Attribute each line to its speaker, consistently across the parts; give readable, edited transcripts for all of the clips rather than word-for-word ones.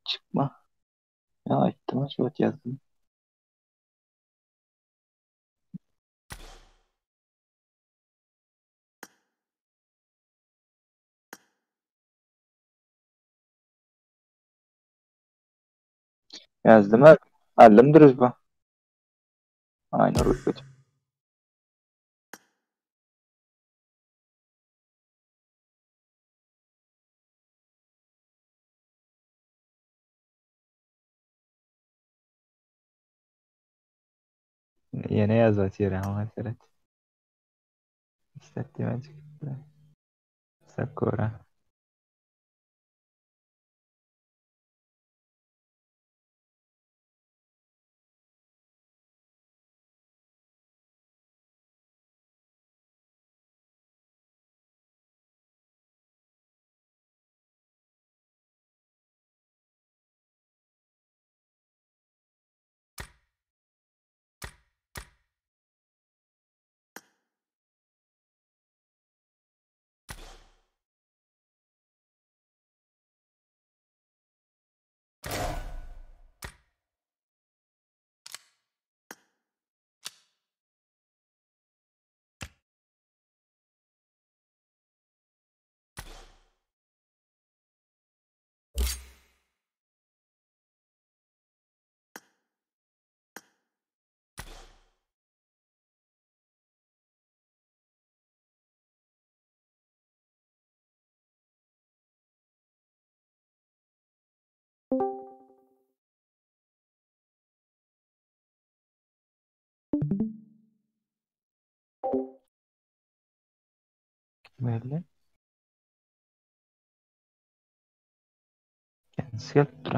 Speaker 1: Çykma. Ýa aýtdym şu wagt ýazdym. Ýazdym aldym druzba. Aynur ötüp. Ýene ýazyp otyr oňa seret. Islet diýmän çykypdyr. Sakura. Belli. Kendisi gelipdir.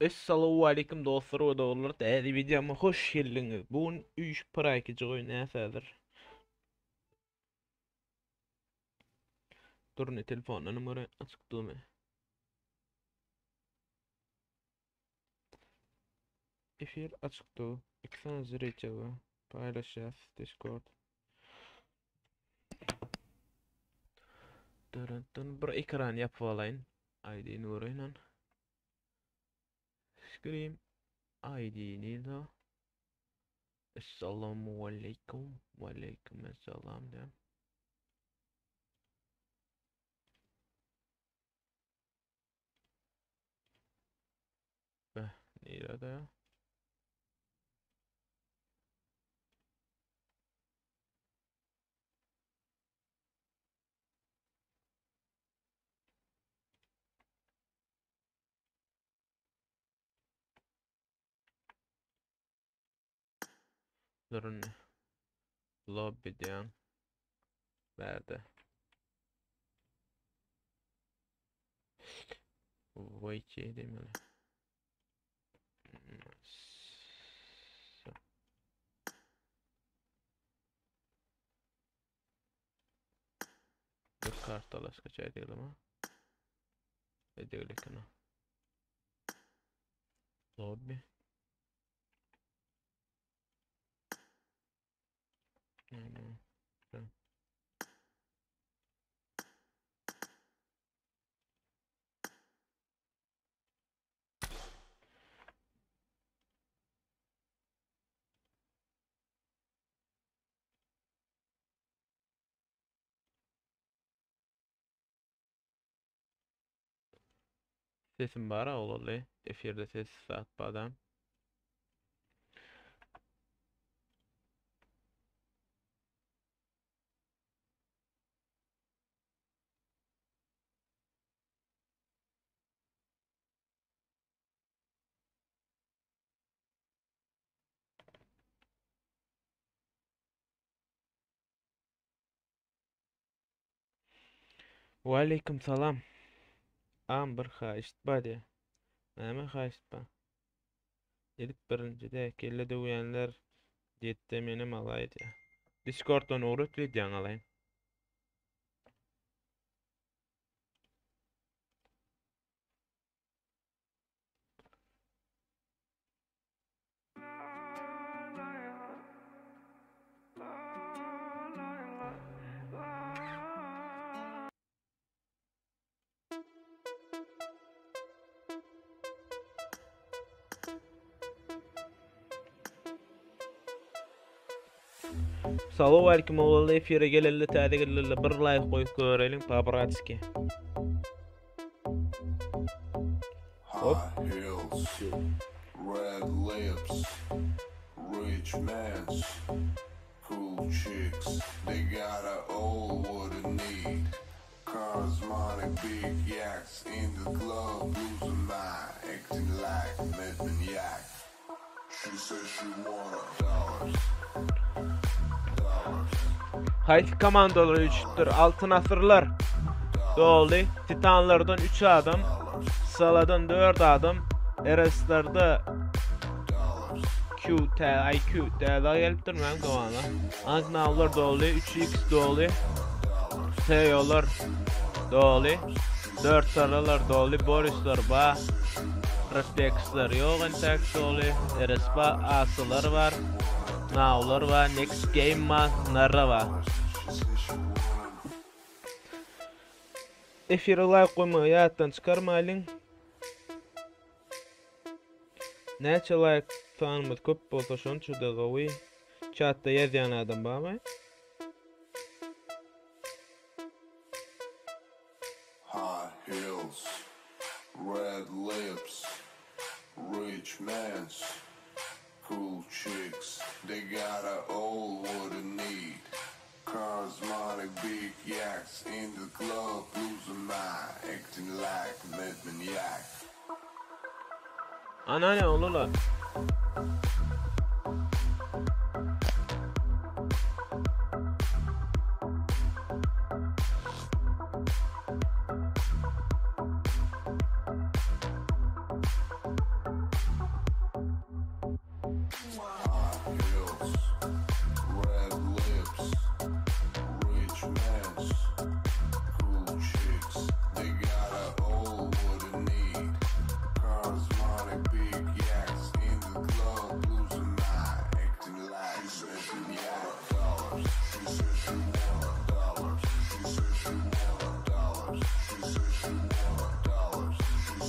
Speaker 2: Essalamu aleýkum dostlar we doganlar täze wideoma hoş geldiňiz. Bu gün 3 prakijik oýnaýas häzir. Dur ne telefondan numara açyk durmy. Efir açyk dur. 2 sany zrejä bar. Paýlaşýas Discord. Dırın dın bir ekran ýapyp alaýyn. ID-ni göreýin. Screen ID-ni da. Essalamu aleýkum. Ve aleýkum esselam diýen. Beh, nirede ya? Durun. Lobby diýen. Bärde. Wiki diýmeli. Dur kartalaşgaça edelim ha. Edelim ha. Lobby. Yani, Sesim bara olaly. Efirde ses saat badam. Waleýkim salam. Am bir haýyşt bar diýä. Näme haýyşt bar? Edip birinjide kelle döwýänler diýetde menem alaý diýä. Discorddan ugrat wideoňy alaýyn. Salam aleyküm oglanlar efire gelenler täze gelenler bir like goýup göreliň po-bratski. Hop.
Speaker 3: High heels, red lips, rich mans, cool chicks, they got a all what I need. Cars, money, big yaks in the club, losing my acting like madman yak. She says she wanna dollars, dollars.
Speaker 2: Haýsy komandalar üýşüpdir? Altyn asyrlar doly. Titanlardan 3 adam, Saladan 4 adam, RS-lerde Q, T, IQ, täze gelipdir meň komanda. Anknawlar doly, 3X doly. Teolar doly. 4 saralar doly, Borislar ba. Refleksler ýok entek doly. RS ba, Asılar bar. Nawlar bar, Next Game bar, Narra bar. Efire like goýmagy ýatdan çykarmaýlyň. Näçe like sanymyz köp bolsa şonça-da gowy. Chatda ýazýan adam barmy?
Speaker 3: High heels, red lips, rich mans, cool chicks, they got a all what I need. Cars, money, big yaks in the club, losing my acting like madman yak.
Speaker 2: Ana ne olurlar?
Speaker 3: High heels, red lips, rich mans, cool chicks, they got a all what I need. Cars, money, big yaks in the club, losing my acting like she said she wanna dollars. She said she wanna dollars. She said she wanna dollars. She said she wanna dollars. She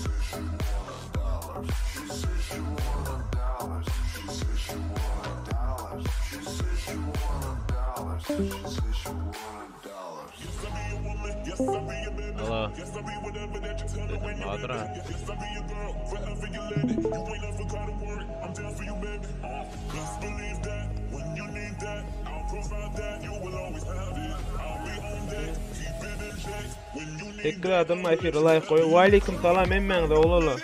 Speaker 3: said she wanna dollars. She said she wanna dollars. She said she wanna dollars. She said she wanna dollars. She said she wanna dollars.
Speaker 2: Alo. Dedim Bahadır ha. Sekiz adam efire like goý. Waleýkim salam hemmäňize oglanlar.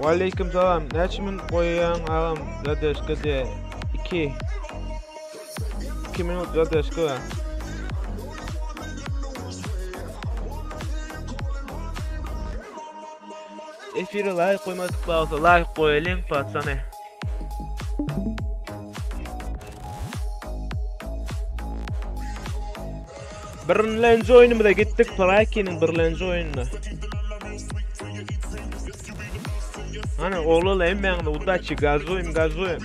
Speaker 2: Waleýkim salam. Näçe minut goýýaň agam zadержka diýe. 2 2 minut zadержka bar. Efire like goýmadyk bolsa like goýalyň patsany. Birlenji oýnumyza gitdik Plakiniň birlenji oýnuna. Ana oglanlar hemmäňize udaçi gazuýum gazuýum.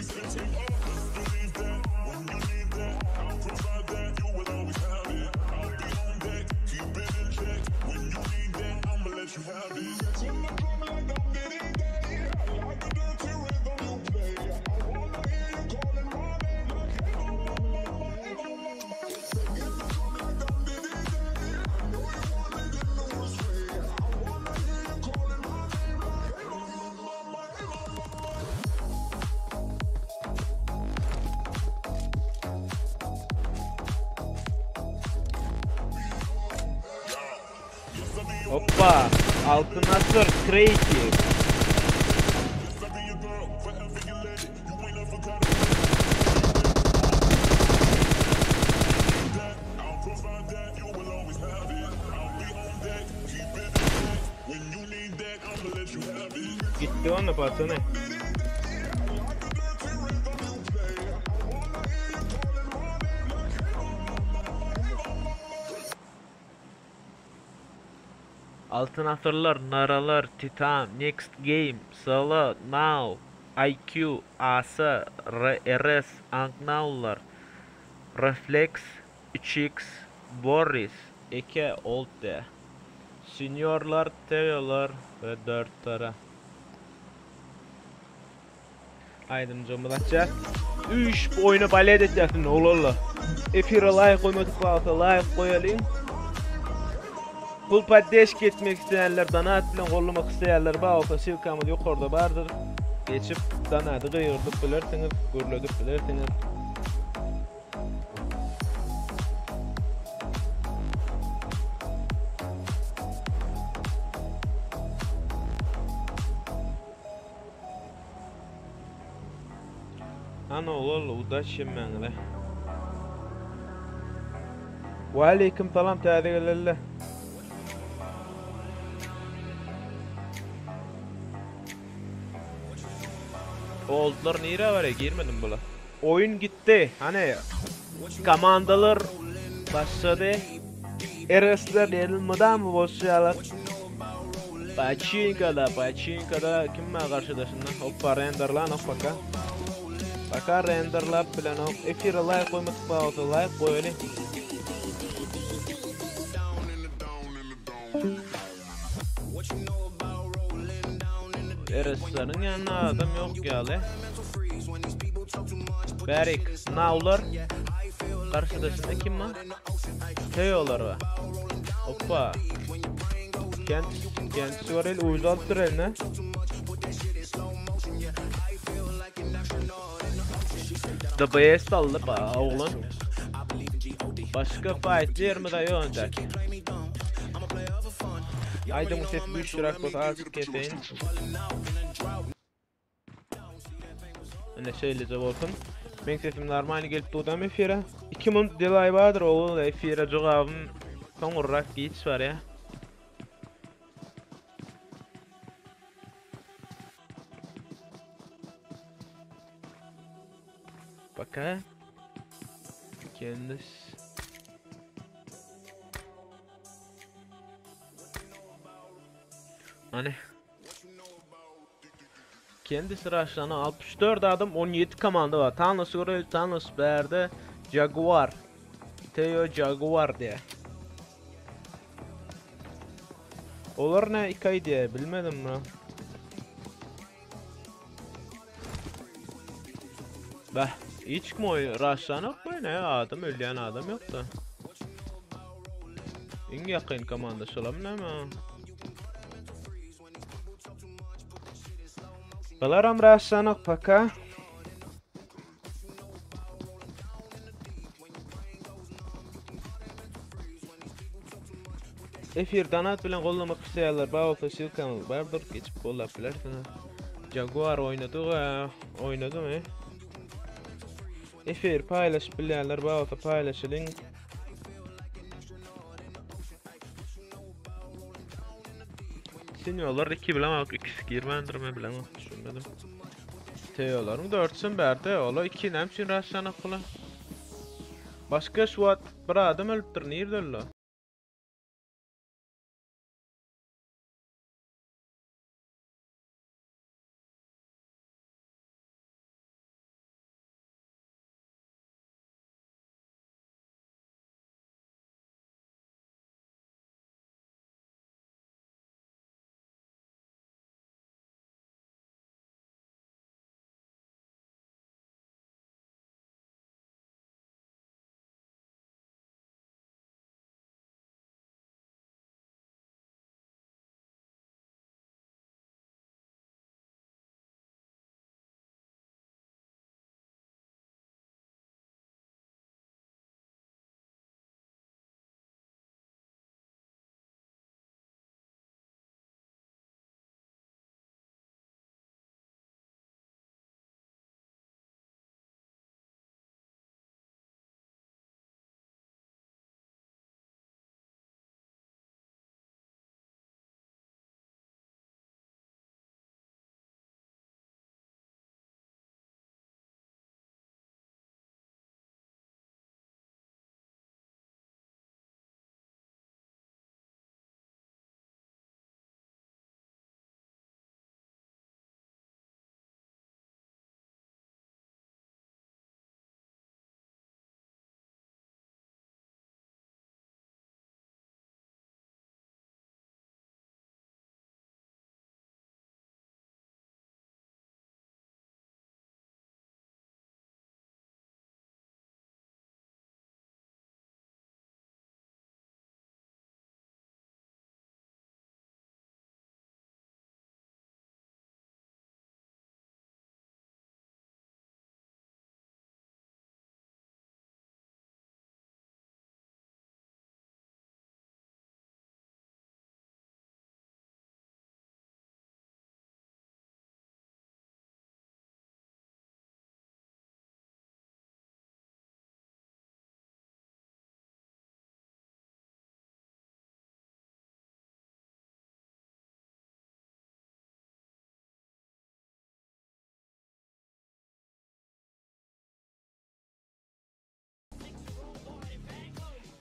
Speaker 2: Hoppa. Altın Asır Creative. Gitdik onda patsany. Altyn asyrlar, Naralar, Titan, Next Game, Sala, Now, IQ, AS, RS, Anknaular, Reflex, 3X, Boris, Eke, Old D. Seniorlar, Teolar we 4 tara. Aýdymjygymyz açýar. Üç oýna balet etýärsin oglanlar. Efire laýk goýmadyk bolsa laýk goýalyň. Pul poddeşki etmek isleýänler, donat bilen gollamak isleýänler bar bolsa ssylkamyz ýokarda bardyr. Geçip donady gygyrdyp bilersiňiz, gürledip bilersiňiz. Ana ogul, udaç hemmäňize. Waleýkim salam täze gelenler. Oldlar nirä barýar girmedim bula. Oýun gitdi. Hany komandalar başlady. RS-ler elmydama bolşýarlar. Paçinkada, paçinkada kim bar garşydaşynda? Hoppa renderlanok baka. Baka renderlap bilenok. Efire laýk goýmadyk bolsa laýk goýaly. RS-leriň ýanynda adam ýok ýaly. Bärik, Nawlar. Garşydaşynda kim bar? Teolar bar. Hoppa. Kent, kent göreli uýuz alypdyr eline. DBS aldy ba oglan. Başga fight ýerimiz ýok entek. Aýdymyň sesi güýçlüräk bolsa azajyk keseýin. Ine şeýleje bolsun. Meň sesim normalny gelip dudam efire. 2 minut delay bardyr ogul efire jogabym soňurrak giç barýa. Baka. Kendis. Hani. Kendi sıraşlarına 64 adam 17 komanda var. Thanos göre Thanos bärde Jaguar. Teo Jaguar diye. Olar ne ikay diye bilmedim bunu. Bah, hiç mi oy raşlanok bu ne adam ölýän adam yok da. Iň ýakyn komanda şolam näme? Bularam raşlanok paka. Efir donat bilen gollamak isleýänler bar bolsa ssylkamyz bardyr geçip gollap bilersiňiz. Jaguar oýnady oýnadymy? Efir paýlaşyp bilýänler bar bolsa paýlaşylyň. Senyorlar 2 bilemok, ikisi girmändir men bilemok, düşünmedim. Teolaryň dörtüsem bärde, ola 2 näme üçin raşlanak bular? Başga şu wagt bir adam ölüpdir, nirde öldi?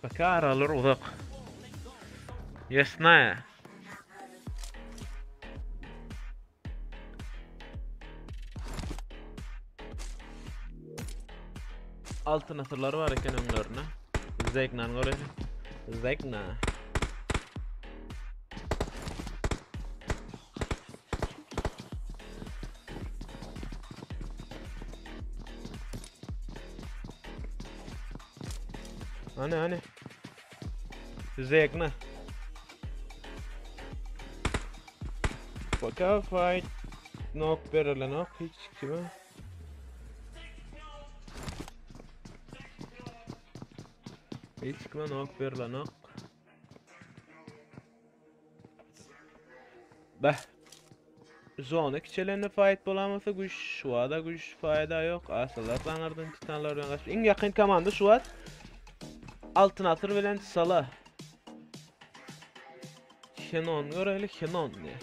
Speaker 2: Paka aralar uzak. Ýesnaýa. Altyn asyrlar bar eken öňlerinde. Zegnan görelim. Zegna. Hany hany. Zegna. Baka fight. Nok berilenok hiç kime. Hiç kime nok berilenok. Beh. Zona kiçelende fight bolamasa güýç, şuwada güýç faýda ýok. Asalar daňardan titanlar bilen gaçyp. Iň ýakyn komanda şuwat Altyn asyr bilen Sala. Henon göreli Henon diýe.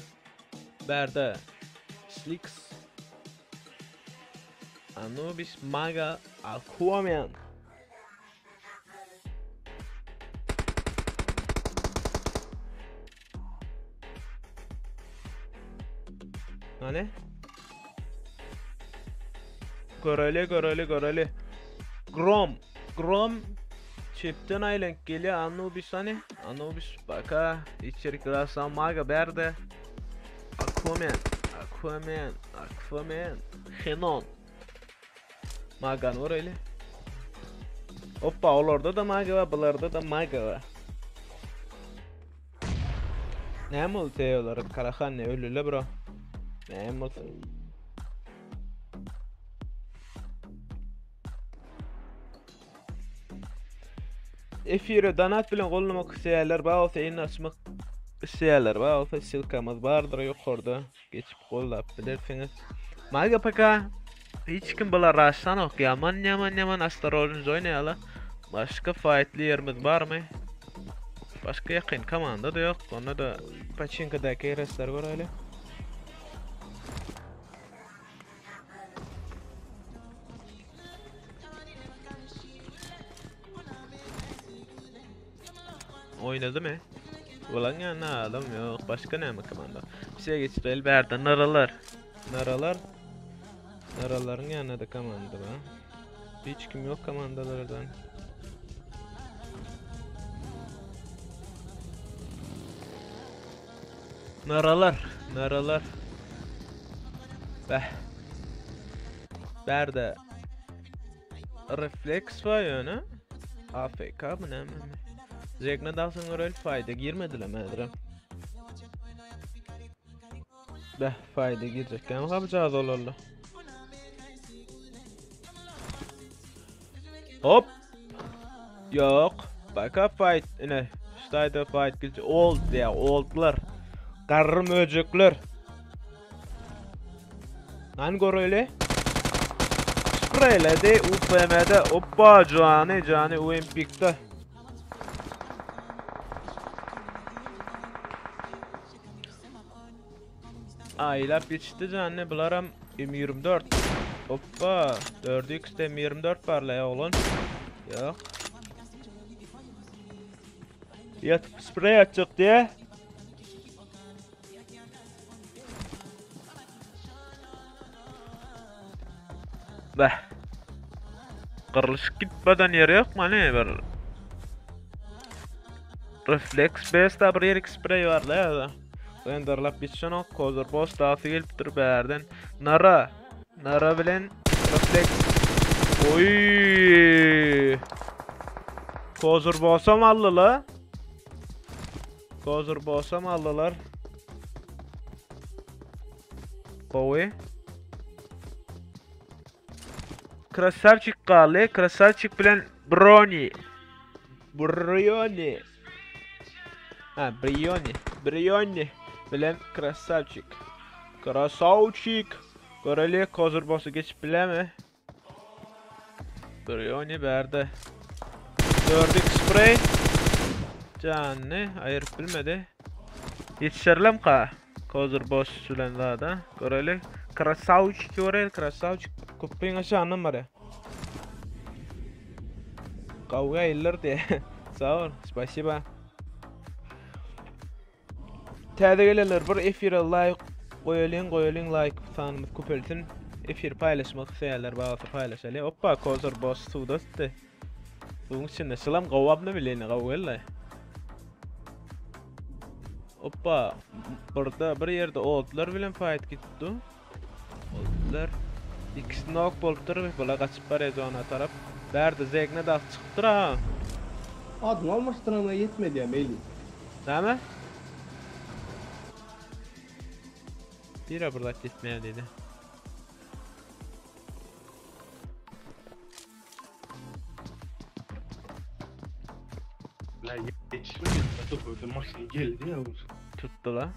Speaker 2: Bärde Slix Anubis Maga Aquaman. Hany? Göreli, göreli, göreli. Grom, Grom çepden aýlanyp gelýär Anubis hany? Anubis baka içerik rasa maga berde. Aquaman, Aquaman, Aquaman, Henon. Magany göreli. Hoppa olarda da maga bar, bularda da maga bar. Näme boldy teolara? Karahan ne ölüle bro. Näme bolsun? Efire donat bilen gollamak isleýärler bar bolsa elini açmak isleýärler bar bolsa ssylkamyz bardyr ýokarda geçip gollap bilersiňiz. Maga paka hiç kim bular raşlanok ýaman ýaman ýaman astarolny oýnaýarlar. Başga faýtly ýerimiz barmy? Başga ýakyn komanda da ýok. Onda da Paçinkadaky resleri göräýeli. Oynady mı? Ulan ya ne adam yok. Başka ne mi komanda? Bir şey geçireli bärde naralar. Naralar. Naraların yanında da komanda var. Hiç kim yok komandalardan. Naralar. Naralar. Beh. Bärde refleks var ýöne. AFK mı näme? Zegna dalsaň göreli faýda girmediler mädirem. Beh faýda girjek ýa gapjaz olarla. Hop. Ýok. Baka fight ine. Ştaýda fight gilçi. Old ya oldlar. Garry möjekler. Hani göreli? Spreyledi UPM'de. Hoppa cani cani UMP'de. Aýlap geçdi jany bularam M24. Hoppa 4x M24 barla ya oglan. Ýok. Ýatyp sprey atjak diye. Beh. Gyrlyşyk gitmeden ýeri ýok many bir. Refleks besta bir ýerik sprey bar la ýa. Renderlap geçenok kozur boss dasy gelipdir bärden. Nara. Nara bilen refleks. Oy. Kozur bossam aldy la. Kozur bossam aldylar. Gowy. Krasavçik galdy. Krasavçik bilen Broni. Brioni. Ha, Brioni. Brioni bilen Krasavçik. Krasavçik. Göreli kozur bossy geçip bilemi? Brioni bärde. 4x spray. Janyny aýyryp bilmedi. Ýetişerlemka? Kozur boss bilen zada. Göreli. Krasavçik göreli. Krasavçik. Köprüň aşagyndan barýar. Gawga iller diýe. Sag bol. Spasiba. Täze gelenler bir efire laýk goýalyň, goýalyň laýk sanymyz köpelsin. Efir paýlaşmak isleýänler bolsa paýlaşaly. Oppa, Kozor boss suwda tutdy. Suwuň içinde şylam gowy abna bileni gowy geldi. Oppa, burada bir ýerde otlar bilen fight gitdi. Otlar. Ikisi nok bolupdyr, bular gaçyp barýar zona tarap. Bärde Zegne dagy çykypdyr ha.
Speaker 4: Adyňy almaşdyranyňa ýetmedi ýa Meýlis.
Speaker 2: Näme? Bire bir zat ýetmeýär diýdi.
Speaker 5: La ýetişmedi. Tutdy maşyn geldi ýa.
Speaker 2: Tutdy la.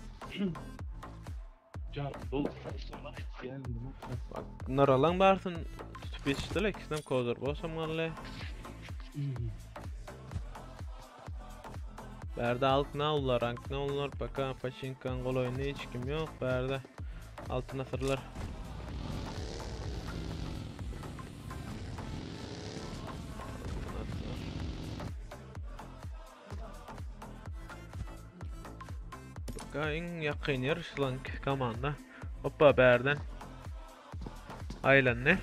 Speaker 2: Naralan barsyn tutup ýetişdiler ikisinem kozur bolsam galdy. Bärde alk nawlar, rank nawlar, paka paçinkan golaýynda hiç kim ýok. Bärde altyn asyrlar. Baka iň ýakyn ýer şlank komanda. Hoppa bärden. Aýlandy.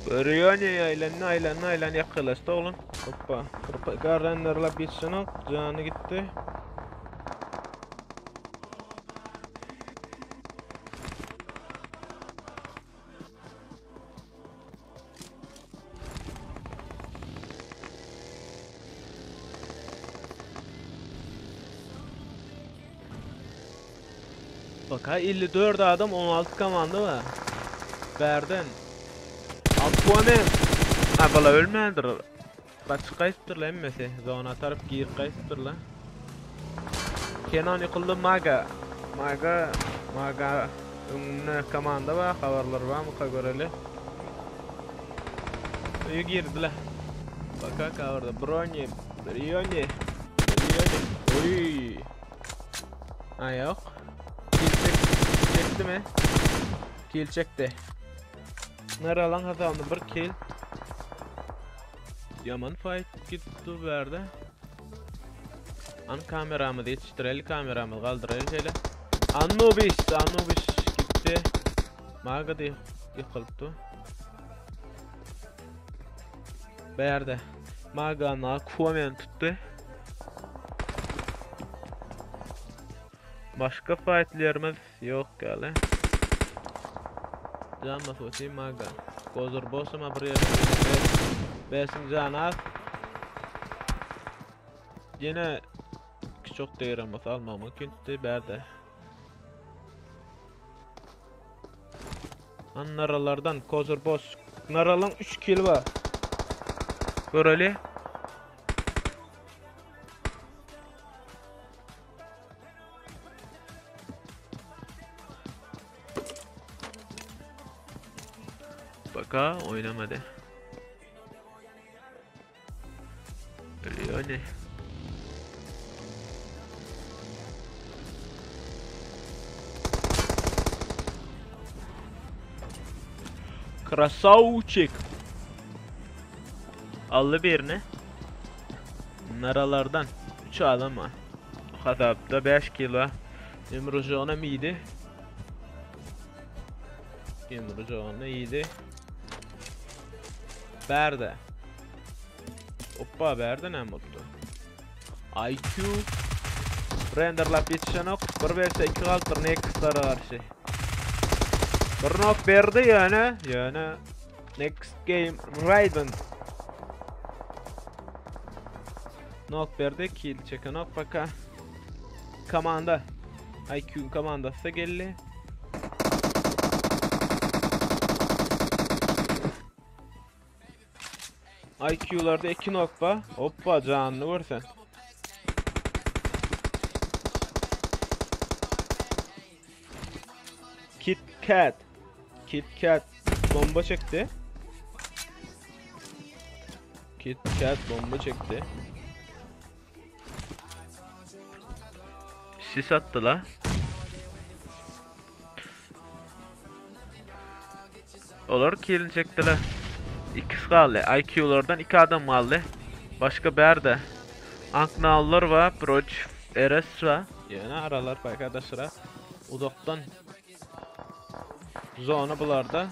Speaker 2: Görýän aýlandy, aýlandy, aýlandy ýakynlaşdy oglan. Hoppa. Garrenderlap geçenok, jany gitdi. Bak ha 54 adam 16 komanda var. Bärden. Aquaman. Ha bala ölmändir. Gaçyp gaýypdyrlar hemmesi. Zona tarap girip gaýypdyrlar. Kenan ýykyldy Maga. Maga Maga öňünde komanda bar, habarlar barmyka göreli. Öýe girdiler. Baka kabarda Broni, Brioni, Brioni. Oý. Ha ýok. Kill çek, çekdimi? Kill çekdi. Naralan hasabyna bir kill. Ýaman fight gitdi bu ýerde. An kameramyzy ýetişdireli, kameramyzy galdyraly şeýle. Anubis, Anubis gitdi. Maga da ýykylypdy. Bu ýerde Magany Aquaman tutdy. Başga fightlerimiz ýok ýaly. Can basy Maga. Gozur bolsama bir ýerde. Besin jany az. Ýene kiçok degiren bolsa almak mümkindi bärde. An naralardan Kozur boss. Naralan 3 kill bar. Göreli. Baka oynamadı. Leone. Krasavçik. Aldy birini. Naralardan 3 adam var. Hasapda 5 kilo. Ýumrujygyny iýdi. Ýumrujygyny iýdi. Bärde. Oppa bärde näme bolupdy? IQ renderlap ýetişenok. 1 vs 2 galypdyr Nextlara garşy. Bir nok berdi ýöne, ýöne Next Game Raiden. Nok berdi, kill çekenok baka. Komanda. IQ komandasy geldi. IQ-larda 2 nok bar. Hoppa janyny görsen. Kit Kat. Kit Kat bomba çekdi. Kit Kat bomba çekdi. Sis atdy la. Olar killini çekdiler. Ikisi galdy. IQ-lardan iki adam galdy. Başga bärde Anknallar bar, Proç, RS bar. Ýöne aralar paka daşra. Uzakdan zona bularda.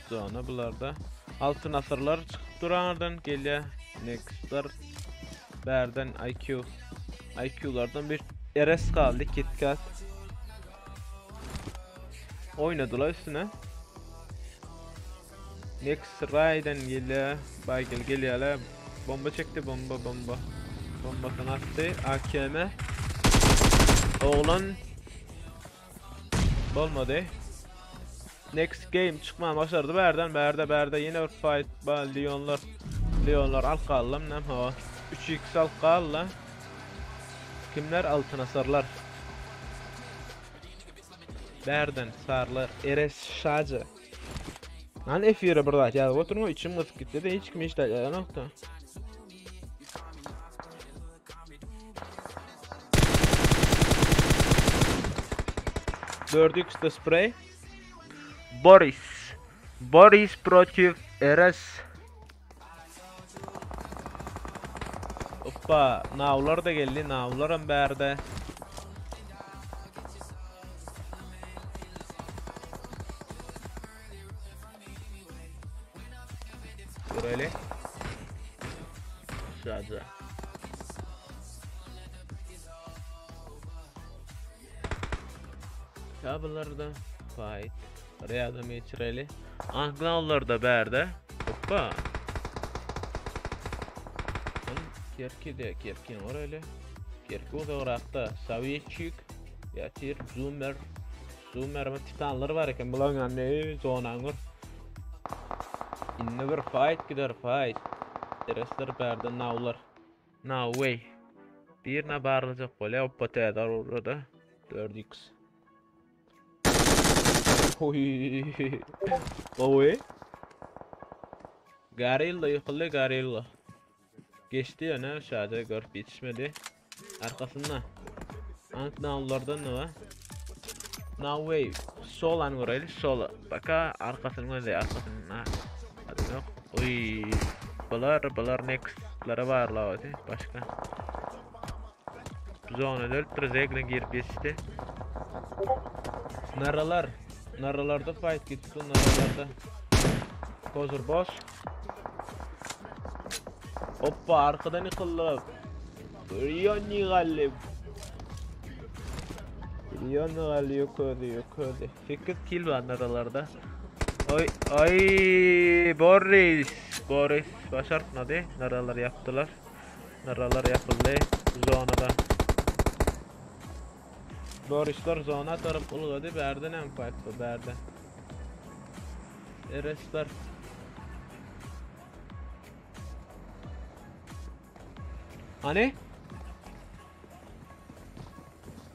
Speaker 2: Zona bularda. Altyn asyrlar çykyp dur aňyrdan gelýär. Nextlar bärden IQ. IQ-lardan bir RS galdy, KitKat. Oýnadylar üstüne. Next Raiden gelýär. Baygel gelýärler. Bomba çekdi, bomba, bomba. Bombasyny atdy. AKM. Oglan bolmady. Next game çykman başardy bärden. Bärde, bärde ýene bir fight bar. Leonlar. Leonlar alyp galdy nem ha. 3x alyp galdy. Kimler altyn asarlar? Bärden sarlar. Eres Şaja. Lan efire bir zat ýazyp oturma içim gysyp gitdi de hiç kim hiç zat ýazanokda. Dördü X'de spray. Boris. Boris protiv RS. Hoppa, nawlar da geldi, nawlaram bärde. Göreli. Şaja. Kabellarda fight. Riyada geçireli. Anklawlar da bärde. Hoppa. Kerki de kerkin orayla. Kerki uzagrakda. Sovetçik. Ýatyr Zoomer. Zoomer mi titanlar bar eken. Bulaň ýanynda zonaňyr. Indi bir fight gider fight. Eresler bärde nawlar. No way. Birine barlajak bolýar. Hoppa täze urdy. 4x. Oy. Gowy. Gorilla ýykyldy Gorilla. Geçdi ýöne şaja görüp ýetişmedi. Arkasynda. Anknawlardan ne var? No way. Solan göreýli sola. Baka arkasyny gözleý arkasyny. Hadi yok. Oy. Bular bular next'lara barlawdy başga. Zona dölüpdir Zegna girip ýetişdi. Naralar. Naralarda fight gitdi naralarda. Kozur boş. Hoppa arkadan yıkıldı. Rioni galip. Rioni galip yok öldü yok öldü. 8 kill var naralarda. Oy ay Boris. Boris başartmadı. Naralar yaptılar. Naralar yapıldy zonada. Borisler zona tarap ulgady bärde näme fight bu bärde. Eresler. Hany?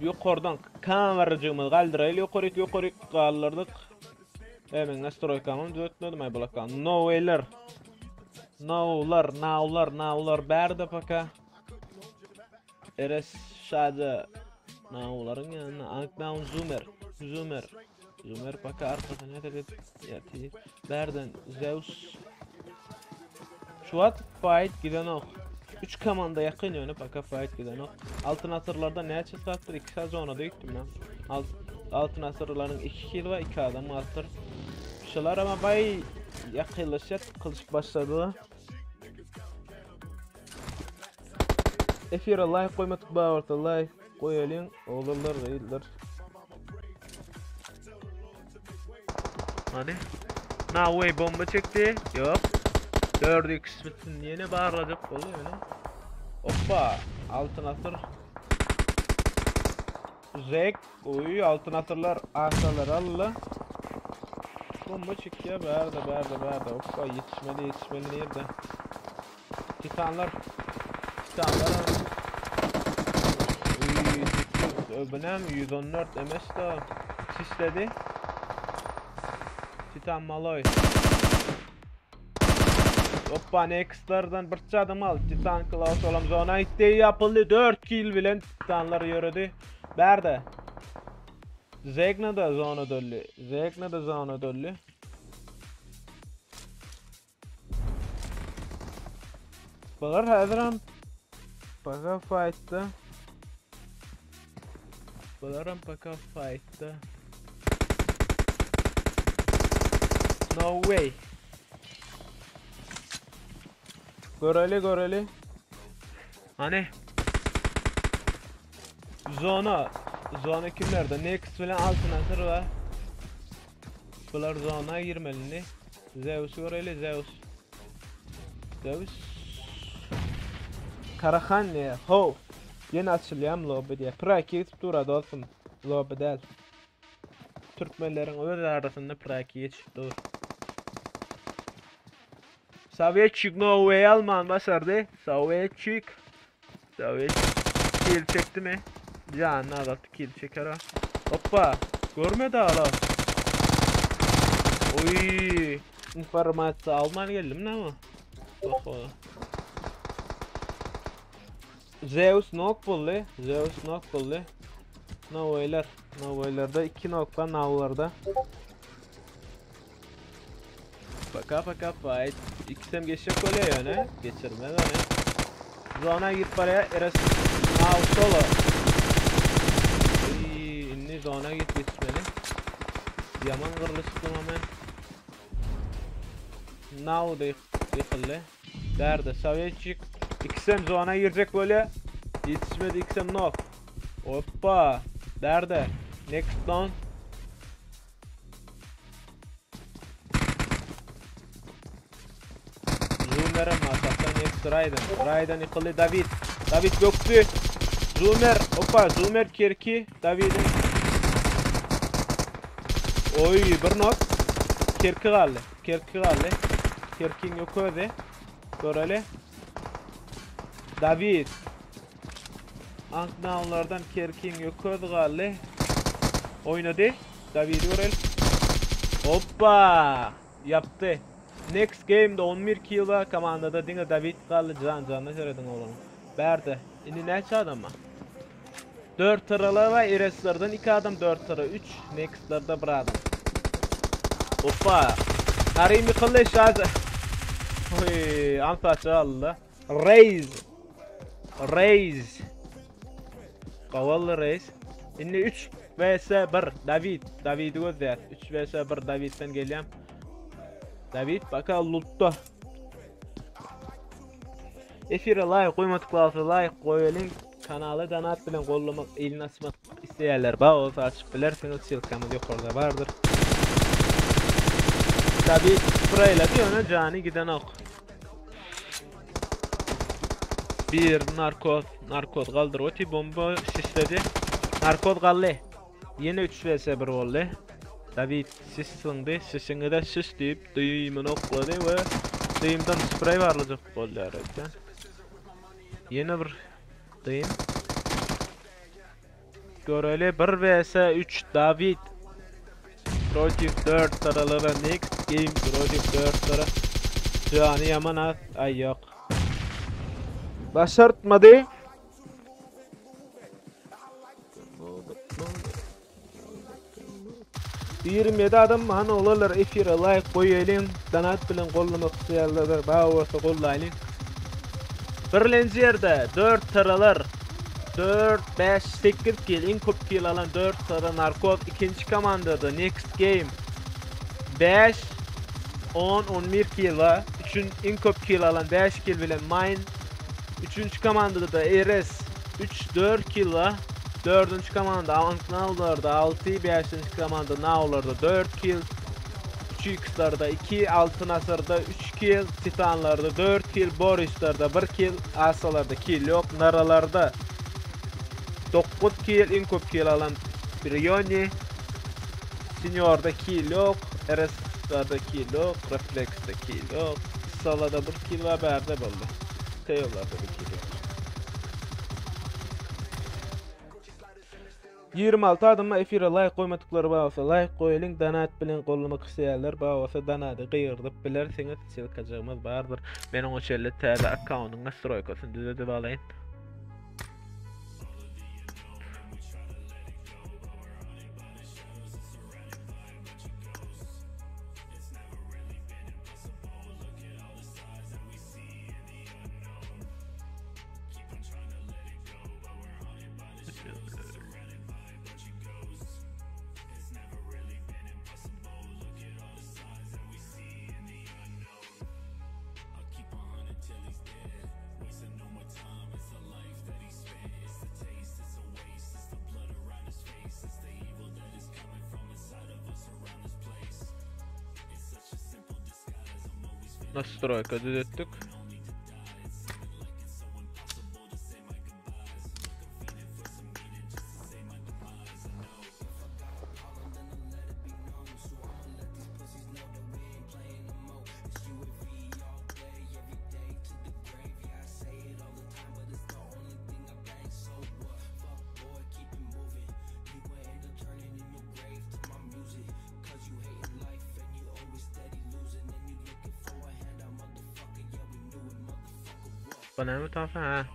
Speaker 2: Ýokardan kamerajygymyzy galdyraýly ýokaryk ýokaryk galdyrdyk. E men nastroýkamam düzetmedim ay bulaka. No wayler. Nowlar, nowlar, nowlar bärde paka. RS şaja nowlaryň ýanynda Ankdown Zoomer, Zoomer. Zoomer paka arkadan hereket ýatyr. Bärden Zeus. Şu wagt fight gidenok. 3 komanda ýakyn ýöne paka fight gidenok. Altyn asyrlarda näçe saatdyr? 2 saat zonada gitdim ben. Alt, altyn asyrlaryň 2 kill we 2 adam galypdyr. Şular ama bay ýakynlaşýar, kylşyp başladylar. Efire like goýmadyk bar bolsa like goýalyň, oglanlar, gyzlar. Hany? Na way bomba çekdi. Yok. 4x bitsin ýene barlajak boldy ýöne. Hoppa, altyn asyr. Zek, oy altyn asyrlar asalar alla. Bomba çekdi bärde bärde bärde. Hoppa ýetişmeli ýetişmeli nirde? Titanlar. Titanlar. Uy, 800 öbünem 114 MS da sisledi. Titan Maloy. Hoppa Next'lardan bir adam al. Titan Klaus olam zona gitti yapıldı. 4 kill bilen Titanlar ýöredi. Bärde. Zegna da zona dölli. Zegna da zona dölli. Bular häzirem paka fightda. Bularam paka fightda. No way. Göreli göreli. Hani Zona Zona kimlerde? Next bilen Altyn Asyr bar. Bular zona girmelini. Zeus göreli Zeus. Zeus. Karahan diýýär. How. Ýene açylýam lobby diýýär. Praki geçip dur dostum. Lobby däl. Türkmenleriň öz arasynda praki geçip dur. Sovetçik no way alman başardy. Sovetçik. Sovetçik kill çekdi mi? Janyny azaltdy kill çeker o. Hoppa. Görmedi ala. Oy. Informasiýa alman geldim näme? Oho. Zeus knock boldy. Zeus knock boldy. Novoylar. Novoylarda 2 knock bar navlarda. Paka paka fight. İkisem geçecek bolýar ýöne. Geçirmez ony. Zona girip barýar. Eres Now solo. Indi zona git geçmeli. Ýaman gyrlyşdym men. Now de ýykyldy. Bärde Sovetçik. İkisem zona girecek bolýar. Ýetişmedi ikisem knock. Hoppa. Bärde. Next down. Zoomer'e masakdan next Raiden. Raiden ýykyldy David. David bökdi. Zoomer. Hoppa. Zoomer Kerki. David'in. Oy bir knock. Kerki galdy. Kerki galdy. Kerkiň ýok özi. Göreli. David. Anknawnlardan Kerkiň ýok özi galdy. Oýnady. David'i göreli. Hoppa! Ýapdy. Next game'de 11 kill bar. Komandada diňe David galdy. Jan janyna serediň oglanyň. Bärde. Indi näçe adam bar? 4 tyralar bar. Ereslerden 2 adam 4 tyra 3. Next'lerde 1 adam. Hoppa! Narim ýykyldy şaja. Oý, ansaça aldy. Raze. Raze. Gawally Raze. Indi 3 vs 1 David. David'i gözleýär. 3 vs 1 David'den gelýän. David baka lootda. Efire like goýmadyk bolsa like goýalyň. Kanaly donat bilen gollamak, elini açmak isleýänler bar bolsa açyp bilersiňiz. Ssylkamyz ýokarda bardyr. David spraylady ýöne jany gidenok. Bir narkoz, narkoz galdyr. Oti bomba sisledi. Narkoz galdy. Ýene 3 vs 1 boldy. David sis syňdy. Sisiňi de sis diýip düýmini oklady we düýmden sprey barlajak bolýar öýtýän. Ýene bir düým. Göreli 1 vs 3 David protiv 4 taralara next game protiv 4 tara. Jany ýaman az. Aý ýok. Başartmady. 27 adam hany olarlar efire like goýaýlyň donat bilen gollamak isleýänler bar bolsa gollaýlyň. Birlenji ýerde 4 taralar 4 5 8 kill iň köp kill alan 4 tara narkoz ikinji komandada next game 5 10 11 kill bar. Üçün iň köp kill alan 5 kill bilen mine. Üçünji komandada da RS 3 4 kill bar. Dördünji komanda Anknallarda 6, beşinji komanda Naularda 4 kill. 3x'larda 2, Altyn Asyrda 3 kill, Titanlarda 4 kill, Borislarda 1 kill, Asalarda kill ýok, Naralarda 9 kill, iň köp kill alan Brioni. Seniorda kill ýok, RS-larda kill ýok, Reflex'de kill ýok. Salada 1 kill bar, bärde boldy. Tail'larda 1 kill ýok. 26 adama efire like goýmadyklary bar bolsa like goýalyň, donat bilen gollamak isleýänler bar bolsa donaty gygyrdyp bilersiňiz, ssylkajygymyz bardyr. Men oňa çenli täze akkauntyň nastroýkasyny düzedip alaýyn. Nastroýka düzetdik. Bu näme tapsa ha?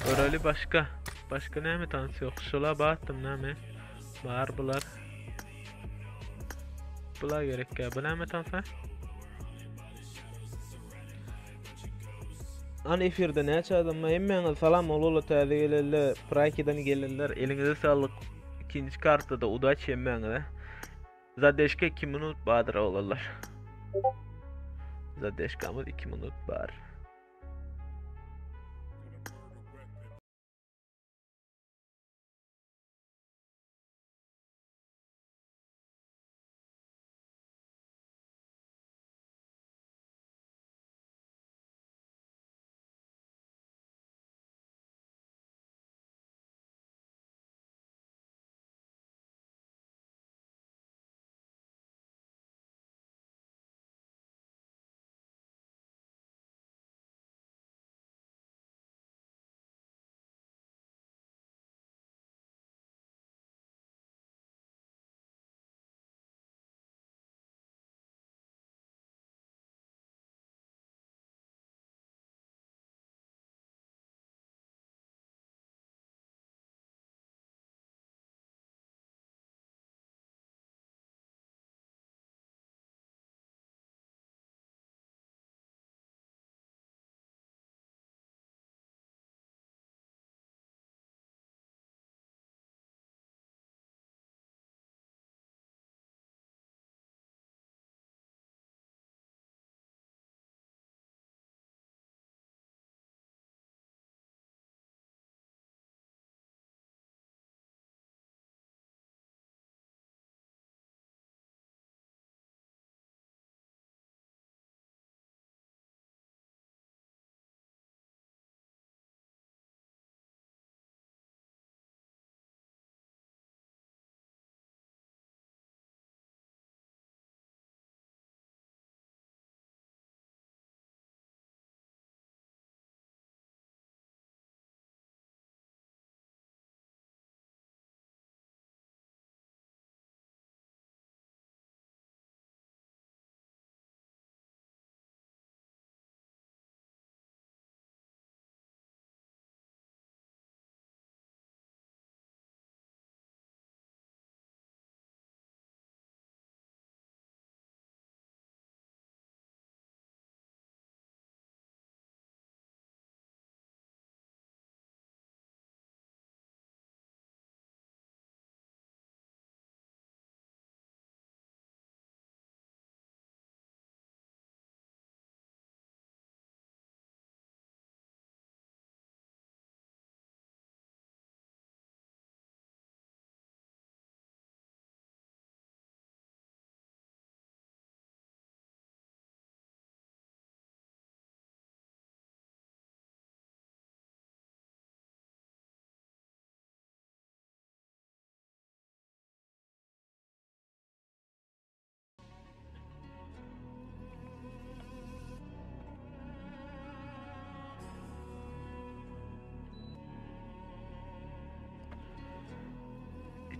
Speaker 2: Göreli başga. Başga näme tans ýok. Şula batdym näme? Bar bular. Bular gerek ya. Bu näme tansa? An efirde näçe adam bar? Hemmäňize salam ol täze gelenler, Prakidan gelenler eliňize saglyk. Ikinji kartada udaç hemmäňize. Zadeşka 2 minut bardyr oglanlar. Zadeşkamyz 2 minut bar.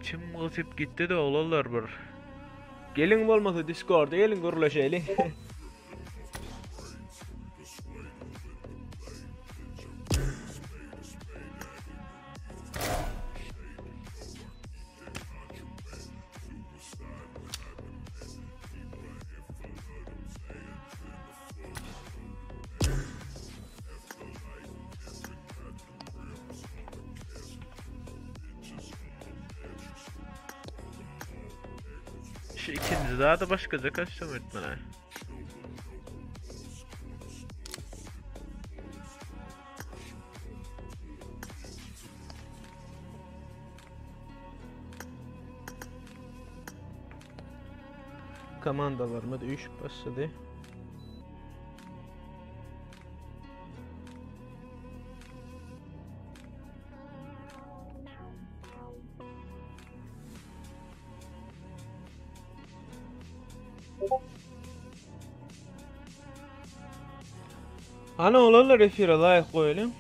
Speaker 2: İçim gysyp gitdi de oglanlar bir. Geliň bolmasa Discord'a geliň gürleşeli. Şu ikinji zady başgaça kostüm etmeli. Komandalarymyz üýşüp başlady. Hany olanlar efire laýk goýalyň.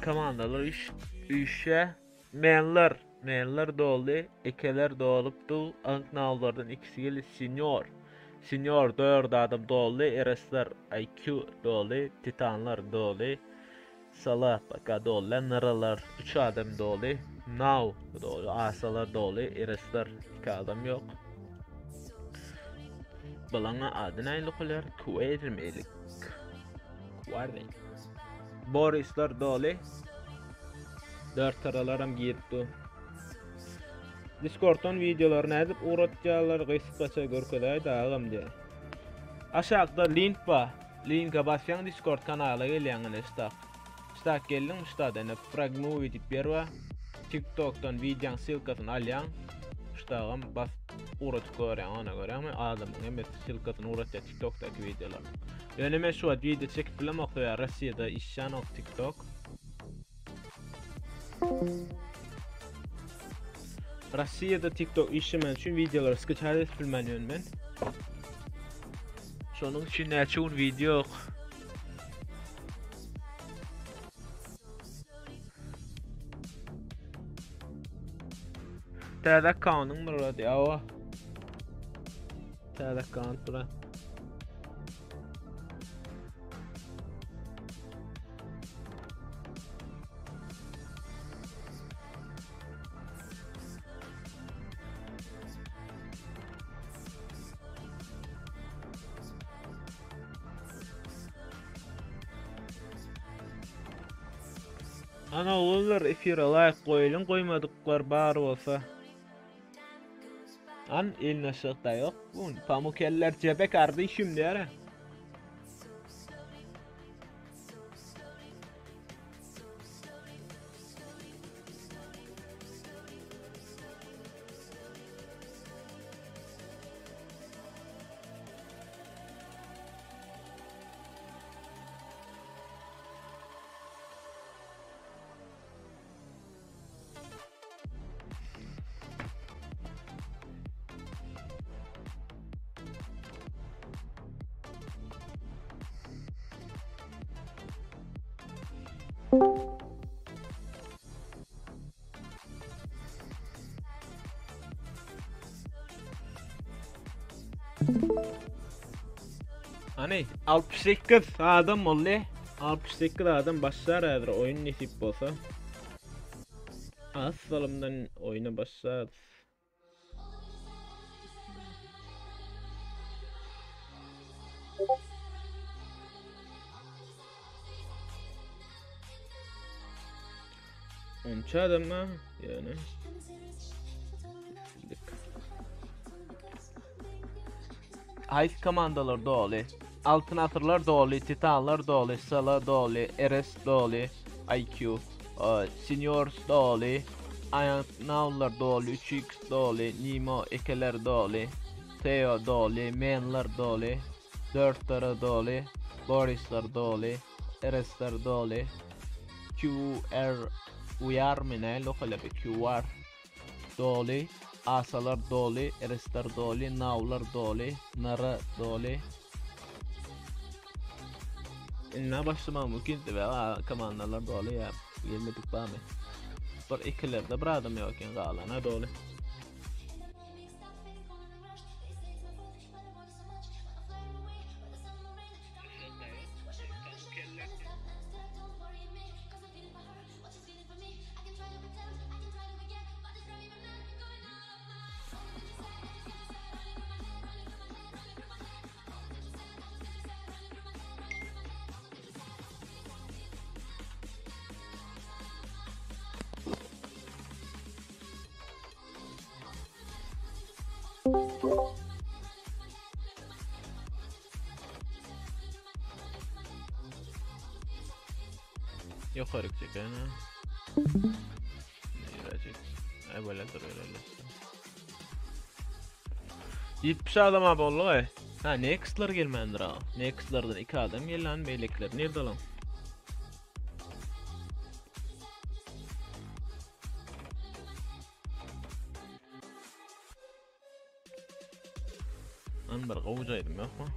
Speaker 2: Komandalar üç üýşe menler menler doldy ekeler dolupdy aňknawlardan ikisi geldi senyor senyor dört adam doldy eresler IQ doldy titanlar doldy Sala paka doly nyralar üç adam doly now doly asalar doly eresler iki adam ýok. Bulaňa ady nähili okalýar? Kuwermelik. Kuwermelik. Borisler doly. Dört taralaram girip dur. Discord'dan wideolary nädip ugratýarlar gysgaça görkezäýdä agam diýýär. Aşakda link bar. Linke basýaň Discord kanala gelýäň ine ştak. Ştak geldiň ştada ine Fragmovie diýip ýer bar. TikTokdan wideoň ssylkasyny alýaň. Ştagam bas ugradyp görýäň ona görýäňmi adamyň hemmesi ssylkasyny ugratýar TikTokdaky wideolaryny. Ýöne men şu wagt wideo çekip bilemok sebäbi Rossiýada işlänok TikTok. Rossiýada TikTok işlemän üçin wideolary skaçat edip bilmän ýörün men. Şonuň üçin näçe gün wideo ýok. Täze akkauntyň bir diýýär. Täze akkaunt bura. Ana oglanlar efire laýk goýulyň goýmadyklar bar bolsa. An elini aşakda ýok. Bu pamuk eller cebe kardeşim diýär. Hany 68 adam boldy. 68 adam başlar häzir oýun nesip bolsa. Az salymdan oýuna başlarys. 13 adam ha, ýöne. Haýsy komandalar doly? Altyn asyrlar doly, Titanlar doly, Sala doly, RS doly, IQ, Seniors doly, Aýanawlar doly, 3X doly, Nimo ekeler doly, Teo doly, Menler doly, Dörtlere doly, Borisler doly, RS-ler doly, QR uýarmy näle okalýar QR doly, Asalar doly, RS-ler doly, Nawlar doly, Nara doly. Indi başlamam mümkin sebäbi komandalar doly ýa gelmedik barmy? Bir ikilerde bir adam ýok eken galana doly. Ýokaryk çeken ha. Nirejik. Ay böyle dur öyle. 70 adam abi boldy goý. Ha Next'lar gelmändir ha. Next'lardan 2 adam geldi han beýlekiler nirde lan? An bir gowjaýdym ýokmy?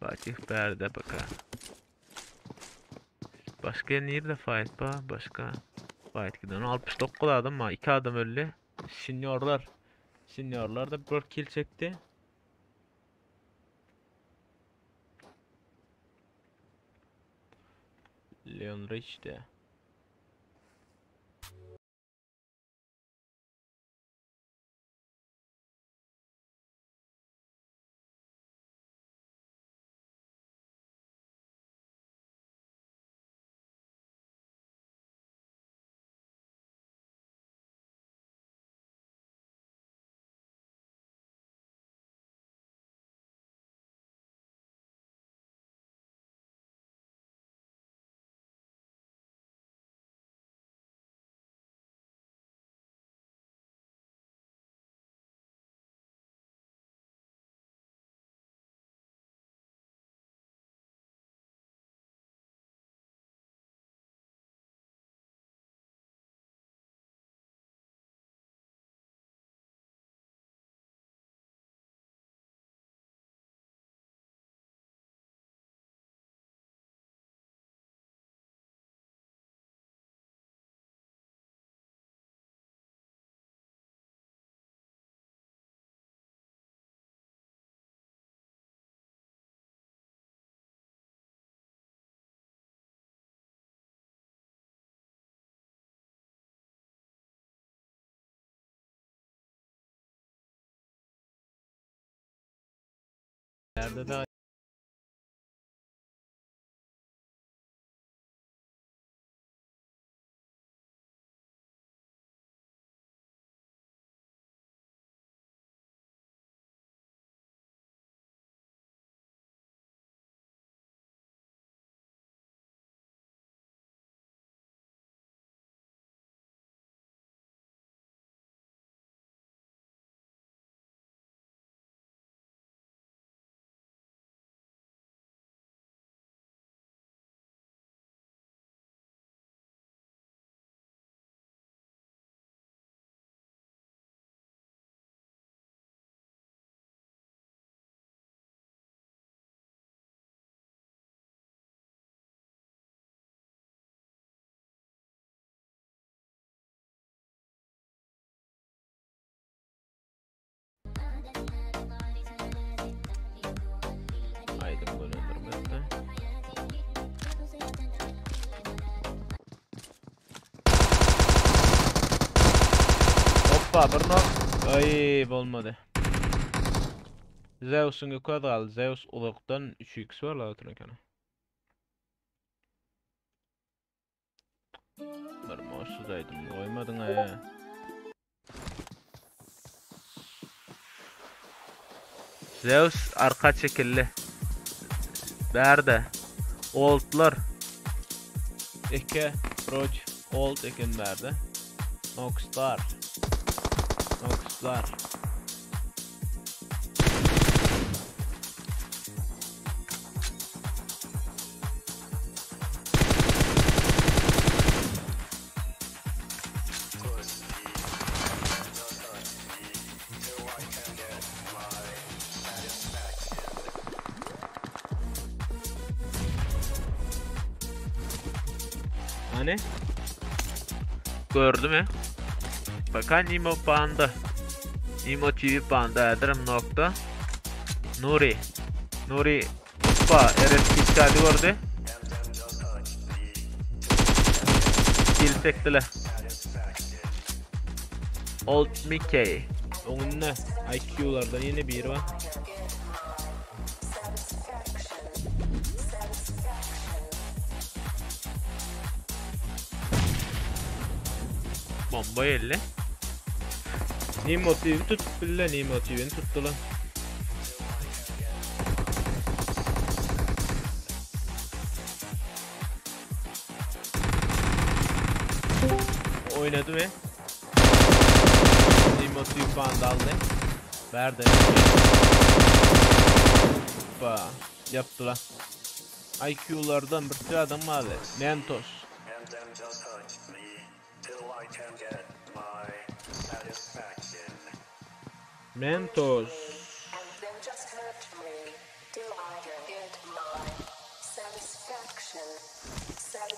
Speaker 2: Fatih bärde baka. Başga nirde fight ba? Başga fight giden 69 adam var. 2 adam öldü. Seniorlar. Seniorlar da bir kill çekti. Leon Rich de. Nerede de Aýdyň gönendirmekde. Hoppa bir nok. Ay bolmady. Zeus'un köz galdy. Zeus uzakdan 3x var la oturan ekeni. Bir morsuz aýdym goýmadyň aý. Zeus arka çekildi. Bärde. Oldlar. Eke proç old eken bärde. Noxlar. Noxlar. Hani? Gördü mü? Bakan Nimo Panda. Nimo TV Panda Adrem nokta. Nuri. Nuri. Hoppa. RS Kitkadi gördü. Kill çektiler. Old Mickey. Oňunda IQ'lardan ýene biri bar. Bomba geldi. Nemo TV tutup bile Nemo TV'ni tutdular. Oynady mı? Nemo TV bandı aldy. Bärde. Hoppa. Yapdylar. IQ'lardan bir adam bardy. Mentos.
Speaker 3: And then just hunt me till I can get my satisfaction.
Speaker 2: Mentos.
Speaker 6: And then just hurt me till I can get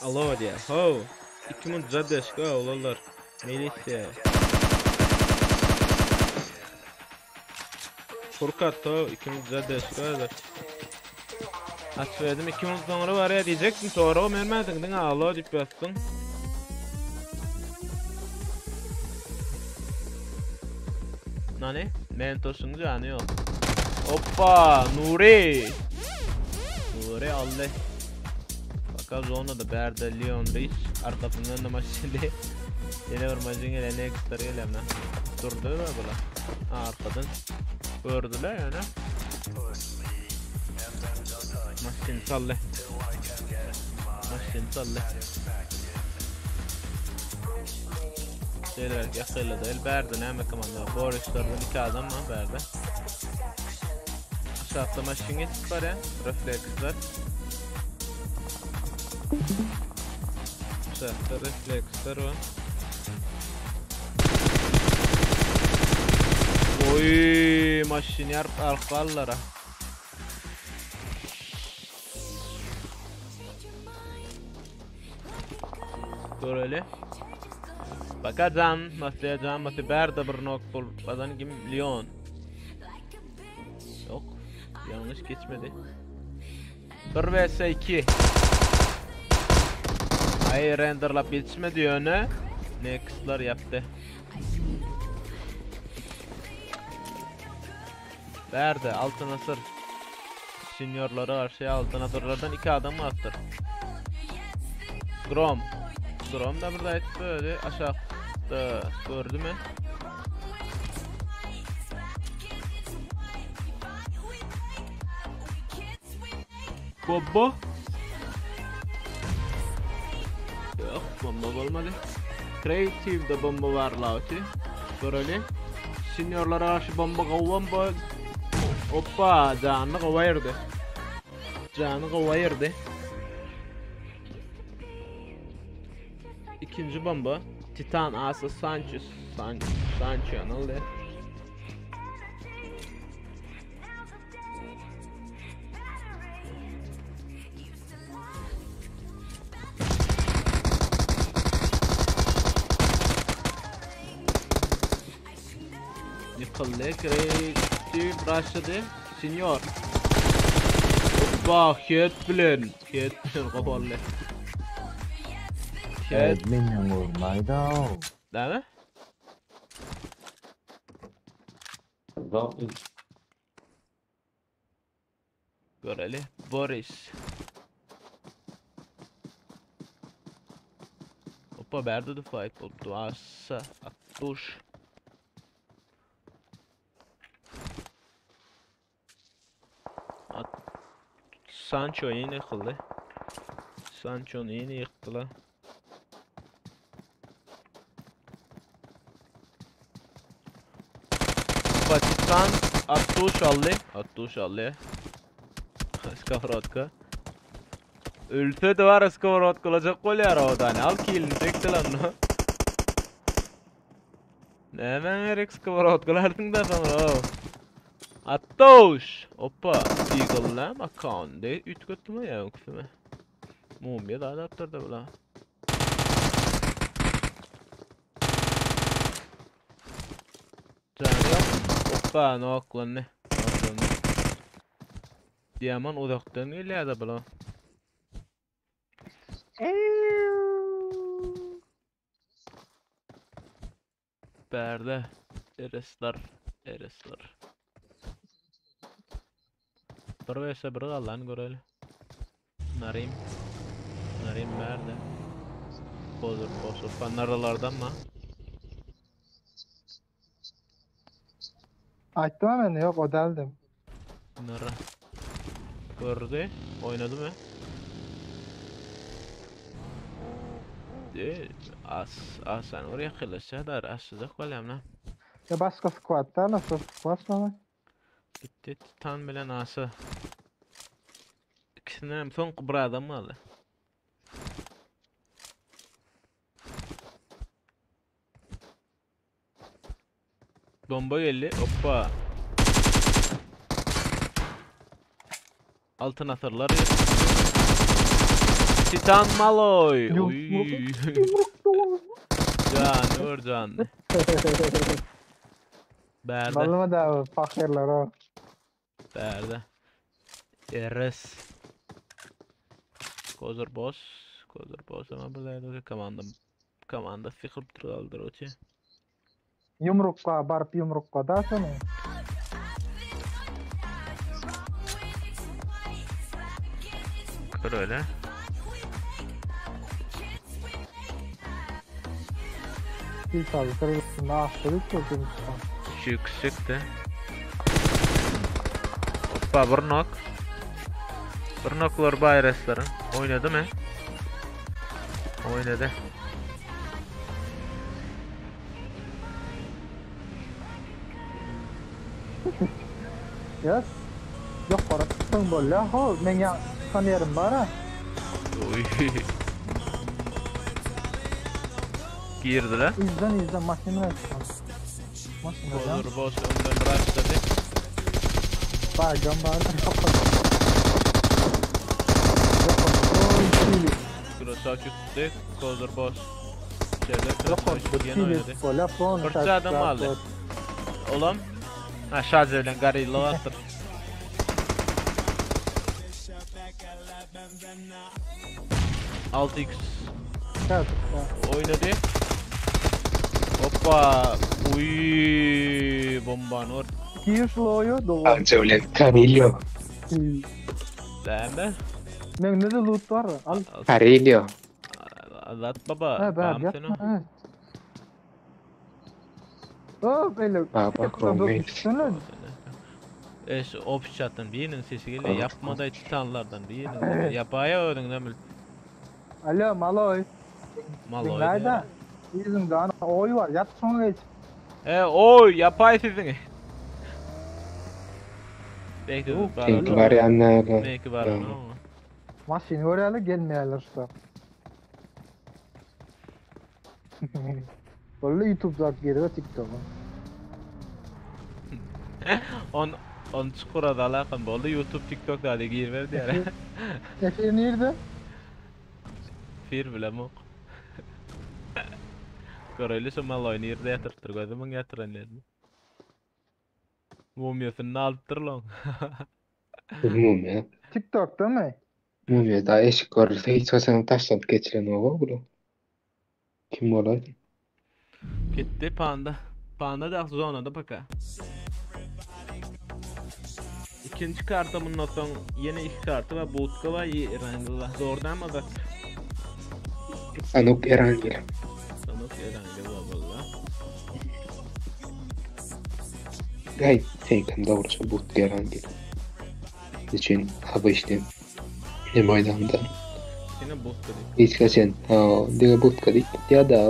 Speaker 2: Alo diýýär. How. 2 minut zadeşka oglanlar. Milisiýa. Furkat to 2 minut zadeşka. Aç berdim 2 minut soňra barýa diýjekdim. Sorag bermädiň diňe alo diýip ýazdyň. Nani? Mentoşuň jany ýok. Hoppa, Nuri. Nuri aldy. Baka zonada bärde Leon Rich arkasyndan da maşyny. Ýene bir maşyn gelen, Nexter gelen. Durdy da bular. Ha, arkadan gördüler ýöne. Maşyn saldy. Maşyn saldy. Şeýle ýakynda değil. Bärde näme komanda? Borislerden iki adam var bärde. Aşakda maşyn geçip barýar. Refleksler. Aşakda refleksler var. Oy, maşyn ýaryp arkalara. Göreli. Bakacam, nasıl nasıl bärde bir nok bolup badan kim Leon. Yok. Yanlış geçmedi. 1 vs 2. Ay renderlap geçmedi yöne. Next'lar yaptı. Bärde Altyn Asyr Seniorlara garşy Altyn Asyrlardan iki adam galypdyr. Grom. Grom da bir aýdyp ödi aşakda gördümi? Bomba. Yok bomba bolmady. Creative'de bomba var lauti. Göreli. Seniorlara garşy bomba gowy bomba. Hoppa janyny gowy aýyrdy. Jany gowy aýyrdy. Ikinji bomba. Titan Asa Sanchez. San Sancho aldy. Ýykyldy. Kreativ başlady. Senyor. Hoppa, head bilen. Head bilen gopaldy. Head.
Speaker 1: Evet, menden vurmaydı.
Speaker 2: Näme? Göreli. Boris. Hoppa bärde de fight bolupdy. Assa, Attuş. At Sancho ýene ýykyldy. Sancho'ny ýene ýykdylar. Pakistan Attuş aldy. Attuş aldy. Skowrodka. Ölse de var skowrodka olacak bolýar o da. Al kilini çekdi lan. Näme gerek skowrodkalardyň da soňra. Attuş. Hoppa. Eagle näme akkandy? Üýtgetdimi ýa öňküsimi? Mumya da adaptyrdy bular. Jany ýok. Hoppa, noklandy. Noklandy. Diamond uzakdan gelýär-de bular. Bärde Eresler, Eresler. Bir vs bir gallan göreli. Narim. Narim bärde. Bozur bozur. Panaralardan mı?
Speaker 6: Aýtdym ama men ýok o däldim.
Speaker 2: Nara. Gördü. Oynady mı? De, as, asan oraya kılıçlar asacak bolýam lan.
Speaker 6: Ya başga squad däl, şo squad şoňa.
Speaker 2: Gitti Titan bilen Asa. İkisinden hem soňky bir adam galdy. Bomba geldi. Hoppa. Altyn asyrlar. Titan Maloy. Oý. Jany gör janyny. Bärde.
Speaker 6: Maluma da fakirler o.
Speaker 2: Bärde. RS. Kozor boss. Kozor boss ama bu da komanda komanda sykyp duraldyr oçy.
Speaker 6: Yumrukka baryp yumrukka da şony.
Speaker 2: Kör öyle.
Speaker 6: Bir tabi üstünde ahşırı çökülmüş.
Speaker 2: Yüksek de. Hoppa bir nok. Bir noklar bayraslaryň. Oynady mı? Oynady.
Speaker 6: Yes. Yok para tutun bolla. Ho, men ya çıkan yerim var ha.
Speaker 2: Oy. Girdiler.
Speaker 6: İzden izden maşina çıkan. Maşina
Speaker 2: Olur boss önden başladı.
Speaker 6: Baygan var. Yok. Yok. Oy, çili.
Speaker 2: Krosa çıktı. Kozor boss. İçeride
Speaker 6: Yok.
Speaker 2: Krosa yine
Speaker 6: Çili.
Speaker 2: oynadı.
Speaker 6: Bolla fon.
Speaker 2: Fırça adam aldı. Oğlum. Ha şarj edilen garilla attır. Altı x
Speaker 6: Evet.
Speaker 2: oynadı. Hoppa. Uy bomba nur.
Speaker 6: Giriş loyu dolu.
Speaker 5: Anca Carillo.
Speaker 2: Läme.
Speaker 6: Men ne de loot var. Al.
Speaker 5: Carillo.
Speaker 2: Azat baba.
Speaker 6: Ha ben
Speaker 2: Tamam
Speaker 6: yapma. Ha. Oh böyle.
Speaker 5: Baba Gomez.
Speaker 2: Eş opşattan birinin sesi geliyor. Yapma da titanlardan birinin. Yapaya ödün demir.
Speaker 6: Alo maloy.
Speaker 2: Maloy.
Speaker 6: Nerede? Bizim daha oy var. Yat sonra geç.
Speaker 2: E oy yapay sizin. Belki
Speaker 6: Yok,
Speaker 5: Belki var ya ne?
Speaker 2: Belki var
Speaker 5: Ya.
Speaker 2: ama.
Speaker 6: Maşini oraya gelmeyeler işte. Vallahi YouTube'da geri TikTok'a.
Speaker 2: On on çukura da alakam boldy YouTube TikTok da hadi girme diýär.
Speaker 6: Efir nerede?
Speaker 2: Fir bilemok. Göreli şu maloy nirde ýatyrpdyr gözümiň ýatyran ýerini. Mumyasını alypdyr lan.
Speaker 5: Mumya.
Speaker 6: TikTok'ta mı?
Speaker 5: Mumya da eşik görülse hiç haçan taşlanyp geçilen oba bu. Kim bolar?
Speaker 2: Gitti panda. Panda da zonada paka. İkinci karta bundan soň ýene iki karty we budka we Erangel. Zordan mı da?
Speaker 5: Sanok Erangel.
Speaker 2: Sanok Erangel valla.
Speaker 5: Gay seňkem dogruça but Erangel. Üçin haba işte. Ne maýdanda.
Speaker 2: Ýene budka diýip.
Speaker 5: Hiç haçan ha diňe butka diýip ya da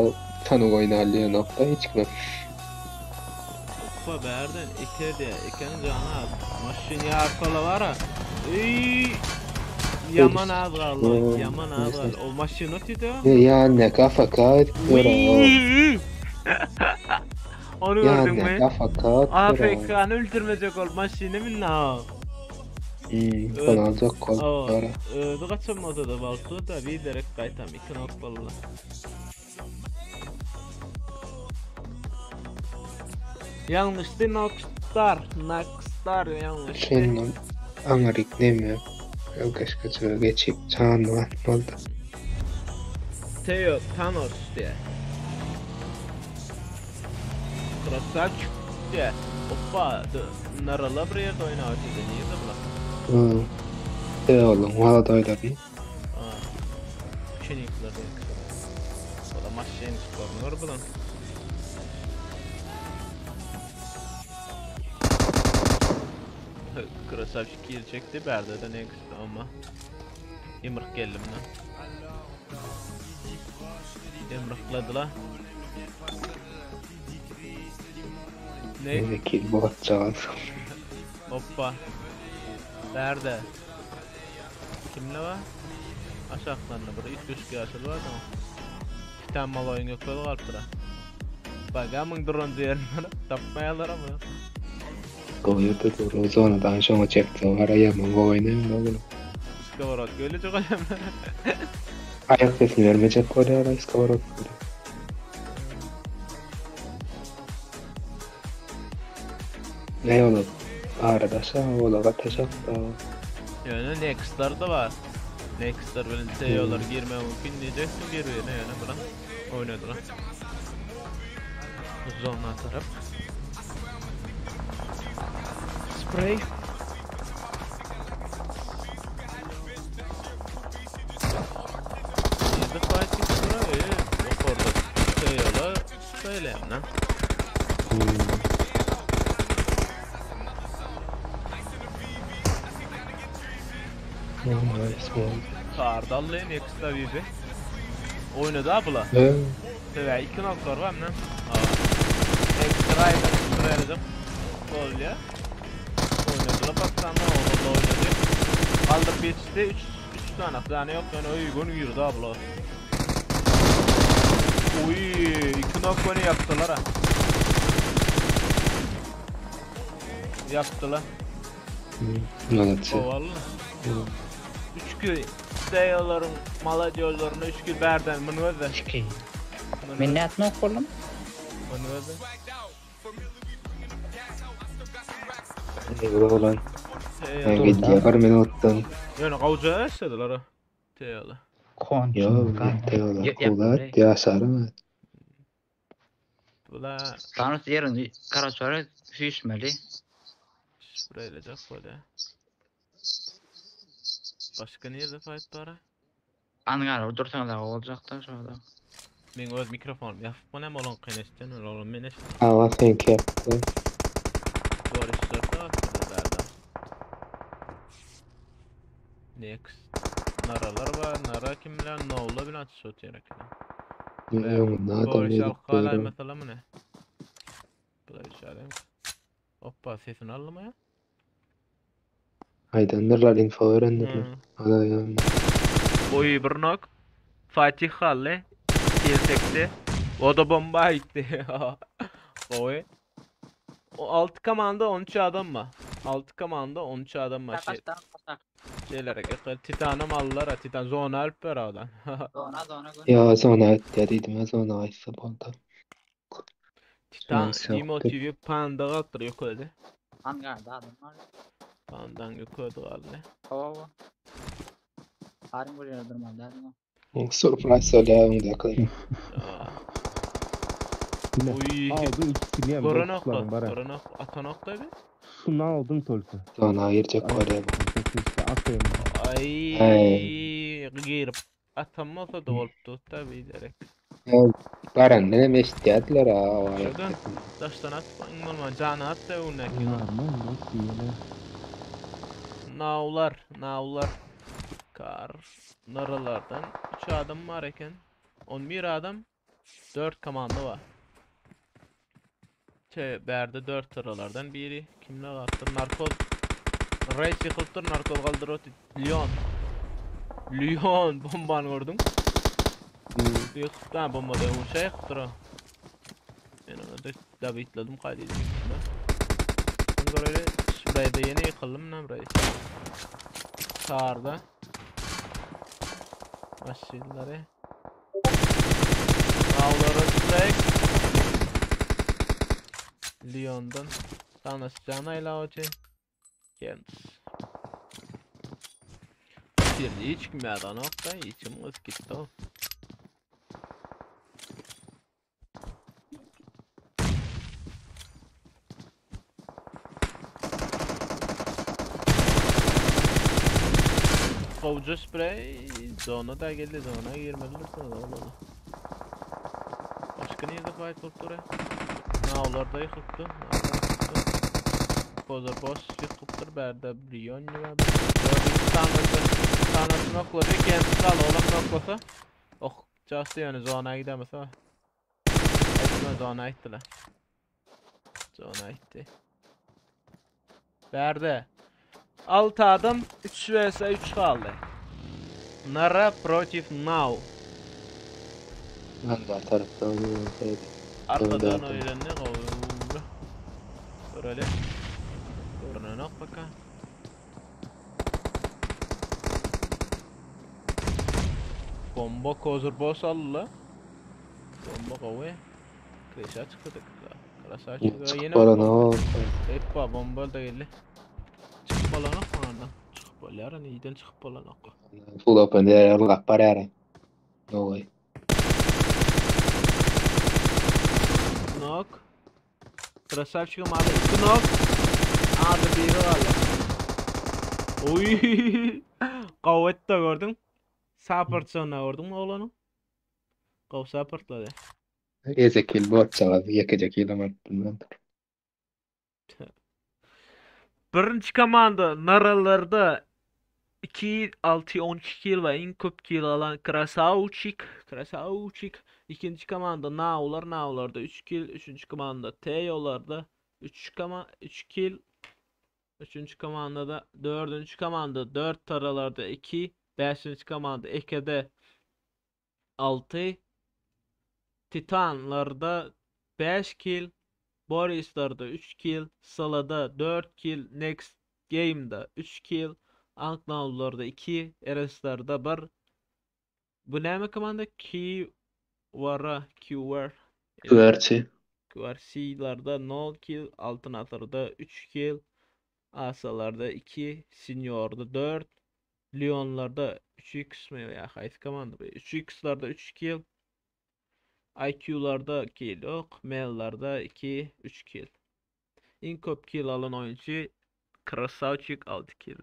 Speaker 5: Sanok oýnarly nokta hiç kim.
Speaker 2: Hoppa bärden iki de iken jana az. Maşyn ýarpala var ha. Ey! Yaman az galdy.
Speaker 5: Hmm,
Speaker 2: Yaman az galdy. O maşyn ötüdi.
Speaker 5: Ya ne kafa kat
Speaker 2: Uy! Onu
Speaker 5: Ya
Speaker 2: gördün
Speaker 5: ne
Speaker 2: mü?
Speaker 5: kafa kat
Speaker 2: AFK'nı öldürmeyecek ol maşyny minna. ha.
Speaker 5: Hmm, bana alacak kol.
Speaker 2: Aa,
Speaker 5: Ara.
Speaker 2: Öldü kaçırmadı da baltı da bir direkt kaytam iki nok valla. Yanlıştı Nokstar, Nokstar yanlıştı.
Speaker 5: Şundan aňaryk neme. Ökeşkaça geçip çanma atmadı.
Speaker 2: Teo Thanos diye. Krasavçik diye. Hoppa, narala bir yerde oynadı niye de bula?
Speaker 5: Hı. E oğlum, valla doýdurmy?
Speaker 2: Aa. Çenikler O da maşyn görünür bulan. Krasavçik girecekti Berdeden en kısa ama Yımrık geldim lan. Yımrıkladılar. Ne?
Speaker 5: Ne ki bu atacağız.
Speaker 2: Hoppa. Nerede? Kimle var? Aşağılarında bir ilk düşük yaşadı var da. Titan mal oyun yok böyle var sıra. Bak amın drone diğerini tapmayalar ama.
Speaker 5: Goýurdy dur, zonadan şoňa çekdi. Ara ýaman goýny oğlum.
Speaker 2: Skoworod geldi jogaýam.
Speaker 5: Aýak sesini bermejek bolýar skoworod. Ne olar? Aradaşa, ola gataşak da.
Speaker 2: Ýöne Nextlar da bar. Nextlar bilen TO-lar girmegi mümkin diýjekdim bir-birine ýöne bular oýnadylar. Zona tarap. Spray. Ýerde fight gitdi, ýokarda TO-lar şeýle lan. Kardally next tabibi. Oýnady abla. Sebä iki noklar bar mena. Ekstra aýdan sprayladım. Bolýa. Oýnadylar paksanda olar oýnady. Galdyryp ýetişdi 3 3 tane tane ýok ýöne öý göni girdi abla. Uy, iki nokony ýapdylar ha. Ýapdylar.
Speaker 5: Malaçy.
Speaker 2: Owalla. Üç ki Steýalaryň maladýorlaryny üç ki bärden muny gözle.
Speaker 7: Iki. Men nätme ok boldum?
Speaker 2: Muny gözle.
Speaker 5: Ne bolan? Men gidýär bir minutdan.
Speaker 2: Ýöne gawja eşlediler ha. Teýala.
Speaker 5: Ýok, teýala. Kulat ýaşarym.
Speaker 2: Bula
Speaker 7: Thanos ýerini karaçara süýşmeli.
Speaker 2: Spreýlejek bolýar. Başga nirde fight bar?
Speaker 7: Angara dursaň da boljakda şurada.
Speaker 2: Men öz mikrofonym ýapyp bolýan olan kyn eşitýän, olam men eşitýän.
Speaker 5: Awa seňki ýapyk.
Speaker 2: Görüşlerde aslında Next. Naralar bar, nara kim bilen, Nowla bilen açyş otyr eken.
Speaker 5: Öňünde adam
Speaker 2: Görüş
Speaker 5: edip
Speaker 2: alyp galaý
Speaker 5: böýrüm.
Speaker 2: mesela mı ne? Bular işaret. Hoppa sesini aldymy ya?
Speaker 5: Aýdandyrlar, info berendirler.
Speaker 2: Hmm.
Speaker 5: Alaýan.
Speaker 2: Oy bir nok. Fatih Halle. Gelsekti. O da bomba gitti. Oy. O 6 komanda 13 adam mı? 6 komanda 13 adam var. Şey, şeylere Titan'ı mallara ha, Titan zona alıp ver oradan.
Speaker 7: Zona zona gön.
Speaker 5: Ya zona etdi dedim ya zona aýtsa boldy.
Speaker 2: Titan
Speaker 5: Şansı
Speaker 2: Dimo
Speaker 5: ýokdy.
Speaker 2: TV panda kalktır yok öyle.
Speaker 7: Angarda adam var.
Speaker 2: Pandan yok öyle kaldı.
Speaker 7: Hawa. Harun buraya durmadı. Harun.
Speaker 5: Surprise bolýar öňdäki.
Speaker 2: Aa.
Speaker 4: Yine
Speaker 2: Oy.
Speaker 4: Aldım ikisini hem
Speaker 2: Koronok
Speaker 4: dostlarım bara.
Speaker 2: Koronok atanok da bir.
Speaker 4: Şunu aldım tolku.
Speaker 5: Zona girjek bolýar.
Speaker 4: Atayım.
Speaker 2: Ay
Speaker 5: Ay.
Speaker 2: girip atamasa da olupdu tabi direkt.
Speaker 5: Ya barandan hem eşitýärdiler ha. o aýak
Speaker 2: Şuradan.
Speaker 5: sesini.
Speaker 2: Daşdan at, olman canı at da öndeki.
Speaker 4: Normal nasıl yine?
Speaker 2: Navlar, navlar. Kar. Naralardan 3 adam var eken. 11 adam 4 komanda var. Şey, berde 4 sıralardan biri. Kimler attı? Narkoz. Reis yıkılıptır, narkoz kaldırıyor. Leon. Leon bombanı gördün. Yıkıp da bomba da uçağı yıkıptır o. Ben onu da David'ladım kaydedeyim. Ben böyle şurayı da yeni yıkıldım lan burayı. Sağda. Başlayınları. Avları strike. Leon'dan. Tanışacağına ilave Gens. Bir hiç kim yerden nokta içim kız gitti o. Kovucu sprey zona da geldi zona girmediler sonra olmadı. Başka nerede fight bolup duruyor? Navlar da yıkıptı. Navlar yıkıptı. Koza boss yıkıptır. Berde Brion var. Bir tanesi tanesi nokladı. Kendisi kal oğlum noklasa. Oh, just yani zona gidemez ha. Etme zona ittiler. Zona itti. Berde. 6 adam 3 vs 3 kaldı. Nara protiv Now.
Speaker 5: Hangar taraftan oynasaydı.
Speaker 2: Arkadan
Speaker 5: Döndü.
Speaker 2: oylandı. Böyle. Görünen ok baka. Bomba kozur boss aldy. Bomba gowy. Kreşa çykdy. Krasaçyk
Speaker 5: Çykyp
Speaker 2: ýene
Speaker 5: bolanok.
Speaker 2: Eppa bomba da geldi. Çykyp bolanok ondan. Çykyp bolýar, niden çykyp bolanok.
Speaker 5: Full open diýer, ylgap barýar. No way.
Speaker 2: Knock. Krasavçigim aldy. 2 knock. Ady biri galdy. Oy. Gawet da gördün. Supportçyny gördün mü oglanyň? Gowy supportlady.
Speaker 5: Ezekiel botçagaz ýekeje kill alyp bilmändir.
Speaker 2: Birinji komanda Naralarda 2 6 12 kill we iň köp kill alan Krasavçik, Krasavçik. Ikinji komanda Naular, Naularda 3 kill, üçünji komanda Teolarda 3 koma 3 kill. Üçünji komandada dördünji komanda 4 taralarda 2, beşinji komanda Eke'de 6, Titanlarda 5 kill, Borislarda 3 kill, Salada 4 kill, Next Game'da 3 kill, Anknavlarda 2, Eres'larda 1. Bu näme komanda? Qvara, QR.
Speaker 5: Güverçi.
Speaker 2: QRC'larda 0 kill, Altın Asır'da 3 kill, Asalarda 2, Senior'da 4, Lyon'larda 3x mi ya haýsy komanda bu? 3x'larda 3 kill, IQ'larda kill yok, Mel'larda 2, 3 kill. Iň köp kill alan oýunçy Krasavçik 6 kill.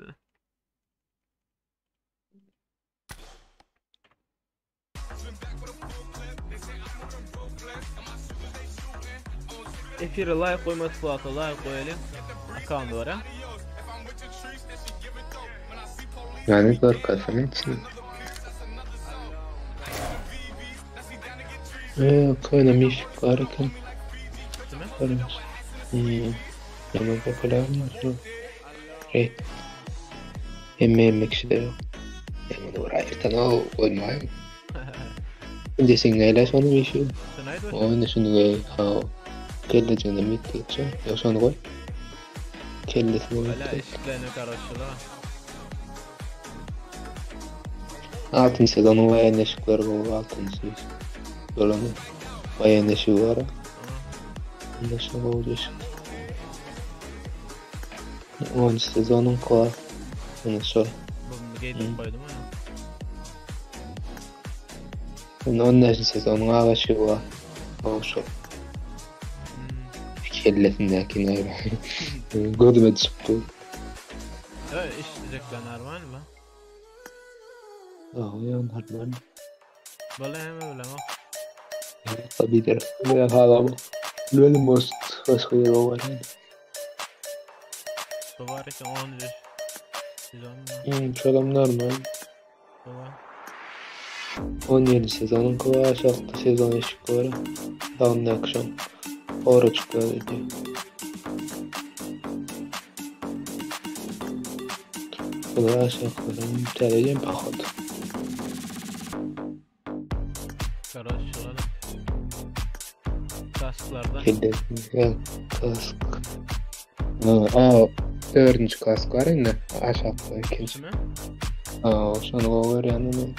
Speaker 2: Efire like goýmadyk bolsa like goýalyň. Account bar ha.
Speaker 5: Yani görkezene içine. Eee köne mişik bar eken.
Speaker 2: Kime?
Speaker 5: Görmüş. Hmm. Ýaman popüler mi? Rey. Hemme hemme kişi de yok. Ýaman uğraýtan o goýmaýyn. Indi sen neyle şonu mişi?
Speaker 2: Sen aýt başa.
Speaker 5: Oyunu şunu goý. Ha. Kellejigine mit geçe. Ýa şonu goý. Kellesini
Speaker 2: Hala
Speaker 5: goý.
Speaker 2: eşiklerine garaşyla.
Speaker 5: Altynjy sezonyň waýen eşikleri gowy altynjy bölümi. Waýen eşigi bar. Onda şu gowy eşik. 10. sezonyň bar. Ýene şol.
Speaker 2: Bunu geýdirip goýdum ha.
Speaker 5: Indi 15. sezonyň ak eşigi bar. Gowy şol. Kellesindäki näme? Gözüme düşüp dur.
Speaker 2: Ö, işleyecekler normal mi?
Speaker 5: Aa, ya normal.
Speaker 2: Bala hem bilemem.
Speaker 5: Tabii Ya hala bu. Bilmedim boş başka yer var yani.
Speaker 2: Bu var ki 10. Sezon mu?
Speaker 5: Şolam normal.
Speaker 2: Baba.
Speaker 5: 17 sezonun var, aşağıda sezon eşik var. Dağında akşam. Ora çıkıyor dedi. Bular aşağıdan tercih paxod.
Speaker 2: Garaşyla. Kasklarda.
Speaker 5: Kellesinde kask. Aa, dördüncü kask var indi. Aşağıda ikinci.
Speaker 2: Kime?
Speaker 5: Aa, şonu gowy görýän onu.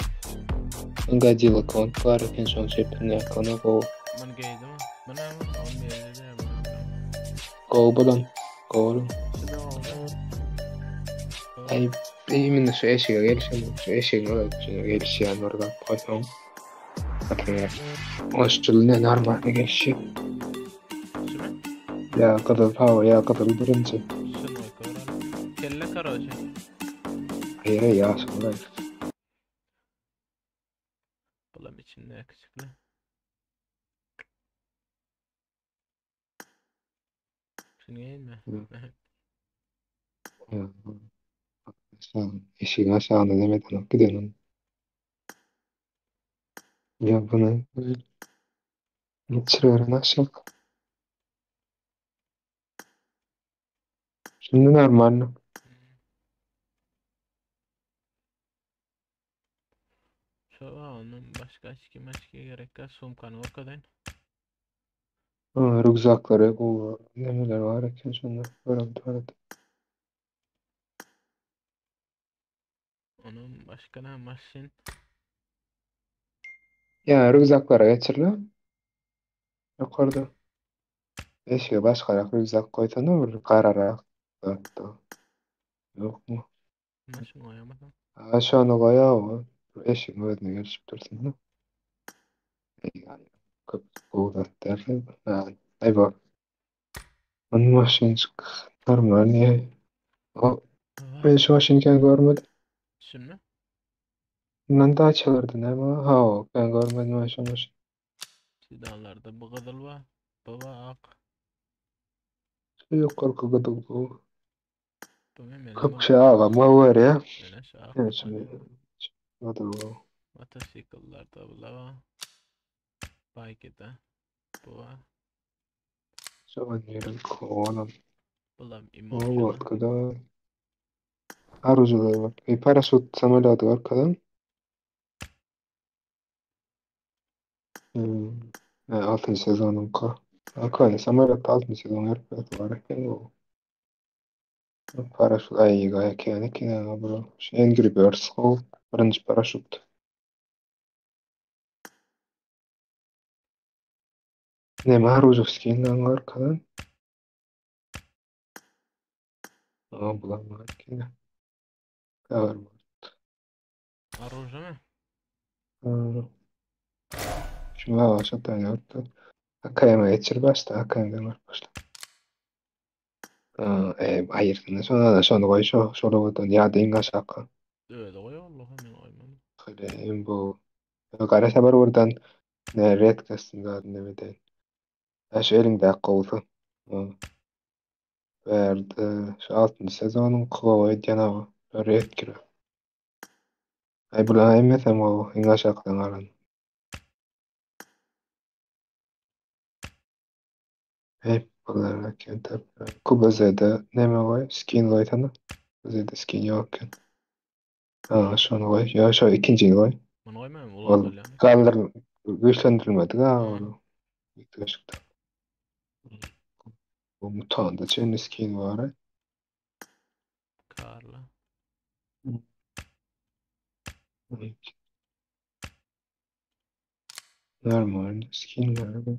Speaker 5: Godzilla Kong var eken şoň çepinde ýakana gowy.
Speaker 2: Bunu giydim ha. Bu ne mi? 17 de bu.
Speaker 5: Gowy bolan. Gowy bolan.
Speaker 2: Şu da oldu.
Speaker 5: Ay, именно şu eşige gelişen, şu eşigiň öyle gelişýän orada koysaň. Например, oşçul ne normal gelişi.
Speaker 2: Şuna?
Speaker 5: Ya gyzyl hawa ya gyzyl birinji.
Speaker 2: Şunu koyalım. Kelle karaoke.
Speaker 5: Hayır ya sonra.
Speaker 2: Bulam içinde yakışıklı. Şunu giyeyim mi?
Speaker 5: Hı. Aşağı, eşiğin aşağına demeden gidelim. Ya bunu geçiriyorum aşağı. Şimdi normal.
Speaker 2: Şu onun başka içki başka gerek yok. Sumkanı o kadar.
Speaker 5: Ha, rükzakları bu neler var eken şunlar. Böyle tuvalet.
Speaker 2: Onun başka ne maşin.
Speaker 5: Ýa rýukzaklara geçirle. Ýokarda. Eşige başgarak rýukzak goýsana bir gararak zatda. Ýokmy?
Speaker 2: Maşyn goýamasaň.
Speaker 5: Ha şony goýaw. Eşigiň özüne gelişip dursun. Köp gowy zat däl. Ha, aý bor. Muny maşynjyk normalny. O, men şu maşyny kän görmedim.
Speaker 2: Şuny?
Speaker 5: Bundan daha çalardy näme? Ha, o, ben görmedim ben şu maşyn.
Speaker 2: Sedanlarda bu gyzyl bar, bu bar ak.
Speaker 5: Şu ýokarky gyzyl bu.
Speaker 2: Bu men
Speaker 5: Köp kişi agama görýär.
Speaker 2: Mene şu ak.
Speaker 5: Evet, şimdi. Gyzyl bu.
Speaker 2: Motosikllerde bular bar. Bike-de. Bu bar.
Speaker 5: Şu an ýeriň kowalam.
Speaker 2: Bulam
Speaker 5: O
Speaker 2: Immortal.
Speaker 5: gorkuda. Arujular var. E, paraşüt samolýoty görkezin. Hmm. E, 6. sezonyňky. Akany samolýot 6. sezon görkezdi var eken bu. Paraşüt aý eken eken bu. Şu Angry Birds go. Birinji paraşüt. Ne Arujowski'nden görkezin. Aa bulam var eken. Cover var.
Speaker 2: Orужие mi?
Speaker 5: Hmm. Şimdi aşağı ýokdy. AKM geçir başla. AKM'den var başla. Ha, e, hayır. Şona da şonu goý şo şolu ýa iň aşaky.
Speaker 2: Öyle goý Allah'a men goýmam.
Speaker 5: Hadi bu gara habar buradan ne red kastım zaten ne de. Ha şu elindäki gowusy. Ha, Verdi. Şu 6. sezonun gowy edýän awa. Red kire. Ay bulan hemmesem gowy. Iň aşakydan galan. Hep bular eken tabii. Kubazada neme goý? Skin goýsana. Kubazada skin ýok eken. Ha, şonu goý. Ýa şu ikinjini goý.
Speaker 2: Bunu goýmaýam,
Speaker 5: Ol
Speaker 2: ulan bolýar.
Speaker 5: galdyr güýçlendirilmedik ha ol. Ýetişikde. Bu mutanda çenli skin var.
Speaker 2: Karla.
Speaker 5: Normal skin var. bu.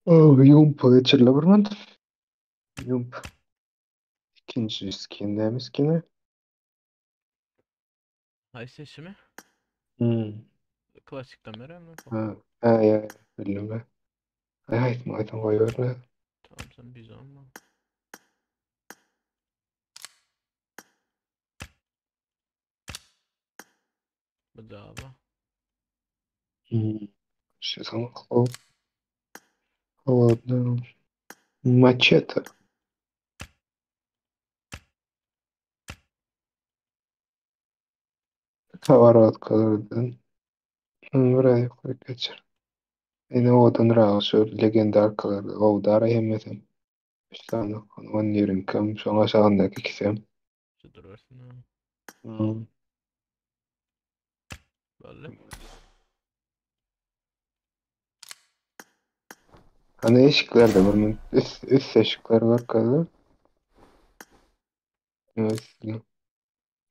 Speaker 5: Oh, Jump geçirile bir man. Jump. İkinci skin näme skini?
Speaker 2: Haýsy seçimi?
Speaker 5: Hmm.
Speaker 2: Klassikden beremmi?
Speaker 5: Ha, ha ya bildim ben. Ay hayt maytan goýberme.
Speaker 2: Tamam sen bizon mu? Bu da bu.
Speaker 5: Hmm. Şu sana o Ладно. Мачете. Kavarotkalardan. Buraya yukarı geçer. Yine odan rahat şu legendarkalarda. O dara hemmesem. Üç tane on yerin kam. Şoňa aşağındaki ikisem.
Speaker 2: Şu durursun ha.
Speaker 5: Hmm.
Speaker 2: Böyle.
Speaker 5: Hani eşiklerde var. Üst, üst eşikler var kadar. Evet.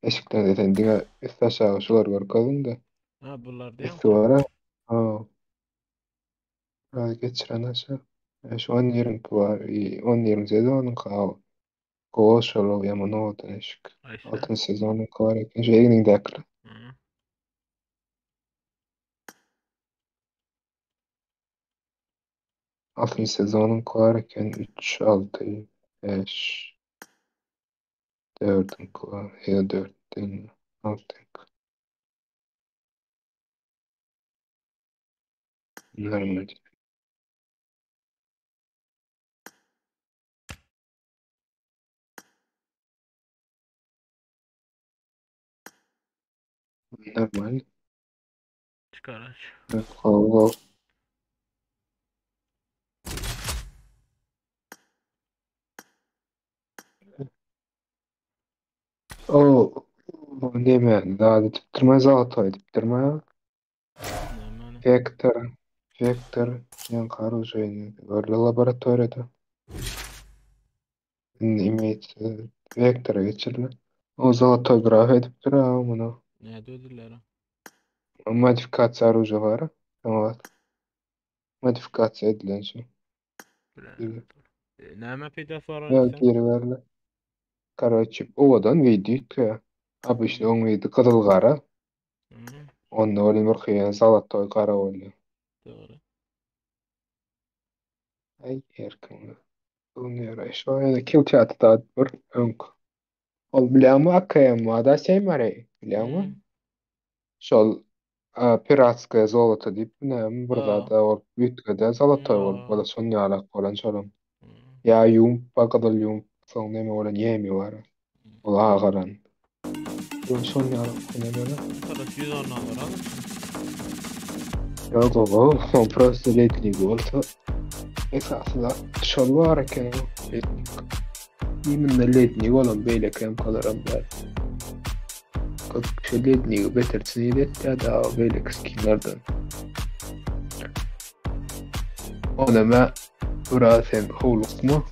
Speaker 5: Eşiklerde sen diňe üst aşağı şular var kalın da.
Speaker 2: Ha bunlar değil mi?
Speaker 5: Üstü var ha. Ha. Biraz geçiren aşağı. E, şu on yerin var. 10 yerin sezonun kav. Gol şolu yaman oldu eşik.
Speaker 2: Ayşe.
Speaker 5: Altın sezonun var eken. Şu egnindäkiler.
Speaker 2: Hı.
Speaker 5: Altın sezonun var eken. 3, 6, 5, 4'ün var. Ya 4'ün 6. Normal. Normal.
Speaker 2: Çıkar aç.
Speaker 5: Gowy. O näme? Daha edip durma, zalatoy edip durma.
Speaker 2: Näme?
Speaker 5: Vektor. Vektor ýaňky orужейный görle laboratoriýada. Indi image Vektora geçiriler. O zolotoý graf edipdir ha muny.
Speaker 2: Näde ödüller?
Speaker 5: Modifikasiýa oruža bar. Oňa modifikasiýa edilen şu.
Speaker 2: Bilen. Näme peýdasy bar
Speaker 5: Ýa
Speaker 2: onuň?
Speaker 5: giriberle. Karoçi, owadan wideo üýtgeýär. Obyçny oň wideo gyzyl gara. Onda welin bir hyýal zolotoý gara bolýar.
Speaker 2: Dogry.
Speaker 5: Aý erkin. Bilmiyorum. Şu ýerde kill chat da bir öňk. Ol bilýärmi AKM da Seýmare bilýärmi? Şol piratskaya zolota diýip näme bir zada bolup üýtgedi zolotoý bolup ola şon ýalak bolan şolam. Ýa ýump ba gyzyl ýump soň neme bolan ýemi bar. Ol agaran. Ýa şon ýalak näme?
Speaker 2: Taraf 110 dolar alın.
Speaker 5: Ýok oba, prosto lednik bolsa esasy zat şol bar eken. Lednik. Imенно lednik bolan beýleki MK-laram bar. Köp kişi lednigi beter çyny etýär da beýleki skinlerden. Ony mä biraz sen howlukma.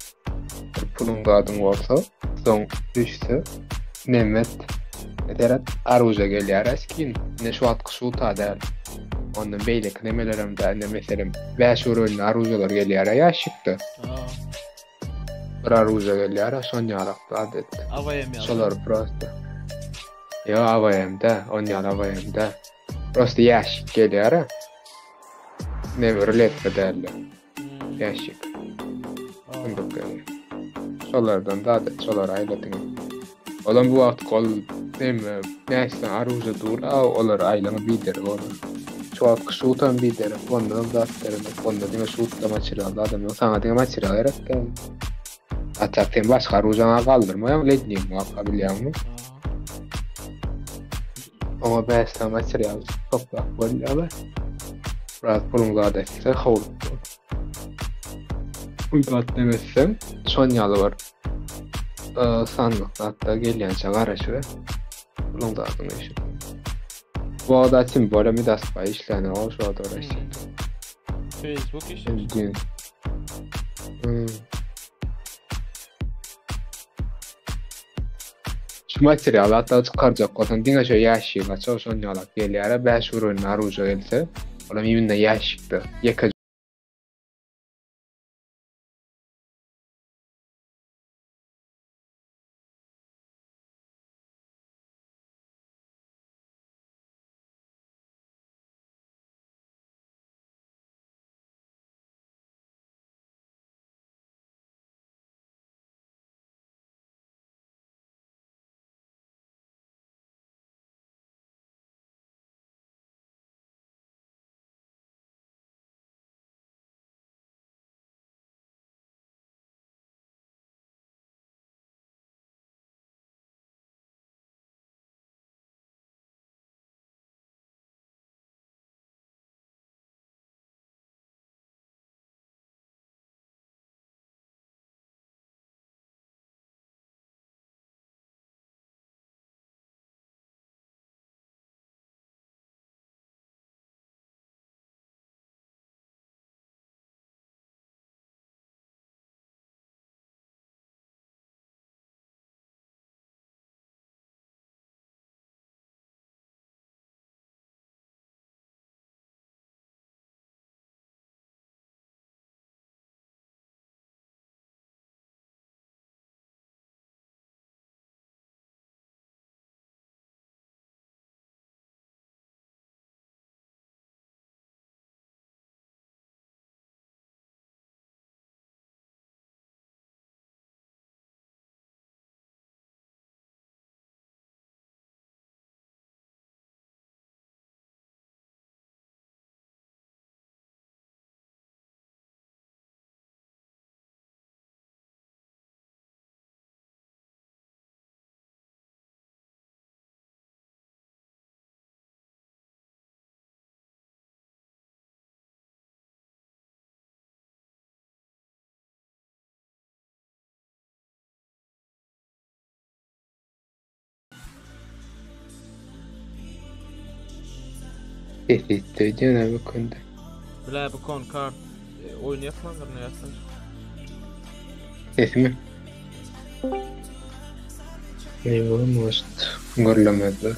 Speaker 5: Bir puluň zadyň bolsa, soň düşse nemet Seret aruja gelýär skin. Ine şu wagtky şuta däl. Ondan beýleki nemelerem däl. Ine meselem 5 urowenli arujalar gelýär ýaşikde. Bir aruja gelýär, şon ýalak zat etdi.
Speaker 2: AVM ýaly.
Speaker 5: Şolar prosto. Ýa AVM-de, on ýaly AVM-de. Prosto ýaşik gelýär. Ne ruletka däldi. Ýaşik. Sandyk gelýär. Şolardan zat et, şolar aýladyň. Olam bu wagt kol neme, näçe aruja dur, a olar aýlanyp biderek olar. Şu wagtky şutam biderek, ondan zat berenok, onda diňe şutda material adam ýok, saňa diňe material gerek däl. Hatta sen başga arujaňa galdyrmaýaň lednigiň waka bilýäňmi? Oňa 5 tane material toplap bolýar. Biraz puluň zat etse, howlup. Pul zat demezseň, şon ýaly bir sandyk zatda gelýänçä garaşyber. Puluň zadyny işi. Bu arada tim bolýa Midas baý işlänok ol şu wagt Russiýada.
Speaker 2: Facebook işleýär.
Speaker 5: Şu materialy hatda çykarjak bolsaň diňe şo ýaşygy açar şon ýalak gelýär 5 urowenli oruža gelse olam imенно ýaşykda ýeke Tehdit edýän abi künde.
Speaker 2: Bile bu konkar oýun ýapmandyr ne ýatsan.
Speaker 5: Sesimi? Ne bu может gürlemediler.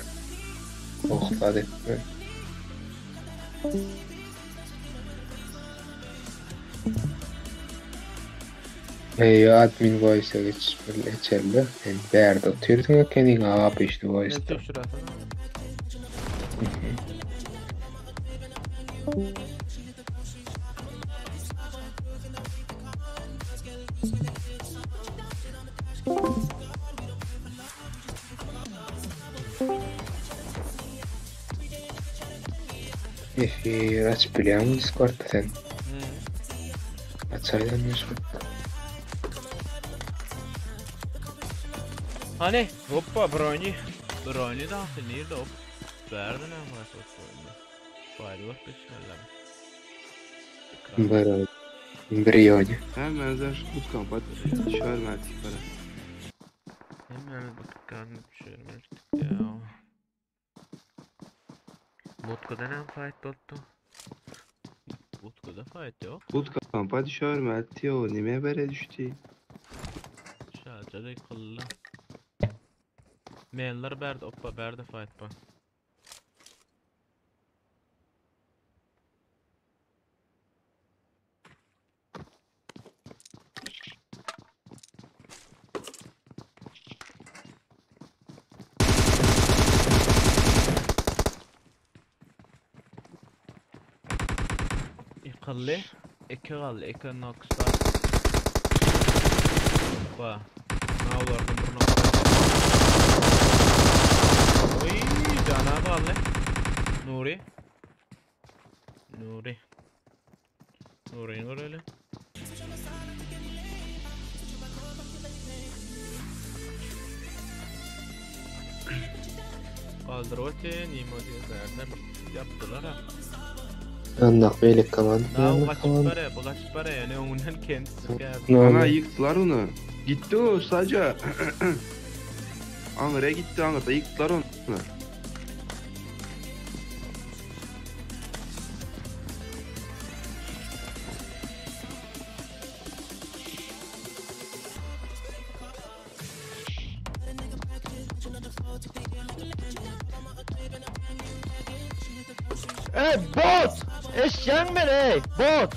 Speaker 5: Oh zat etme. Eý admin voice geç geçerli. Sen bärde otyrsyň ekeniň abi işte
Speaker 2: Ne
Speaker 5: voice'da.
Speaker 2: tüpşüräsene.
Speaker 5: Efir açyp bilýäňmi Discord'da sen?
Speaker 2: Hmm.
Speaker 5: Açaýdan Discord'da.
Speaker 2: Hani hoppa brony. Brony da nirde hop. Bärde ne var brony. Baýry bak geçmeli.
Speaker 5: Bir Brioni.
Speaker 8: Hemen şu bootcamp'a düşürmedik para.
Speaker 2: Hemen bakkan düşürmedik ya. Botka'da ne fight boldu? Botka'da fight yok.
Speaker 8: Bootcamp'a düşürmedik yo nime bere düştü.
Speaker 2: Şaca yıkıldı. Menler berdi, hoppa berdi fight ba. Yıkıldı. İki kaldı, iki knockslar. Hoppa. Ne olurdu bunu? Oy, cana kaldı. Nuri. Nuri. Nuri Nuri öyle. Kaldır öte, nimo diye yaptılar ha.
Speaker 5: Annak beylik komanda.
Speaker 2: Daha o
Speaker 5: Annak
Speaker 2: kaçıp
Speaker 5: komanda.
Speaker 2: var bu kaçıp var yani ondan kendisi geldi.
Speaker 8: Ana yıktılar onu. Gitti o sadece. Angara'ya gitti Angara'da yıktılar onu.
Speaker 9: Ey bot! Eşyan ben ey bot!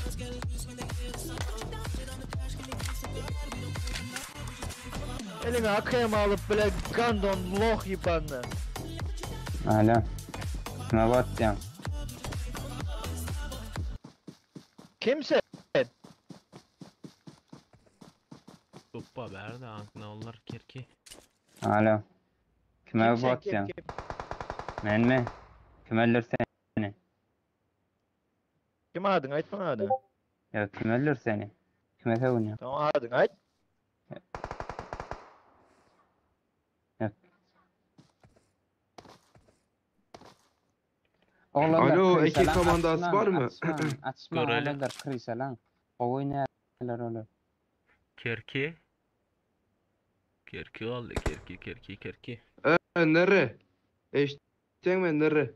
Speaker 9: Elime akıyım alıp böyle gandon loh yibanı.
Speaker 1: Alo. Kime batacağım?
Speaker 9: Kimse?
Speaker 2: Hoppa berdi aklına onlar kirki.
Speaker 1: Alo. Kime
Speaker 9: Kimse kim
Speaker 1: batacağım?
Speaker 9: kim?
Speaker 1: Men mi? Kim öldür seni?
Speaker 9: Kim adın ayt bana adını.
Speaker 1: Ya kim öldür seni? Kime savunuyor?
Speaker 9: Tamam adın ayt.
Speaker 1: Oğlanlar
Speaker 8: Alo,
Speaker 1: kırıysa
Speaker 8: ekip
Speaker 1: lan,
Speaker 8: komandası
Speaker 1: açman,
Speaker 8: var mı?
Speaker 1: Açman, açman
Speaker 2: Görelim.
Speaker 1: oğlanlar kırıysa lan. O oynarlar oğlum.
Speaker 2: Kirki. Kirki oldu kirki kirki kirki.
Speaker 8: Nere? Eşten ben nere?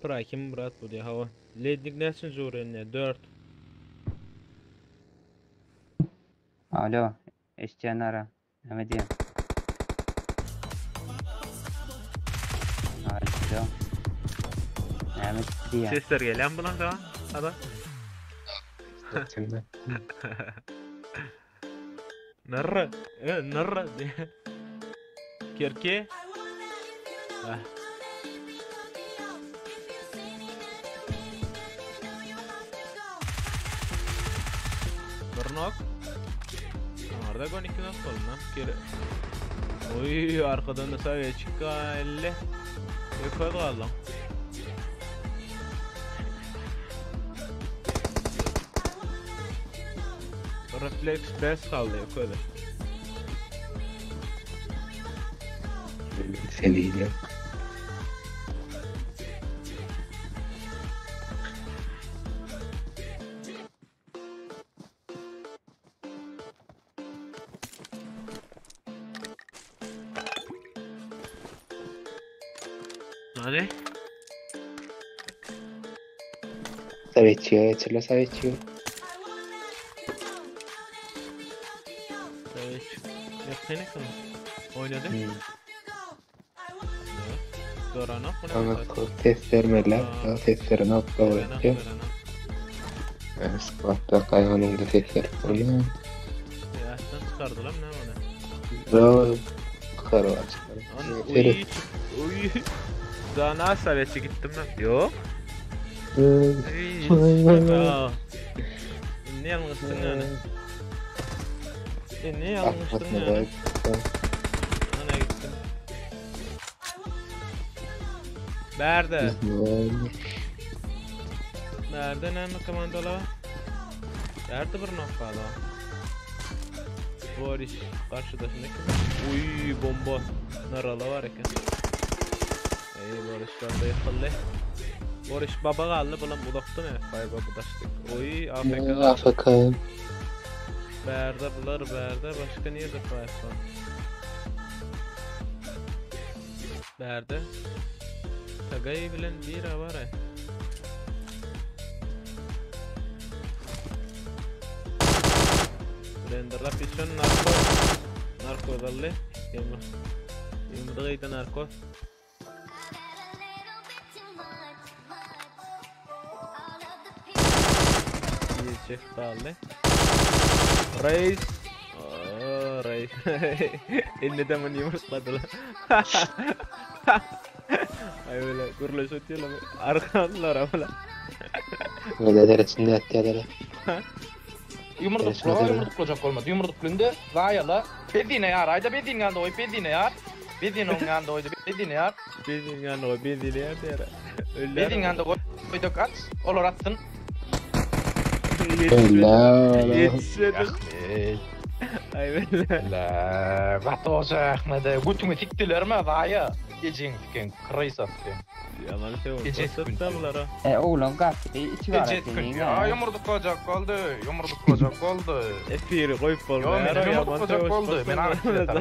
Speaker 2: Bırakayım Murat bu diye hava. Lednik nesin zurenine 4.
Speaker 1: Alo. Eşçen ara. Ne diyeyim? Alo. Ne diyeyim?
Speaker 2: Sesler gelen bulan da. Ada.
Speaker 5: Sen de.
Speaker 2: Narra. Narra. Kirki. Ah. Bir nok. Arada gon iki nok oldu lan. Kere. Oy arkadan da seviye çıktı 50. Yukarı kaldı. Refleks 5 kaldı yukarı.
Speaker 5: Seni yine.
Speaker 2: Hadi.
Speaker 5: Sovetçiye geçirler sovetçiye.
Speaker 2: Evet. Yakın yakın. Oynadı. Doranok mu ne?
Speaker 5: Ama ses vermediler.
Speaker 2: Aa.
Speaker 5: Seslerini alıp
Speaker 2: Doranok,
Speaker 5: öğretti.
Speaker 2: Doranok.
Speaker 5: Squat'ta kayganın da sesleri. Onu
Speaker 2: Yaştan çıkardılar ne onu?
Speaker 5: da kara açıklar.
Speaker 2: An
Speaker 5: Seyret.
Speaker 2: uy uy. Daha ne sovetçi gittim ben. Yok. Uy. Ne yanlıştın yani? E ne yanlıştın
Speaker 5: Akmasına
Speaker 2: yani?
Speaker 5: da
Speaker 2: Ana gittim. Nerede? Nerede näme komandola? Nerede bir noktada? Boris karşıdaşında kim? Uy bomba. Narala var eken. Ey Boris da yıkıldı. Boris baba kaldı bulam uzakta mı? Bay baba daştık. Uy AFK.
Speaker 5: AFK.
Speaker 2: Berde bular berde başka niye de fight var? Berde. Tagay bilen bir var ay. Renderla pichon narko. Narko dalle. Yumru. Yumru narko. Yiyecek dalle. Reis. Oo, reis. Elini de mi yumurtladılar. Ay öyle gurluş ötüyorlar. Arkanlar ama.
Speaker 5: Öyle derecinde attılar.
Speaker 10: Yumurduk kulağa yumurduk olacak olmadı. Yumurduk günde zayala. Bedine yar. Ayda bedin yandı oy bedine yar. Bedin onun yandı oydu bedine yar.
Speaker 2: Bedin yandı oy bedine yar der.
Speaker 10: Bedin yandı oy oyduk at. Olur atsın.
Speaker 5: Öyle.
Speaker 2: Yetişmedim. Ay böyle.
Speaker 10: La, vat olacak ne de. Götüňi sikdiler mi zaya? Ejin siken, kıraysa siken.
Speaker 2: Yaman şey oldu.
Speaker 10: Ece
Speaker 2: Basıp bulara.
Speaker 1: E oğlum gazetede içi var
Speaker 10: Ece
Speaker 1: senin
Speaker 10: ya
Speaker 1: ya.
Speaker 10: yumurduk olacak oldu. Yumurduk olacak oldu.
Speaker 2: Efiri koyup
Speaker 10: Yo
Speaker 2: olmuyor.
Speaker 10: men yumurduk olacak oldu. Men arasında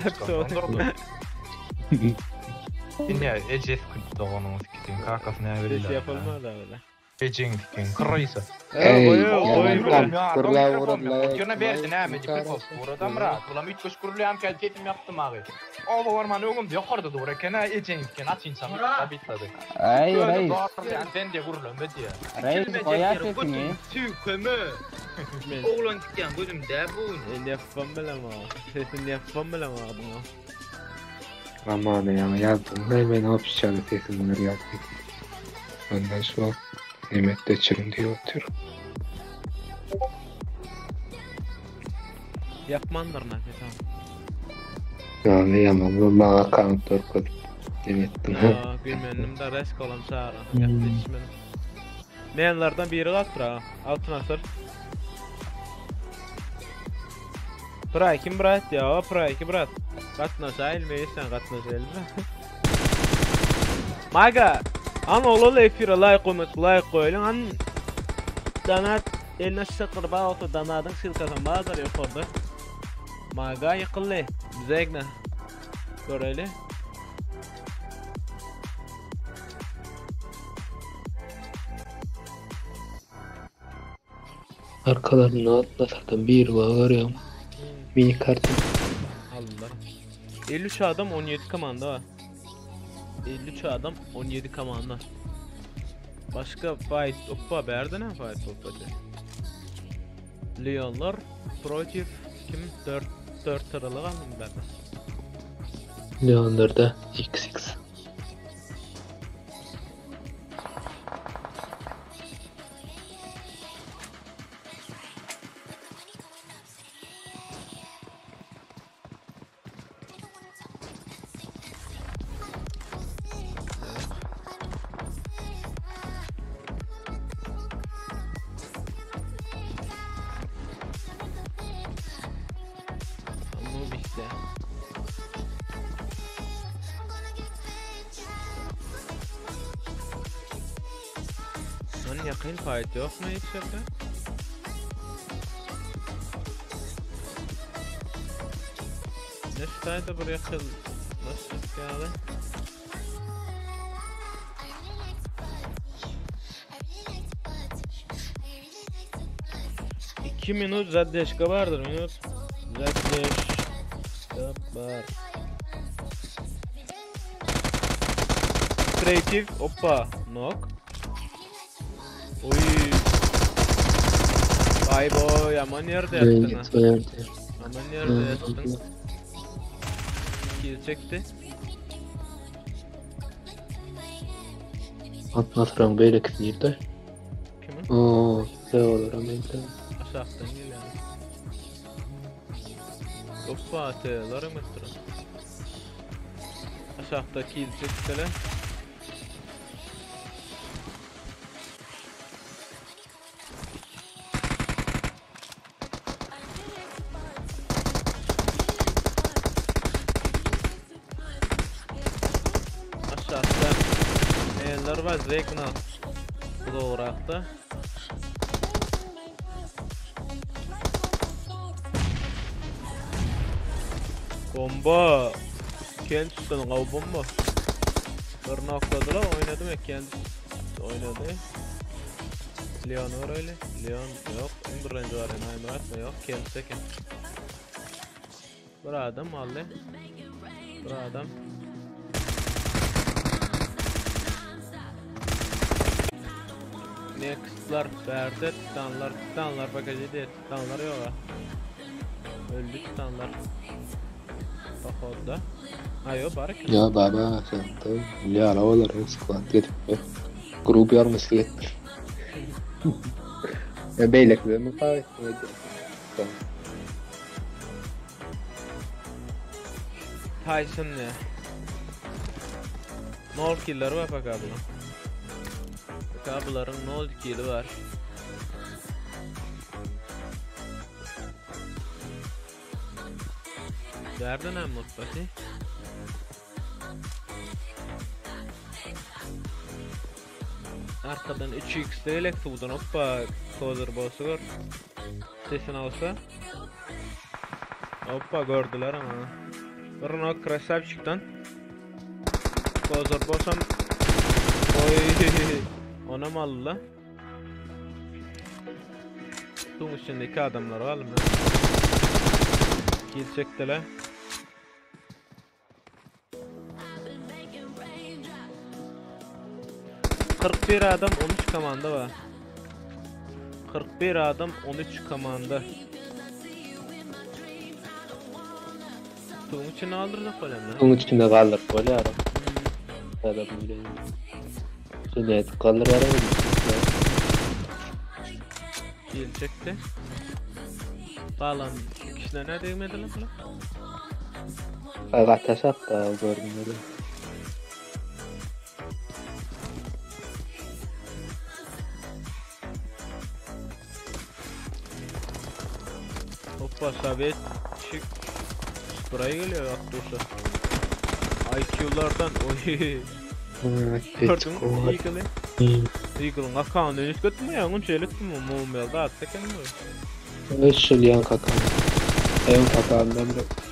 Speaker 10: Dinle Ece sıkıntı doğanın sikitin kakasını
Speaker 2: Ses
Speaker 10: verirler.
Speaker 2: yapılmaz öyle.
Speaker 10: Ece'nin sikin kıraysa.
Speaker 5: Ey,
Speaker 2: Oy, oy,
Speaker 5: yalan
Speaker 2: oy.
Speaker 5: kurla vurdular.
Speaker 10: Yöne berdi näme diýip Buradan bırak. Ulan üç kuş kurulýan keltetim yaptım abi. O orman öňümde ýokarda dur eken ha Ece'nin sikin açynçam tabitlady.
Speaker 1: Ey reis.
Speaker 10: Sen de gurulun be diýe.
Speaker 1: Reis koyar sesini.
Speaker 10: Tükömü. Oğlan sikin gözüm de bu.
Speaker 2: El yapmam bilem ha. Sesini yapmam bilem ha bunu.
Speaker 5: Aman ya yazdım. Hemen hapşalı sesim var yazdım. Ondan sonra Mehmet de çırın diye oturuyor.
Speaker 2: Yapmandır ne tamam.
Speaker 5: Yani yaman bu bana counter koydu. Demettim.
Speaker 2: Aa, bilmenim de resk olan çağıran. Yaptı içmedim. Neyanlardan biri kalktır ha. Altın asır. Bırak kim bırak ya? Bırak kim bırak? Katnaşa elmeyi sen katnaşa elme. Maga! An oğlu efire like koymak like koyalım. An Danat eline şıkır bağ olsa danadın silkasan bazıları yok orada. Maga yıkıldı. Zegna. Göreli.
Speaker 5: Arkalarına atlasardan bir var görüyorum. Mini kartı.
Speaker 2: Aldılar. 53 adam 17 komanda var. 53 adam 17 komanda. Başka fight oppa berdi ne fight oppa? Leonlar protiv kim 4 4 tırılı aldım berdi.
Speaker 5: Leonlar'da XX.
Speaker 2: Ama işte. Lan yakın fight yok mu hiç yerde? Ne şuraydı buraya kıl nasıl geldi? 2 minut zaddeşka bardyr. Minut zaddeşka bar. Creative hoppa knock. Oy. Ay boy aman yerde yattın ha. Aman yerde yattın. Kill çekti.
Speaker 5: Atmasyran beýlekisi nirde?
Speaker 2: Kimin?
Speaker 5: Oo, Teodora mende.
Speaker 2: Aşakdan gelýär. Hoppa Teodora mı Aşakda kill çektiler. Aşağıda eller var Zegna Doğrakta. Bomba. Kendisi gav bomba. Bir nokladılar oynadı mı kendisi oynadı. Leon var öyle. Leon yok. Birinci var Aymurat mı yok. Kendisi eken. Bir adam aldı. Bir adam. Next'lar berde titanlar titanlar bagajı değil titanlar yok ha. Öldü titanlar. Pohodda. Ha yok bari ki.
Speaker 5: Ya baba sen de ya olar squad gedip. Grup yarmasy getdi. Ya beýlek mi pay?
Speaker 2: Tyson ne? Nol kill'leri var bak abi. Bak nol kill'i var. Nereden hem mutfası? Arkadan 3x değil sudan hoppa Kozer boss'u gör. Sesini alsa. Hoppa gördüler ama. Bir nok krasavchikdan. Kozer boss'am. Oy. Ona aldı la. Suyun içindeki adamlar var mı? Kill çektiler. ...41 adam 13 komanda var. 41 adam 13 komanda. Suyun içine aldıracak bolýan
Speaker 5: Onun içinde kaldır bolýar. Ya da böyle. Sünnet kaldır ara.
Speaker 2: Kill çekti. Galan kişiler ne degmedi lan bular?
Speaker 5: Ay taş atda gördüm öyle.
Speaker 2: Hoppa Sovyet çık. Spray geliyor Akdursa. IQ'lardan oy. Gördün mü? Eagle'ı. Eagle'ın akağını üst götüm ya, onun şeyle tuttum mu? Mumyalda atsak mi?
Speaker 5: Şılyan kakan. Ev kakandan da.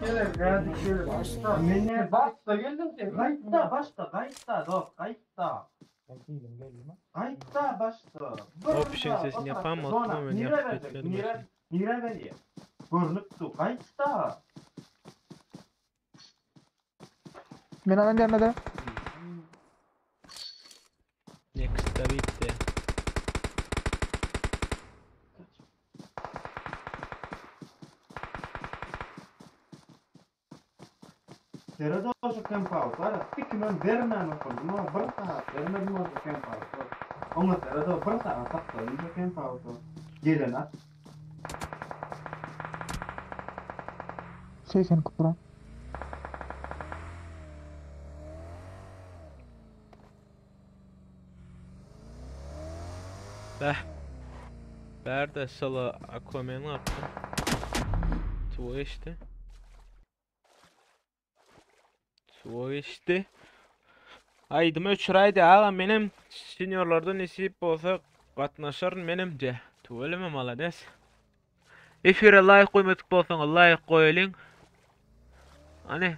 Speaker 6: Men başda geldim sen. Gaýtda başda gaýtda dost gaýtda. Gaýtda başda.
Speaker 2: O pişiň sesini yapan mı? Otma ben yapıp etmedim.
Speaker 6: Nire nire berýär? Görnüp dur gaýtda.
Speaker 9: Men alan gelmedi.
Speaker 2: Next da bitti.
Speaker 6: Sere doşu camp out var. Sikimen bermän oturdu. No bir saat bermedim o camp out. Oňa sere do bir saat sakladım şu camp out'u. Gelen at.
Speaker 9: 80 kuran.
Speaker 2: Beh. Bärde sala Aquaman'ı attım. Tuva geçti. Tuva geçti. Aýdymy öçüräýdi agam menem seniorlarda nesip bolsa gatnaşaryn menemje. Tüweleme malades. Efire like goýmadyk bolsaňyz like goýalyň. Ani.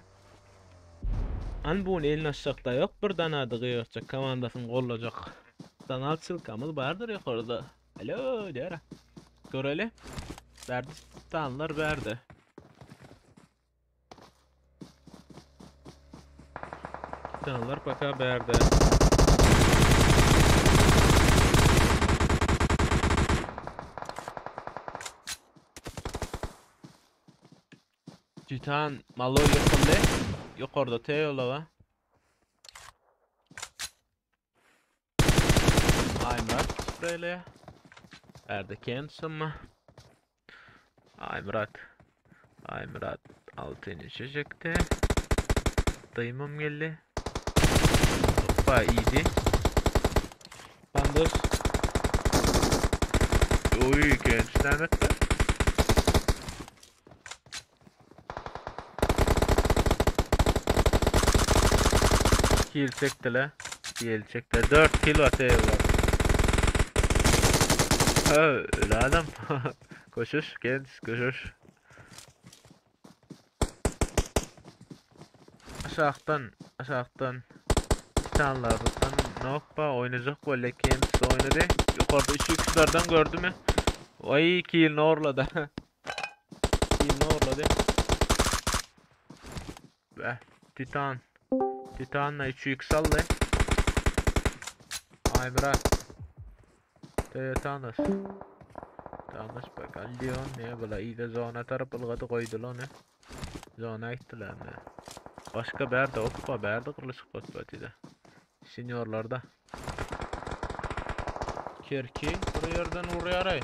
Speaker 2: An bu elini aşakda yok bir danady gygyrjak komandasyny gollajak. Kanal çylkamyz bardyr ýokarda. Alo diýär. Göreli. Berdi tanlar berdi. Tanlar paka berdi. Titan malo ýykyldy. Ýokarda T ýola. Aymrat spreyle. Erde Kenson Aymrat. Aymrat altyn içecekti. Dayımım geldi. Hoppa iyiydi. Bandos. Oy genç Mehmet Kill çekti la. Kill çekti. 4 kill atıyor. Ha, öyle adam. Koşuş genç koşuş. Aşaktan aşaktan Titanlardan Nokpa oynayacak böyle kendisi oynadı. Yukarıda 3x'lerden gördü mü? Vay kill orladı. Kill orladı. Be Titan. Titan'la 3x aldı. Ay bırak. Thanos. Thanos bak Leon ne bula iyi de zona taraf ılgadı koydu lan ne. Zona gittiler ne. Başka berde hoppa berde kırılışık patladı. Seniorlarda. Kerki bir yerden vuruyor ay.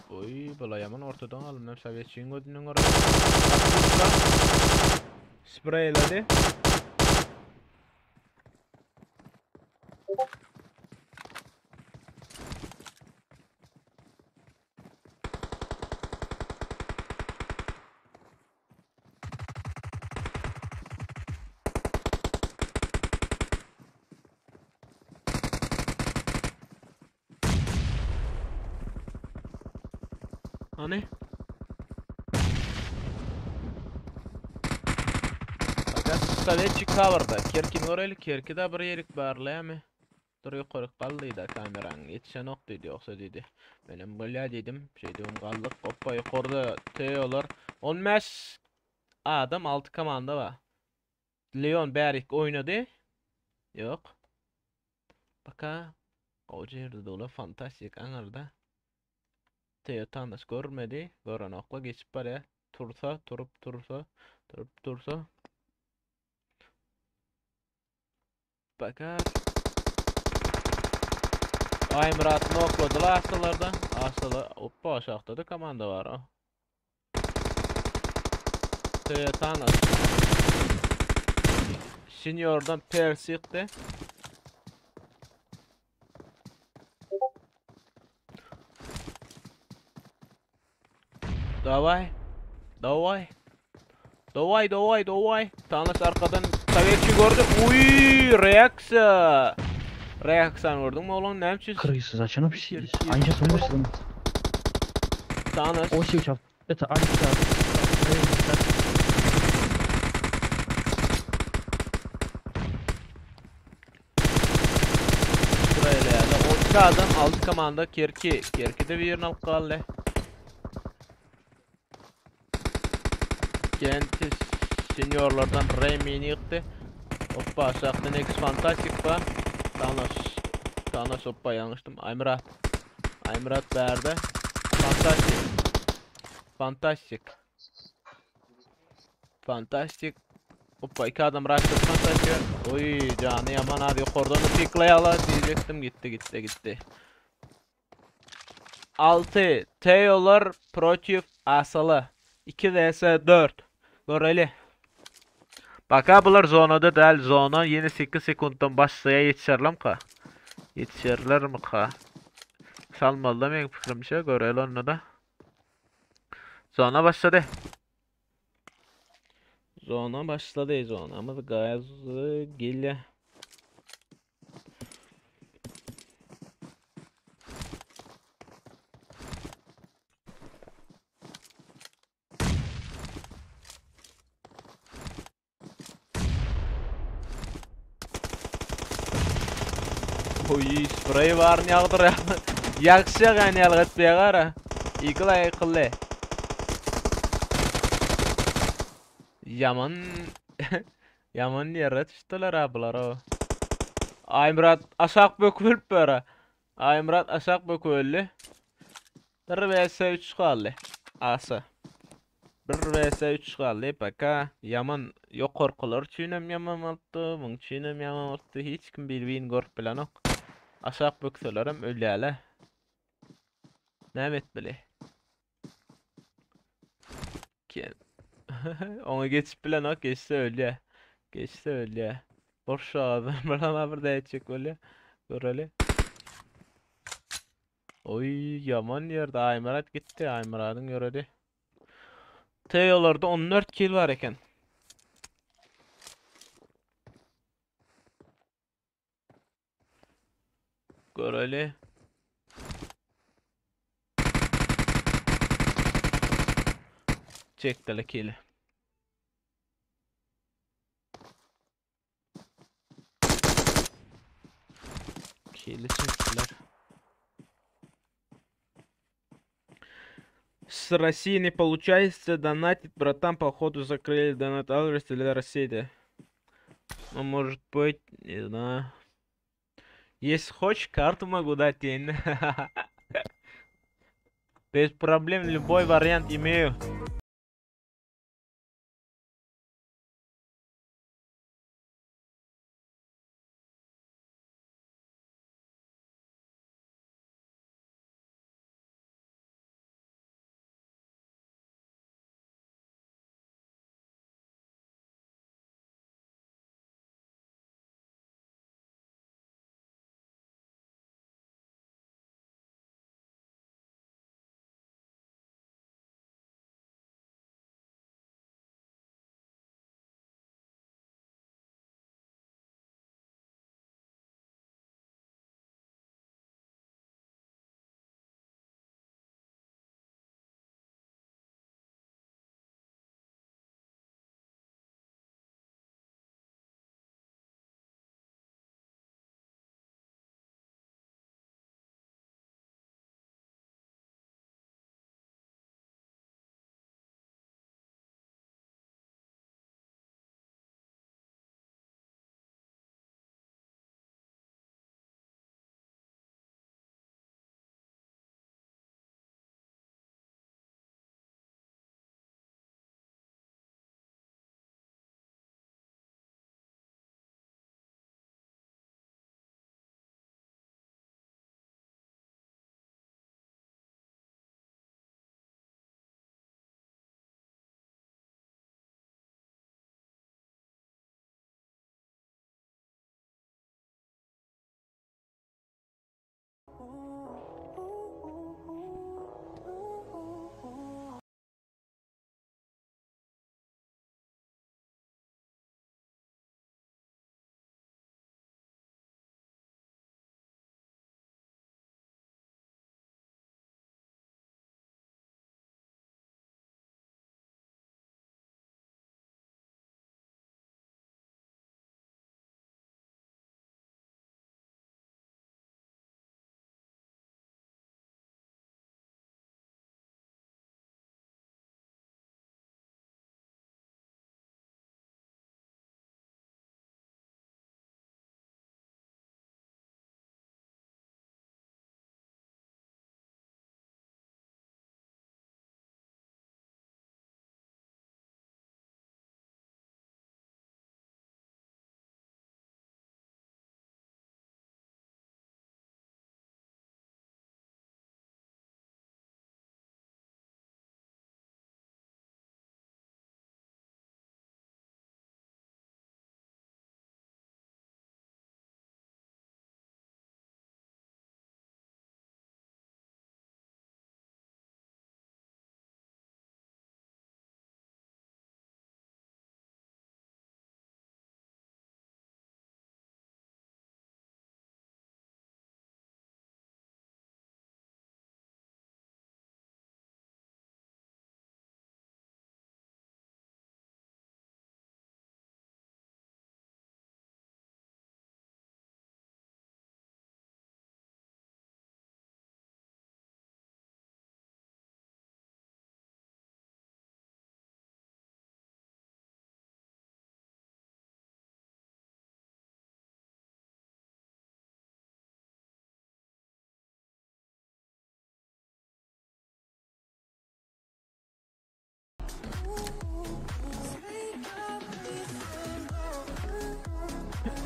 Speaker 2: Oy bula yaman ortadan aldım. Nem Sovyetçiğin ödünün oraya. Spreyledi. Hani? Fakat Sovyetçi cover'da. Kerkin oraylı Kerki de bir yerik barlayamı. Dur yukarı kaldıydı kameran. Yetişen ok dedi yoksa dedi. Benim böyle dedim. Şey diyorum kaldık. Hoppa yukarıda Teolar. 15 adam 6 komanda var. Leon Berik oynadı. Yok. Baka. Koca yerde dolu fantastik anarda. Teo Tandas görmedi. Gören okla geçip barya. Tursa, turup tursa, turup tursa. Bakar. Ay Murat'ını okladılar asalarda. Asalar. Hoppa aşağıda da komanda var ha. Teo Tandas. Senior'dan Persi yıktı. Davay. Davay. Davay davay davay. Tanış arkadan Sovyetçi gördü. Uy, reaksiya. Reaksiyan gördün mü oğlum? Ne için?
Speaker 11: Крысы, зачем общались? Они сейчас вымерли.
Speaker 2: Thanos.
Speaker 9: Ой, Это Альта.
Speaker 2: Sırayla yani. 12 adam 6 komanda Kerki. Kerki de bir yerini alıp kaldı. Kenti seniorlardan Remi'ni yıktı. Hoppa aşağıda Next Fantastic ba. Thanos. Thanos hoppa yanlıştım. Aymurat. Aymurat verdi. Fantastic. Fantastic. Fantastic. Hoppa iki adam rushladı Fantastic. Oy canı yaman hadi yukarıdan da piklayala diyecektim gitti gitti gitti. 6 Taylor protiv Asalı 2 vs 4 Göreli. Baka bular zonada del zona yeni 8 sekunddan başlaya yetişerler mi ka? Yetişerler mi ka? Salmalı da benim fikrimce göreli onu da. Zona başladı. Zona başladı zonamız gayet geliyor. Oy sprey var ýagdyr. Ýagşy gany ýalgat beýgara. Eagle aýkylly. Yaman Yaman ýere düşdüler ha bular o. Aýmyrat aşak bökülüp böre. Aýmyrat aşak böküldi. 1 vs 3 galdy. Asa. 1 vs 3 galdy. Baka yaman ýokarkylar üçin hem ýaman bolupdy, muň üçin hem ýaman bolupdy. Hiç kim bir-birini görüp bilenok. Aşak bökseler hem ölýärler. Näme etmeli? Ki Ona geçip bilenok, geçse ölýär. Geçse ölýär. Boş adam bilen bir däýjek bolýar. Göreli. Oy yaman ýerde Aýmyrat gitdi. Aýmyradyň göreli. Teolarda 14 kill var eken. Göreli. Çektiler kill'i. Kill'i çektiler. С России не получается донатить, братан, походу закрыли донат адрес или России. Ну, может быть, не знаю. Если хочешь, карту могу дать тебе. Без проблем, любой вариант имею.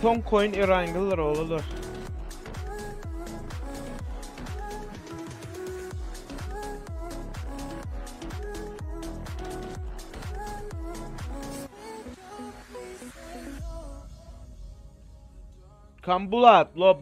Speaker 2: Son coin Erangle'lar oğlular. Kambulat, lo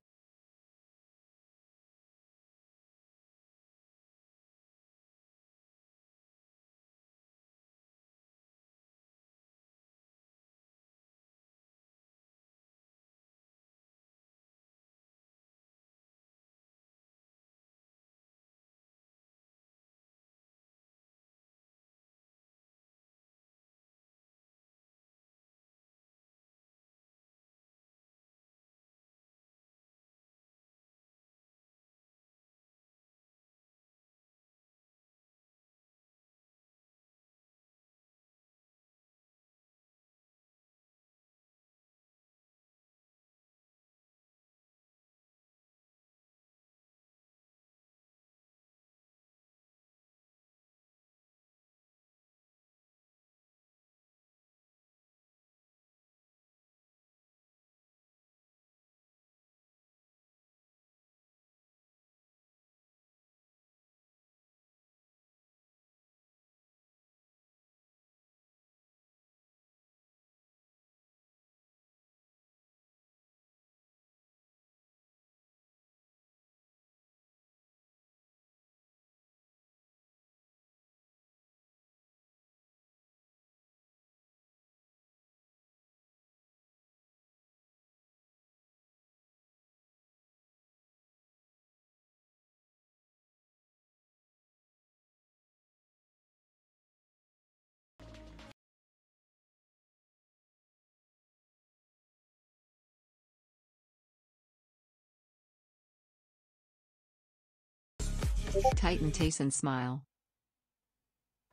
Speaker 11: Titan Tayson smile.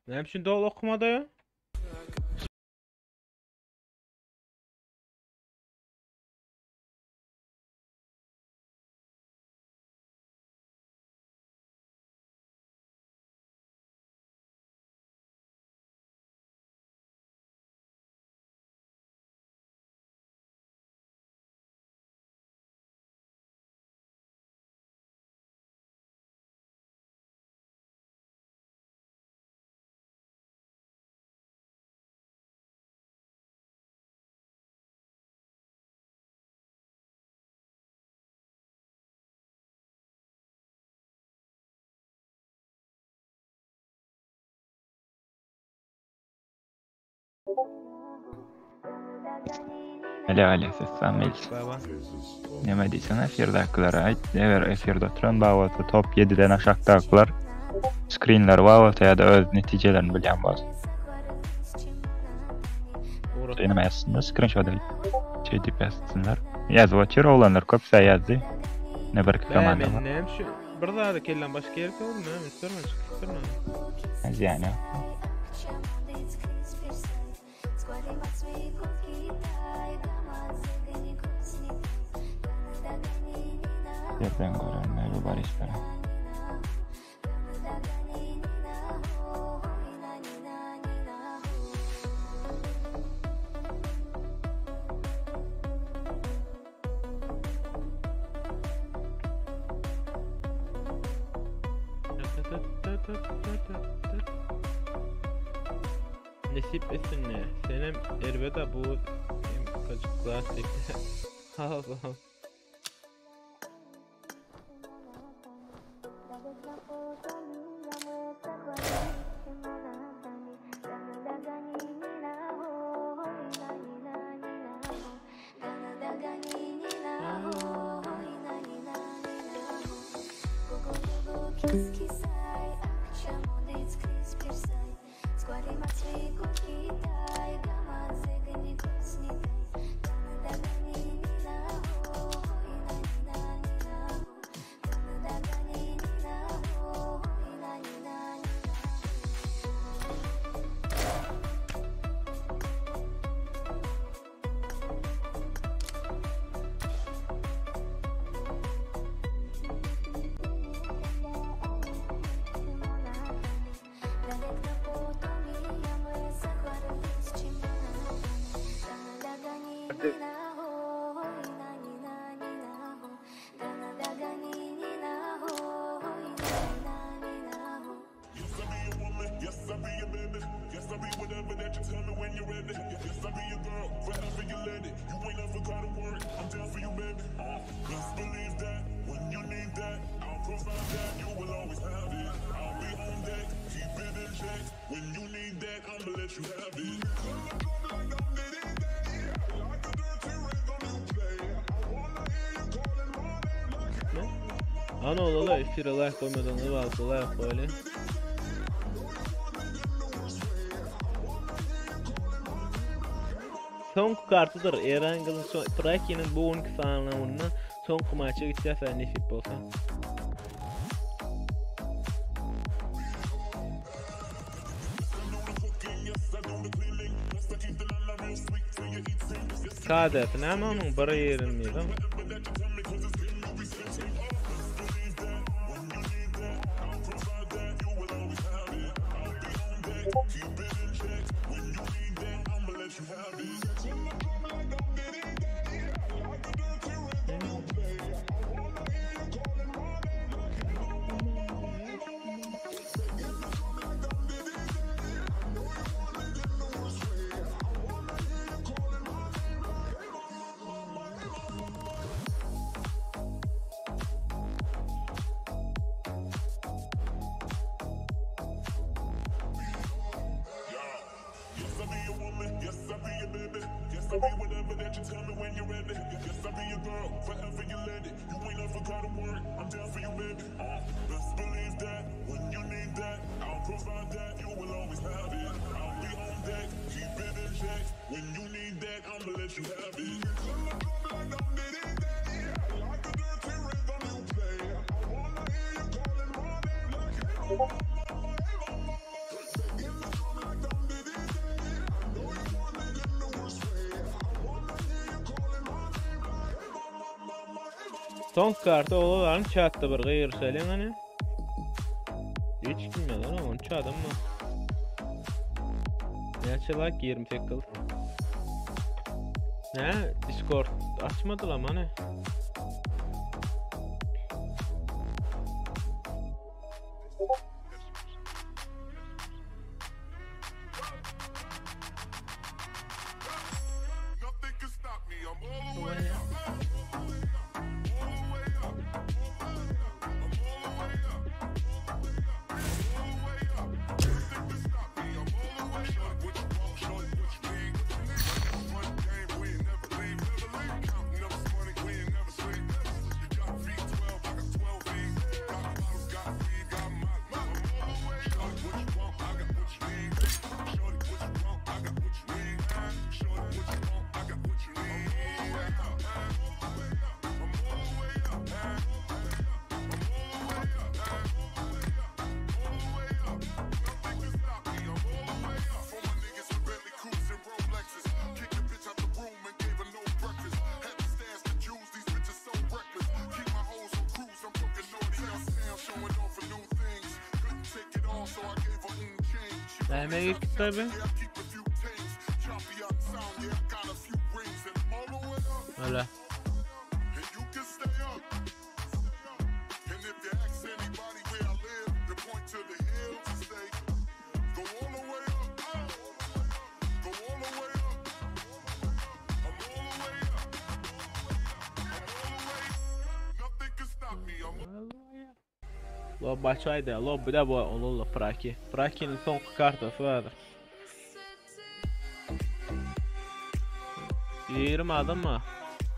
Speaker 2: Näme üçin dol okumada ya?
Speaker 1: Alo alo seslenme
Speaker 2: Baba.
Speaker 1: Neme diýsen efirdakylara aýt. Eger efirde oturan bawata top 7-den aşakdakylar screenler bawata ya da öz netijelerini bilýän bolsa. Ýene ýazsynlar screenshot şey diýip ýazsynlar. Ýazyp otyr oglanlar köp say ýazdy. Ne bir komanda
Speaker 2: Men
Speaker 1: var.
Speaker 2: näme şu bir zada kellen başga ýer oldu näme üstürme çıkıp
Speaker 1: Yani. Yerden görenler bu bar işlere.
Speaker 2: Nesip etsin ne? Senem elveda bu em klasik. Allah. Ana olala efire like goýmadan bolsa like goýaly. Soňky kartydyr. Erangel Traki'nin bu 12 sanawynda soňky maça gitýär nesip bolsa. KDF näme onuň bir ýerinde Son kartı olanın çatdı bir gıyırşalyň hani. Hiç kim yalan ama 13 adam mı? Näçe like 28. Ne? Discord açmadılar mı hani? Näme gitti tabi? Öyle. Lobby açaydı. Lobby'de bu olurlar Praki. Praki'nin son kartası vardır. 20 adam mı?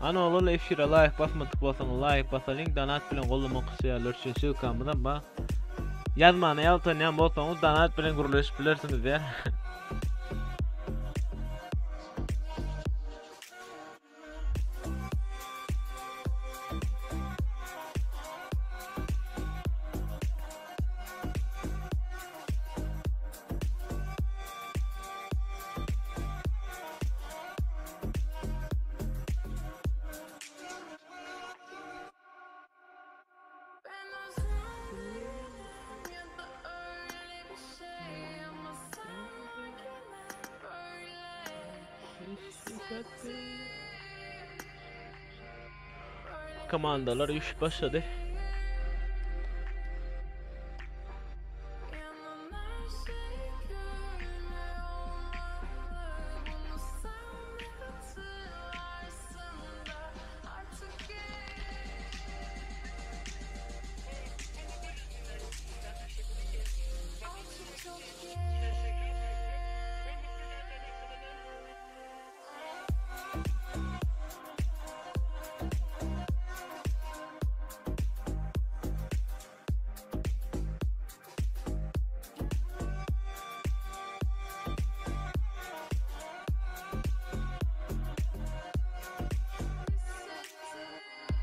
Speaker 2: Ana olur efşire like basmadık bolsaň like basalyň donat bilen goluma kysýarlar üçin ssylkamyzam ba. Ýazmany ýaltanýan bolsaňyz donat bilen gürleşip bilersiňiz ya. Komandalar iş başladı.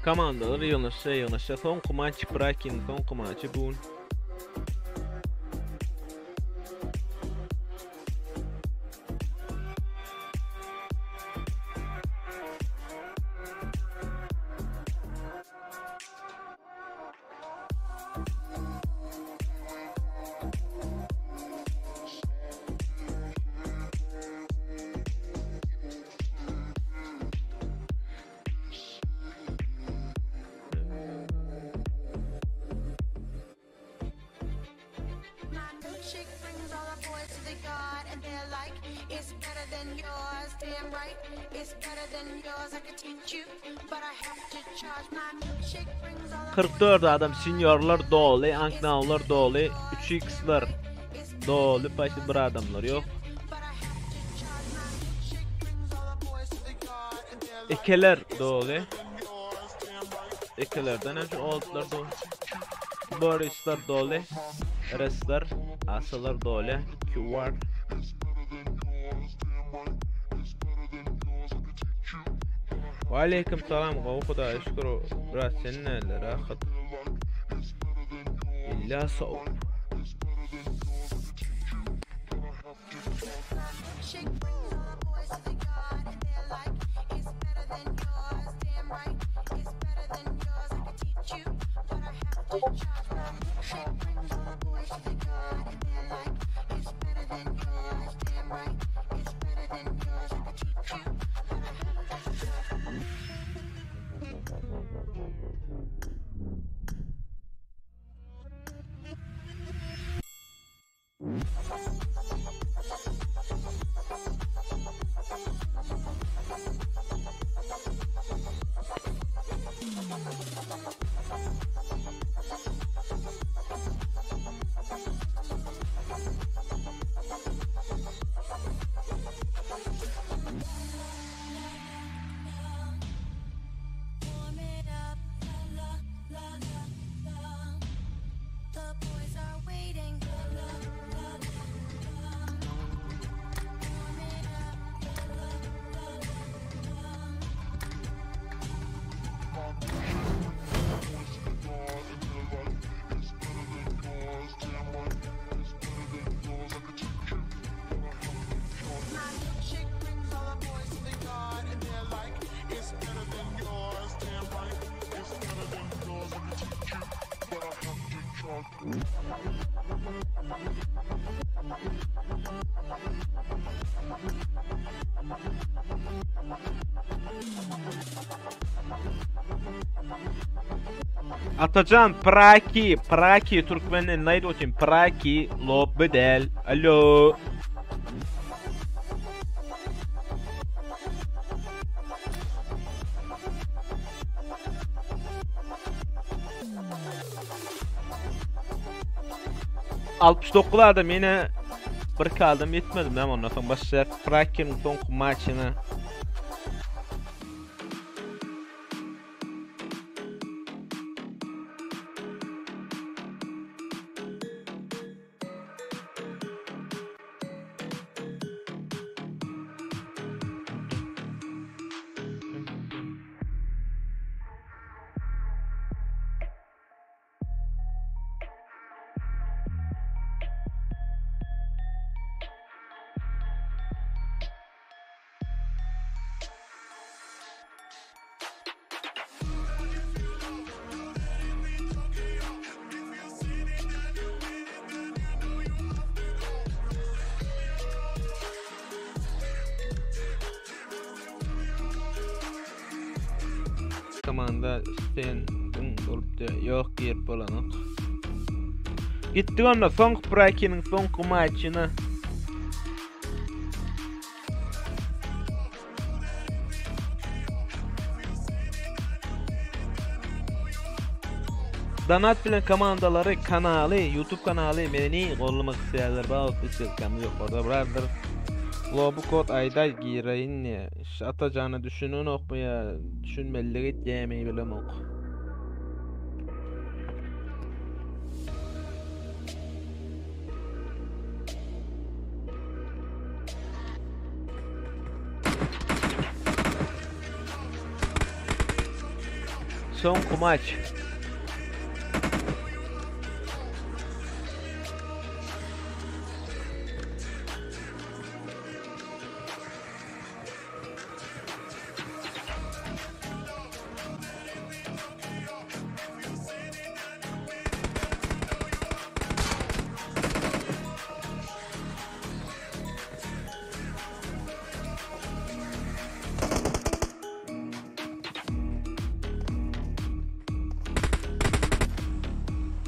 Speaker 2: Komandalar ýygnaşsa ýygnaşsa soňky maç Brakin soňky maçy bu gün. 44 adam seniorlar doly, anknawlar doly, 3x'lar doly, paşy bir adamlar yok. Ekeler doly. Ekelerden hem şu oldlar doly. Borisler doly. Resler, asalar doly. QR. Aleyküm salam gowy Hudaýa şükür brat sen näler rahat. Illa sow. Atajan Praki, Praki Türkmenden naýdy otyn Praki lobby däl. Alo. 69 adam ýene bir adam ýetmedi näme ondan soň başlaýar Praki'niň soňky maçyna. Komanda sen bolupdy. Ýok girip bolanok. Gitdik onda soňky Prakiniň soňky maçyna. Donat bilen komandalary kanaly, YouTube kanaly meni gollamak isleýänler bar bolsa ssylkamyz ýokarda bardyr. Lobu kod aýdaý gireýin diýä. Atajana düşünenokmy ýa düşünmelilik etýämi bilemok. Soňky maç.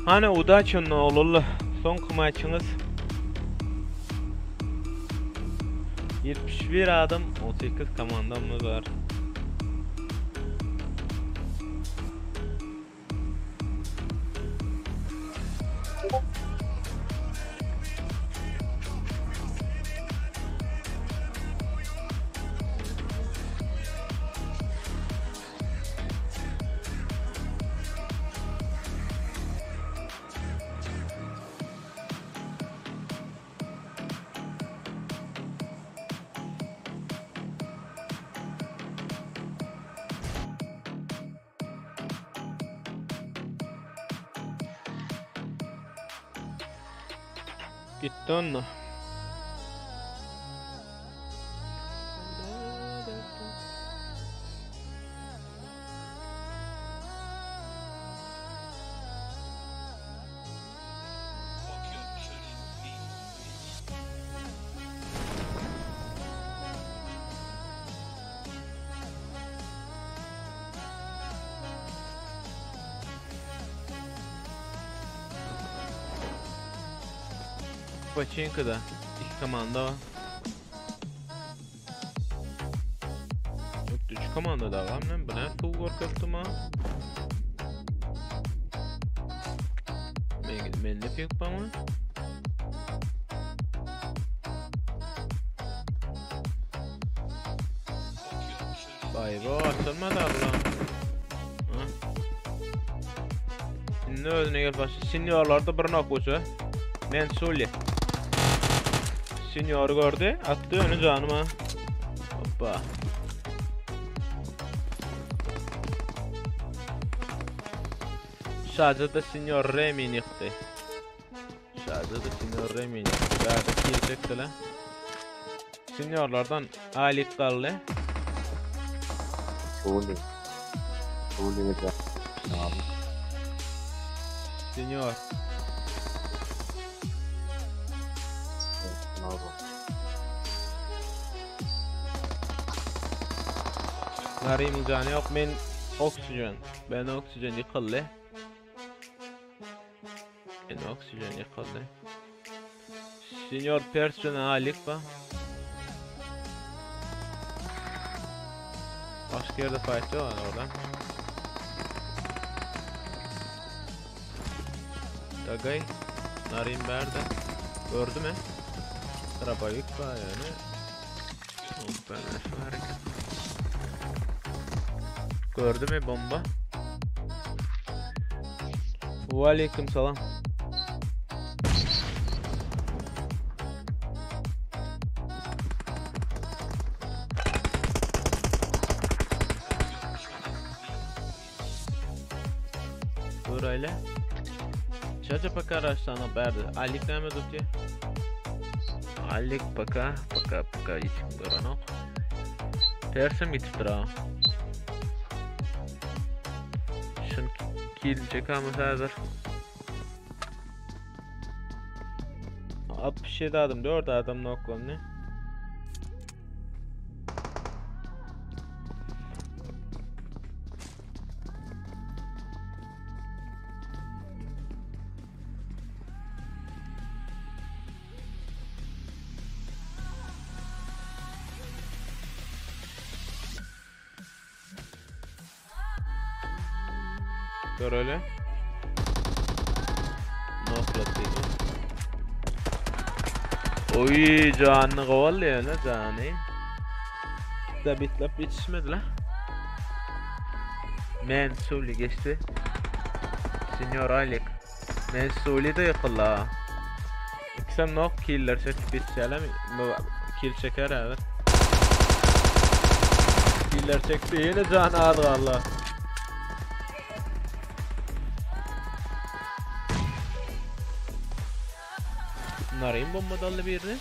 Speaker 2: Hany udaçi onda oglanlar. Soňky maçyňyz. 71 adam 18 komandamyz bar. Gitdi onda. Paçinkada iki komanda var. Üç komanda da var lan. Bu ne suw görkezdi ma? Men mende pek bana. Vay be açılmadı abla. Şimdi özüne gel başı. Seniorlarda bir nokusu. Mensuli. Senior gördü. Attı önü canıma. Hoppa. Şazada Senior Remy yıktı. Şazada Senior Remy yıktı. Bärde kill çekti lan. Seniorlardan Alik kaldı.
Speaker 5: Suli. Suli ve Abi.
Speaker 2: Senior. Narim'in canı yok. Men oksijen. Ben oksijen yıkıldı. Ben oksijen yıkıldı. Senior Persson Alik ba. Başka yerde fight yok orada. Dagay. Narim berde. Gördü mü? Rabayık ba yani. Ben şu hareket. Gördü mü bomba? Aleyküm selam. Dur öyle. Çaca paka araçlarına berdi. Alik näme tutýar? Alik paka, paka paka hiç görenok. Tersim gitipdir ha. Şun kill çekamız hazır. 67 adım 4 adam noklandı. Gör öyle. Noklatıydı. Oy canını kovalıyor ne canı. Da bitlap yetişmedi la. Mensuli geçti. Senior Alik. Mensuli de yıkıldı ha. İkisem nok killer çekip yetişelim. Kill çeker evet. Killer çekti yine canı aldı valla. Narin bomba daldy birini.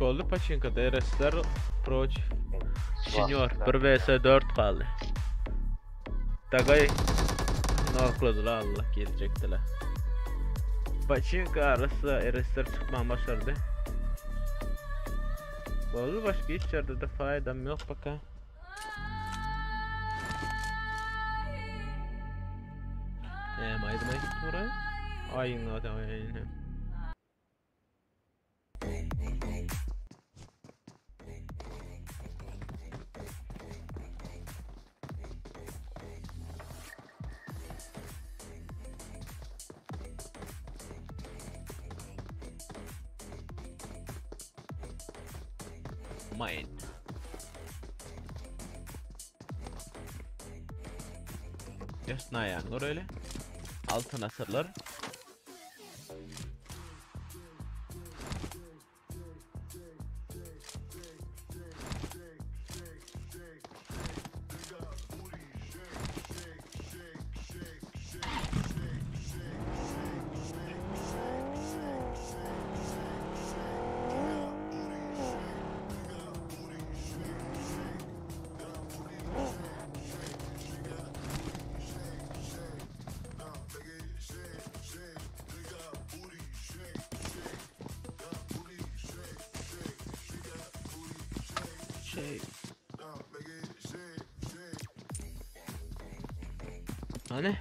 Speaker 2: Boldy paçinka DRS'ler proç. Senior 1 vs 4 galdy. Dagay nokladylar Allah gelecekdiler. Paçinka arasy RS'ler çykman başardy. Boldy başga hiç ýerde de faýdam ýok baka. Näme aýdym aýdyp dur? Aýyň ady. Mine. Yasnayan öyle. Altın asırlar. Şey. Hani?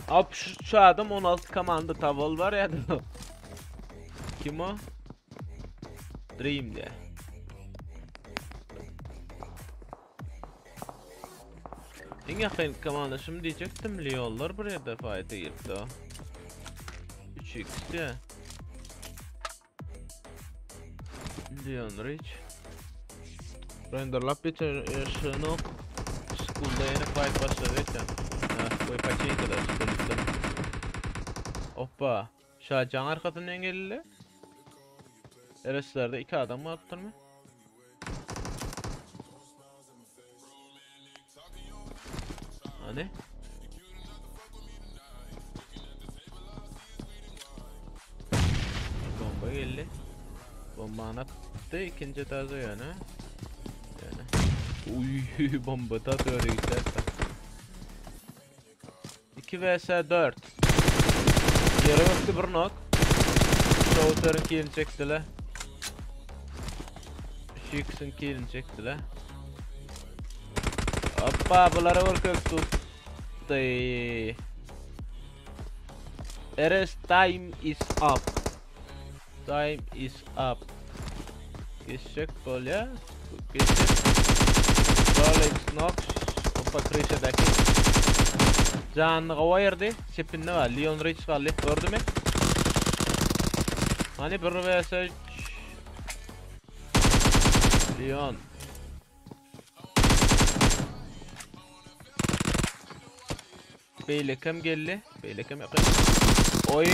Speaker 2: Abi şu, şu adam 16 komanda tavol var ya. Kim o? Dream diye. En yakın komanda şimdi diyecektim Leonlar buraya da fight'e girdi o. 3x diye. Leon Rich. Renderlap bir şunu School'da yeni fight başladı eken. Ha, koy paçayı kadar school'da. Hoppa. Şacan arkasından engelledi. RS'lerde iki adam mı attın mı? Hani? Bomba geldi. Bomba attı ikinci tarzı yani. Yani. Uy bomba da böyle gitti. 2 vs 4. Yere baktı bir knock. Shouter'ın killini çektiler. Shix'in killini çektiler. Hoppa bulara vur kök tuttu. RS time is up. Time is up. Geçecek bolya. Geçecek. Rolex Knox. Hoppa Krisha'daki. Canını kavayırdı. Sepinde var. Leon Rich kaldı. Gördü mü? Hani 1 vs 3. Leon. Beylekem geldi. Beylekem yakın. Oy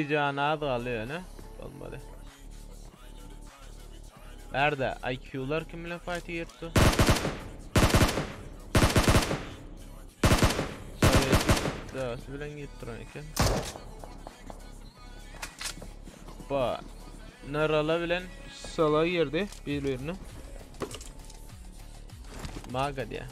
Speaker 2: canı kalıyor ne? Olmadı. Nerede? IQ'lar kimle fight girdi? Dağısı bilen gittiren eken. Ba. Narala bilen sala girdi bir-birine. Maga diye.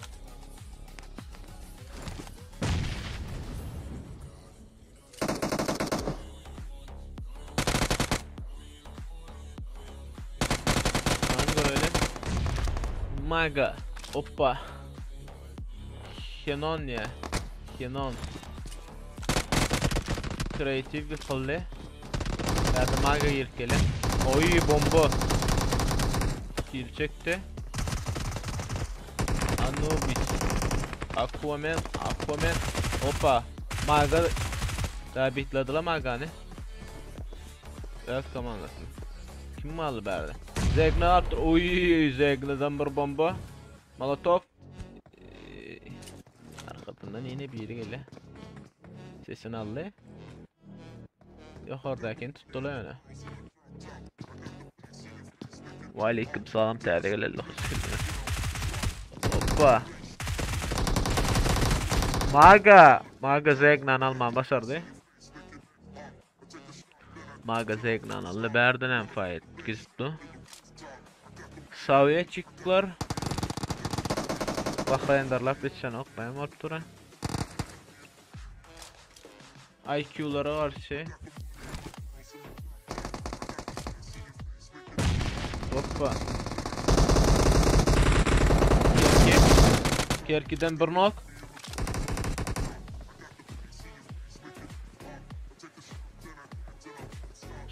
Speaker 2: Maga. Hoppa. Henon ya. Henon. Kreatif bir kıllı. Nerede maga girip Oy bomba. Kill çekti. Anubis. Aquaman. Aquaman. Hoppa. Maga. Daha bitladı la Maga'nı. Evet komandasını. Kim aldı bari? Zegna attı. Oy Zegna'dan bir bomba. Molotov. Arkasından yine biri geldi. Sesini aldı. Yok oradakini tuttular öyle. Ve aleyküm selam täze geleli hoş geldiniz. Hoppa. Maga, Maga Zegnan alman başardy. Maga Zegnan aldy. Bärden hem fight gizdi. Sovetçikler Bahraýndarlap geçenok, näme bolup dur? IQ-lara garşy. Hoppa. Kerki. Kerkiden bir nok.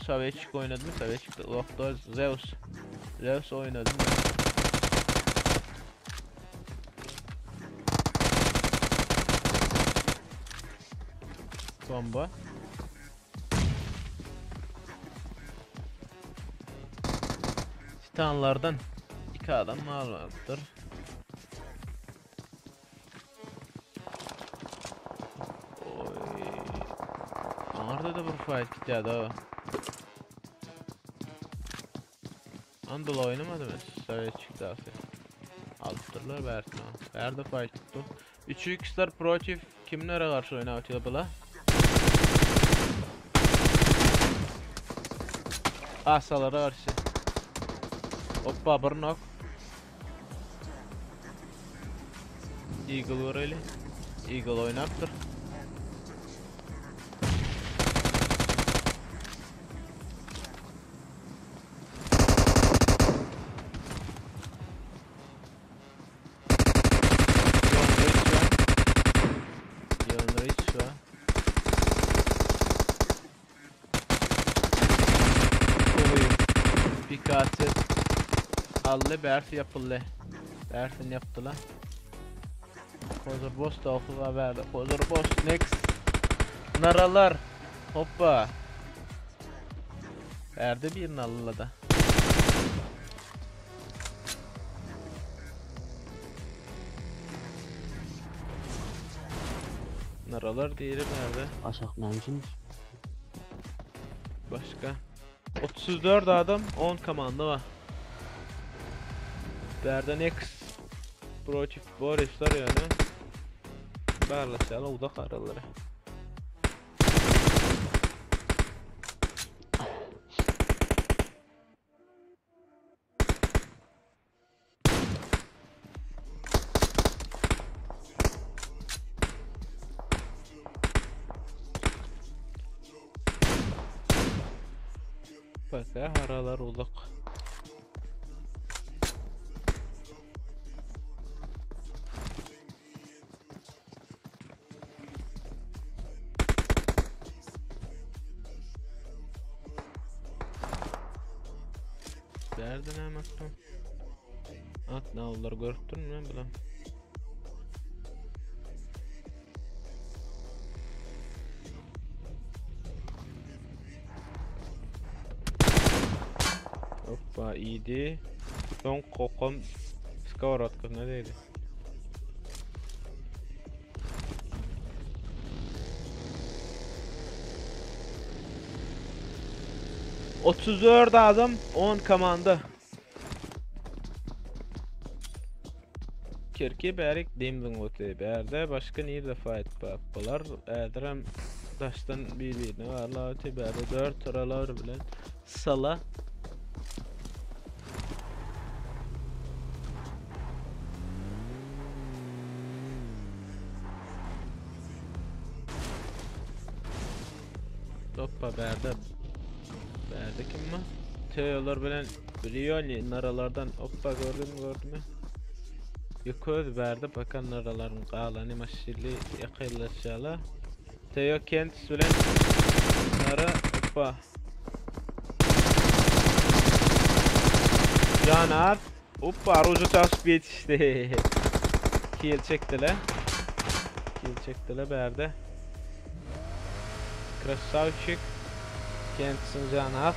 Speaker 2: Sovetçik oynady mı? Sovetçik de Zeus. Zeus oynady mı? Bomba. Titanlardan iki adam mal vardır. Oy. Orada da bir fight gitýär da. Andal oynamadı mı? Sovetçik dahy. Alypdyrlar bärsine. Bärde fight tutdu. 3x'ler protiv kimlere garşy oýnap bula? Asalara garşy. Hoppa bir knock. Eagle göreli. Eagle oynapdyr. Leon Rich var. Oy. Pikası aldı, Berf yapıldı. Berfin yaptılar. Kozur boss da okula verdi. Kozur boss next. Naralar. Hoppa. Verdi bir nallı da. Naralar diğeri nerede?
Speaker 4: Aşak mümkün.
Speaker 2: Başka. 34 adam 10 komanda var. Berden X Protiv Borisler yani. Barlaşalım uzak araları. Bak aralar uzak. Nerede ne attım? At ne oldular görüptün mü bilen. Hoppa iyiydi. Son kokom skorotka ne dedi? ...34 adam 10 komanda. Kirki bärik demdiň oty. Bärde başga nirde fight bapbalar. Ädirem daşdan bir-birine varlar oty. Bärde 4 aralar bilen sala. Hoppa bärde. Bärde kim mi? Teolar bilen Brioni naralardan hoppa gördün mü gördün mü? Yukarı verdi bakan naraların qalanı maşilli yakınlaşala. Teo Kent bilen nara hoppa. Canar hoppa ruju tasıp yetişti. Kill çektiler. Kill çektiler berde. Krasavchik Kent'sin Canar.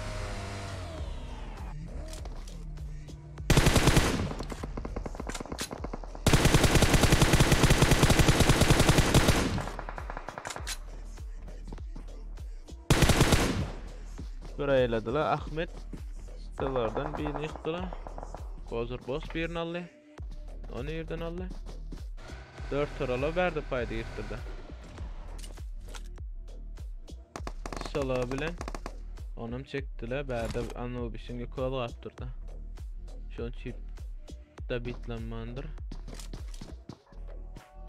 Speaker 2: Buraya elediler. Ahmet Stalardan birini yıktılar. Kozur boss birini aldı. Onu yerden aldı. 4 torala berdi paýda giripdirdi. Sala bilen onam çekdiler. Bärde Anubis'in ýokaly galypdyrdy. Şony çip da bitlenmandyr.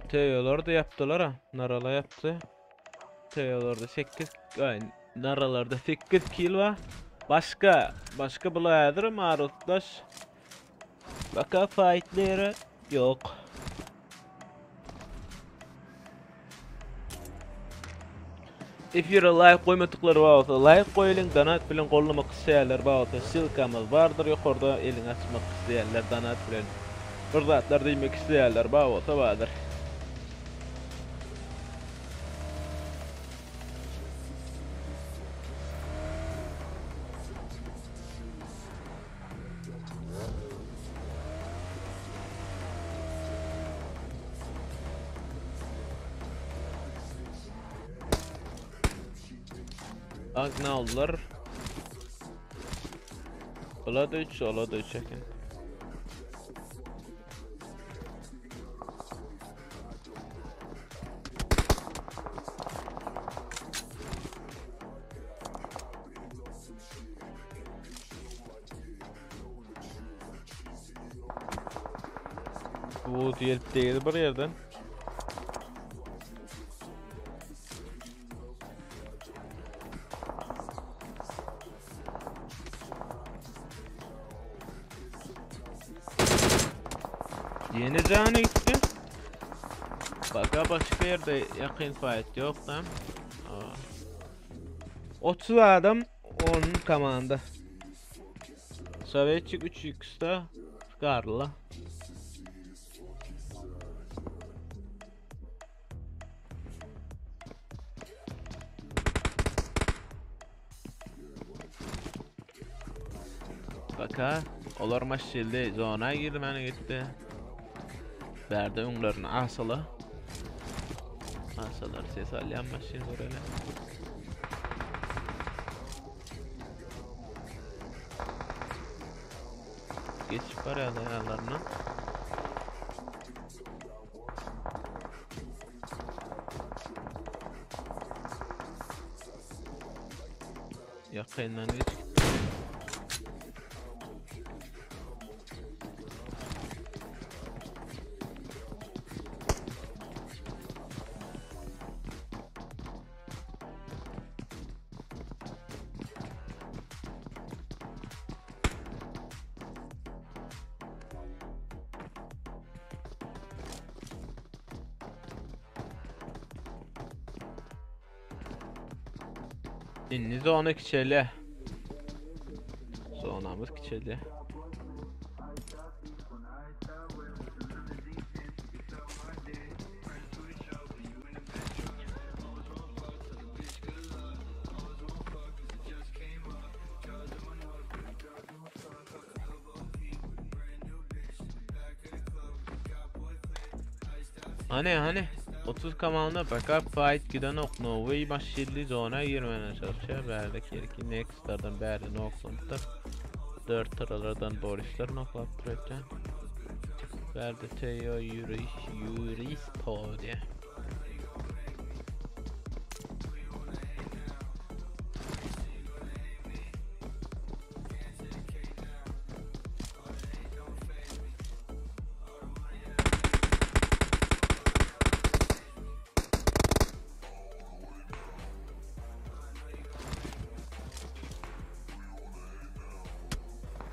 Speaker 2: Teolar da yapdylar ha. Narala yapdy. Teolarda 8 ay, naralarda 8 kill var. Başka başka bulaýadyr marutdaş. Baka fightleri yok. Efire like goýmadyklary bar bolsa like goýulyň, donat bilen gollamak isleýänler bar bolsa ssylkamyz bardyr ýokarda, eliňi açmak isleýänler donat bilen bir zatlar diýmek isleýänler bar bolsa bardyr. Agnallar. Ola da 3, ola da 3 eken. Bu diýelip degdi bir ýerden. Yeni canı gitti. Baka başka yerde yakın fight yok da. 30 adam 10 komanda. Sovetçik 3x'da Scarla. Baka olar maşşildi zona girmeni gitti. Bärde öňlerine asyla. Asalar ses alýan maşyn göreli. Geçip barýar ýanlaryna. Ýakyndan geç. Indi zona kiçeli. Zonamız kiçeli. Hani hani 30 komanda backup fight giden ok Novi başilli zona girmene çalışıyor. Berdeki yerki Next'lardan berdi noklanıptır. 4 taralardan Borisler noklaptır öten. Berdi Teo Yuris Yuristo diye.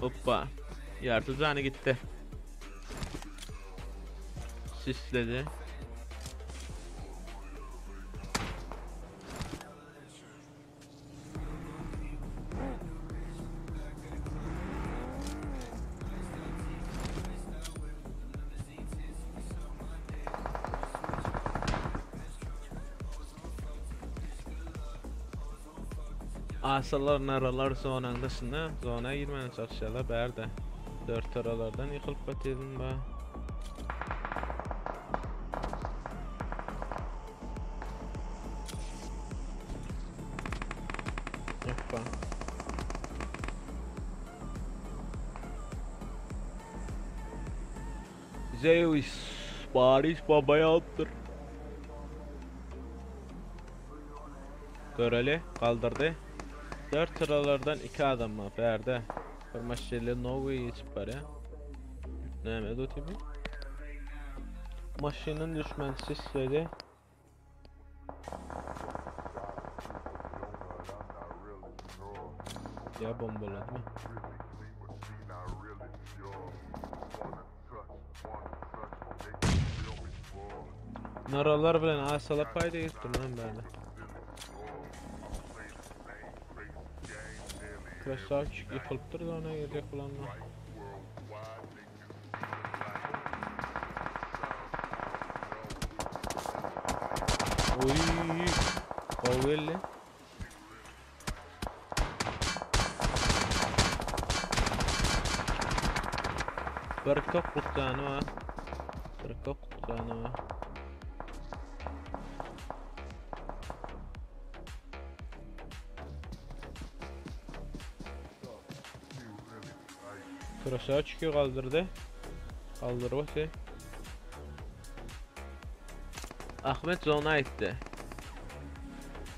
Speaker 2: Hoppa. Yartı tane gitti. Sisledi. Asalar naralar zonanın dışında zona girmeye çalışıyorlar berde. Dört aralardan yıkılıp batıyordum ba. Hoppa. Zeus. Bariş bombayı alypdyr. Göreli galdyrdy. Dört sıralardan iki adam bar bärde. Bir maşynly nowy geçip barýar. Näme edi o tipi? Maşyndan düşmän sisledi. Ýa bombaladymy? Naralar bilen asala paýda gitdim lan bärde. Krasavçik ýykylypdyr da ona girjek bolanda. Oy, gowy geldi. Bir köplük jany bar. Bir köplük jany bar. Krasavçiki galdyrdy. Galdyryp oty. Ahmet zona aýtdy.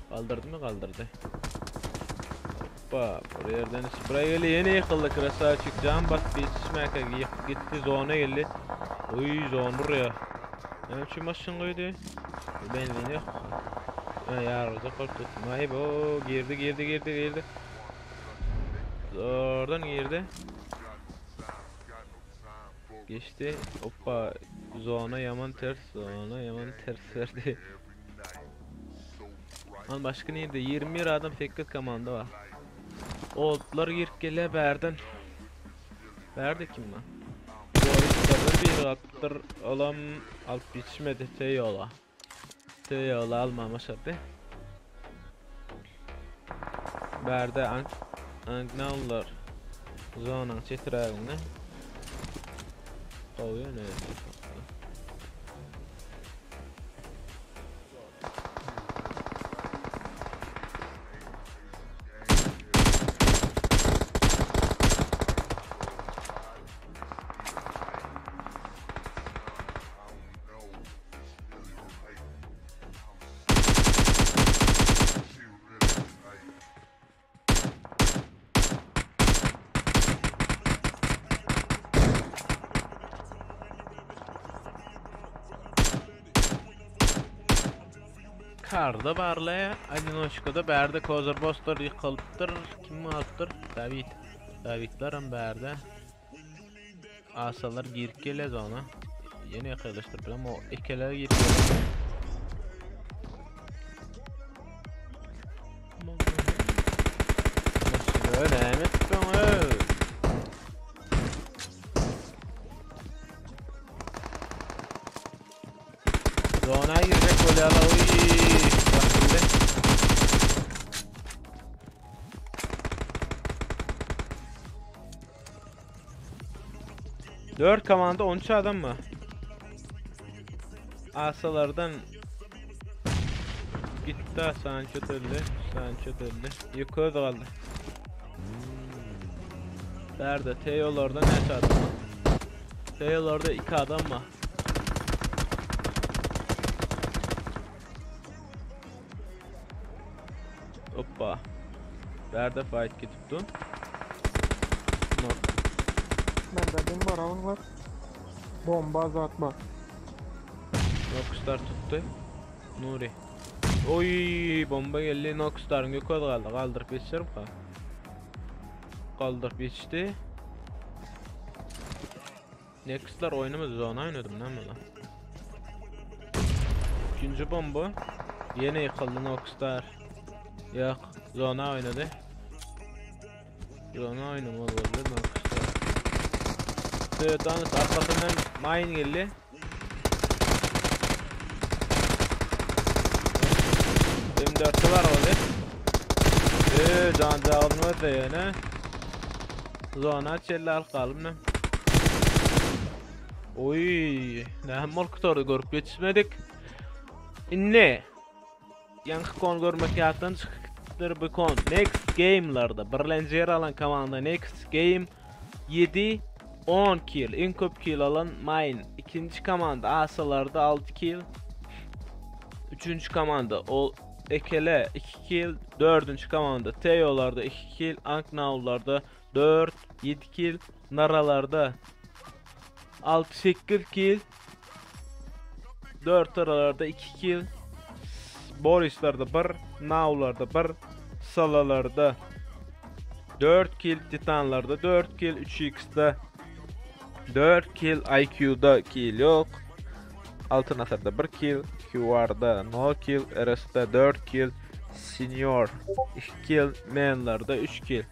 Speaker 2: Galdyrdymy galdyrdy. Hoppa, bir ýerden spray geldi. Ýene ýykyldy Krasavçik. Jan basdy, ýetişmäkä gitdi, zona geldi. Oý, zon urýar. Näme üçin maşyn goýdy? Benzin ýok. Ha, ýargyjak bolup tutdum. Aý, bo, girdi, girdi, girdi, girdi. Zordan girdi. Geçdi. Hoppa, zona ýaman ters, zona ýaman ters berdi. Lan başga nirde? 21 adam 8 komanda bar. Otlar girip gelýär bärden. Bärde kim bar? Boýutlarda bir atdyr. Olam alyp ýetişmedi T-ýola. T-ýola alma başardy. Bärde ank Anknallar zonaň çetiräginde. Gowy ýöne. Karda barlaýa, odinoçkada bärde Kozer Boster ýykylypdyr. Kim galypdyr? Dawid. Dawidler hem bärde. Asalar girip gelýär zona. Ýene ýykylyşdyryp bilen o ekeler girip gelýär. Näme etdiň öý? Zona girjek bolýarlar. Oý, basyldy. Dört komanda 13 adam mı? Asalardan gitti Sancho öldü. Sancho öldü. Yukarı kaldı. Nerede? Teyo'larda ne adam var? Teyo'larda iki adam var. Hoppa. Bärde fight gidip dur. Nok.
Speaker 12: Bende din barawun var. Bomba zat bar.
Speaker 2: Noxstar tutdy. Nuri. Oy bomba geldi. Noxstar'ın yukarı kaldı. Kaldırıp geçerim ha. Kaldırıp geçti. Next'lar oynamadı. Zona oynadım lan buna. İkinci bomba. Yine yıkıldı Noxstar. Yok. Zona oynadı. Zona oynamalı oldu Noxstar. Toyota'nın arkasından mine geldi. M4'ü var oldu. Eee can cağını da yani. Zona çelli alkalım ne? Oy, näme bolup gutardy görüp ýetişmedik. Indi ýaňky kon görmek ýatdan çykypdyr bu kon. Next game'larda birlenji ýer alan komanda Next Game 7. 10 kill, iň köp kill alan Mine. Ikinji komanda Asalarda 6 kill. Üçünji komanda ol Ekele 2 kill, dördünji komanda Teolarda 2 kill, Anknaularda 4, 7 kill, Naralarda 6 8 kill, 4 aralarda 2 kill, Borislarda 1, Naularda 1, Salalarda 4 kill, Titanlarda 4 kill, 3x'de 4 kill, IQ'da kill yok. Altın Asır'da 1 kill, QR'da no kill, RS'de 4 kill, Senior 2 kill, Man'larda 3 kill.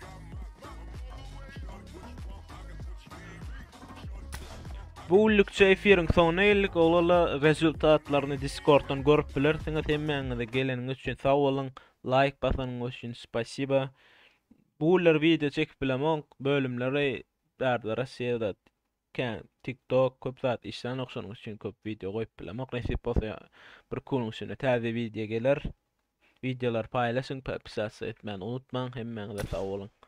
Speaker 2: Bu günlükçe efiriň soňuna geldik. Oglala rezultatlaryny Discord'dan görüp bilersiňiz. Hemmäňize geleniňiz üçin sag boluň. Like basanyňyz üçin spasiba. Bu günler wideo çekip bilemok. Bölümleri bärde Rossiýada kän TikTok köp zat işlänok şonuň üçin köp wideo goýup bilemok. Nesip bolsa bir günüň içinde täze wideo geler. Wideolary paýlaşyň, podpisasiýa etmäni unutmaň. Hemmäňize sag boluň.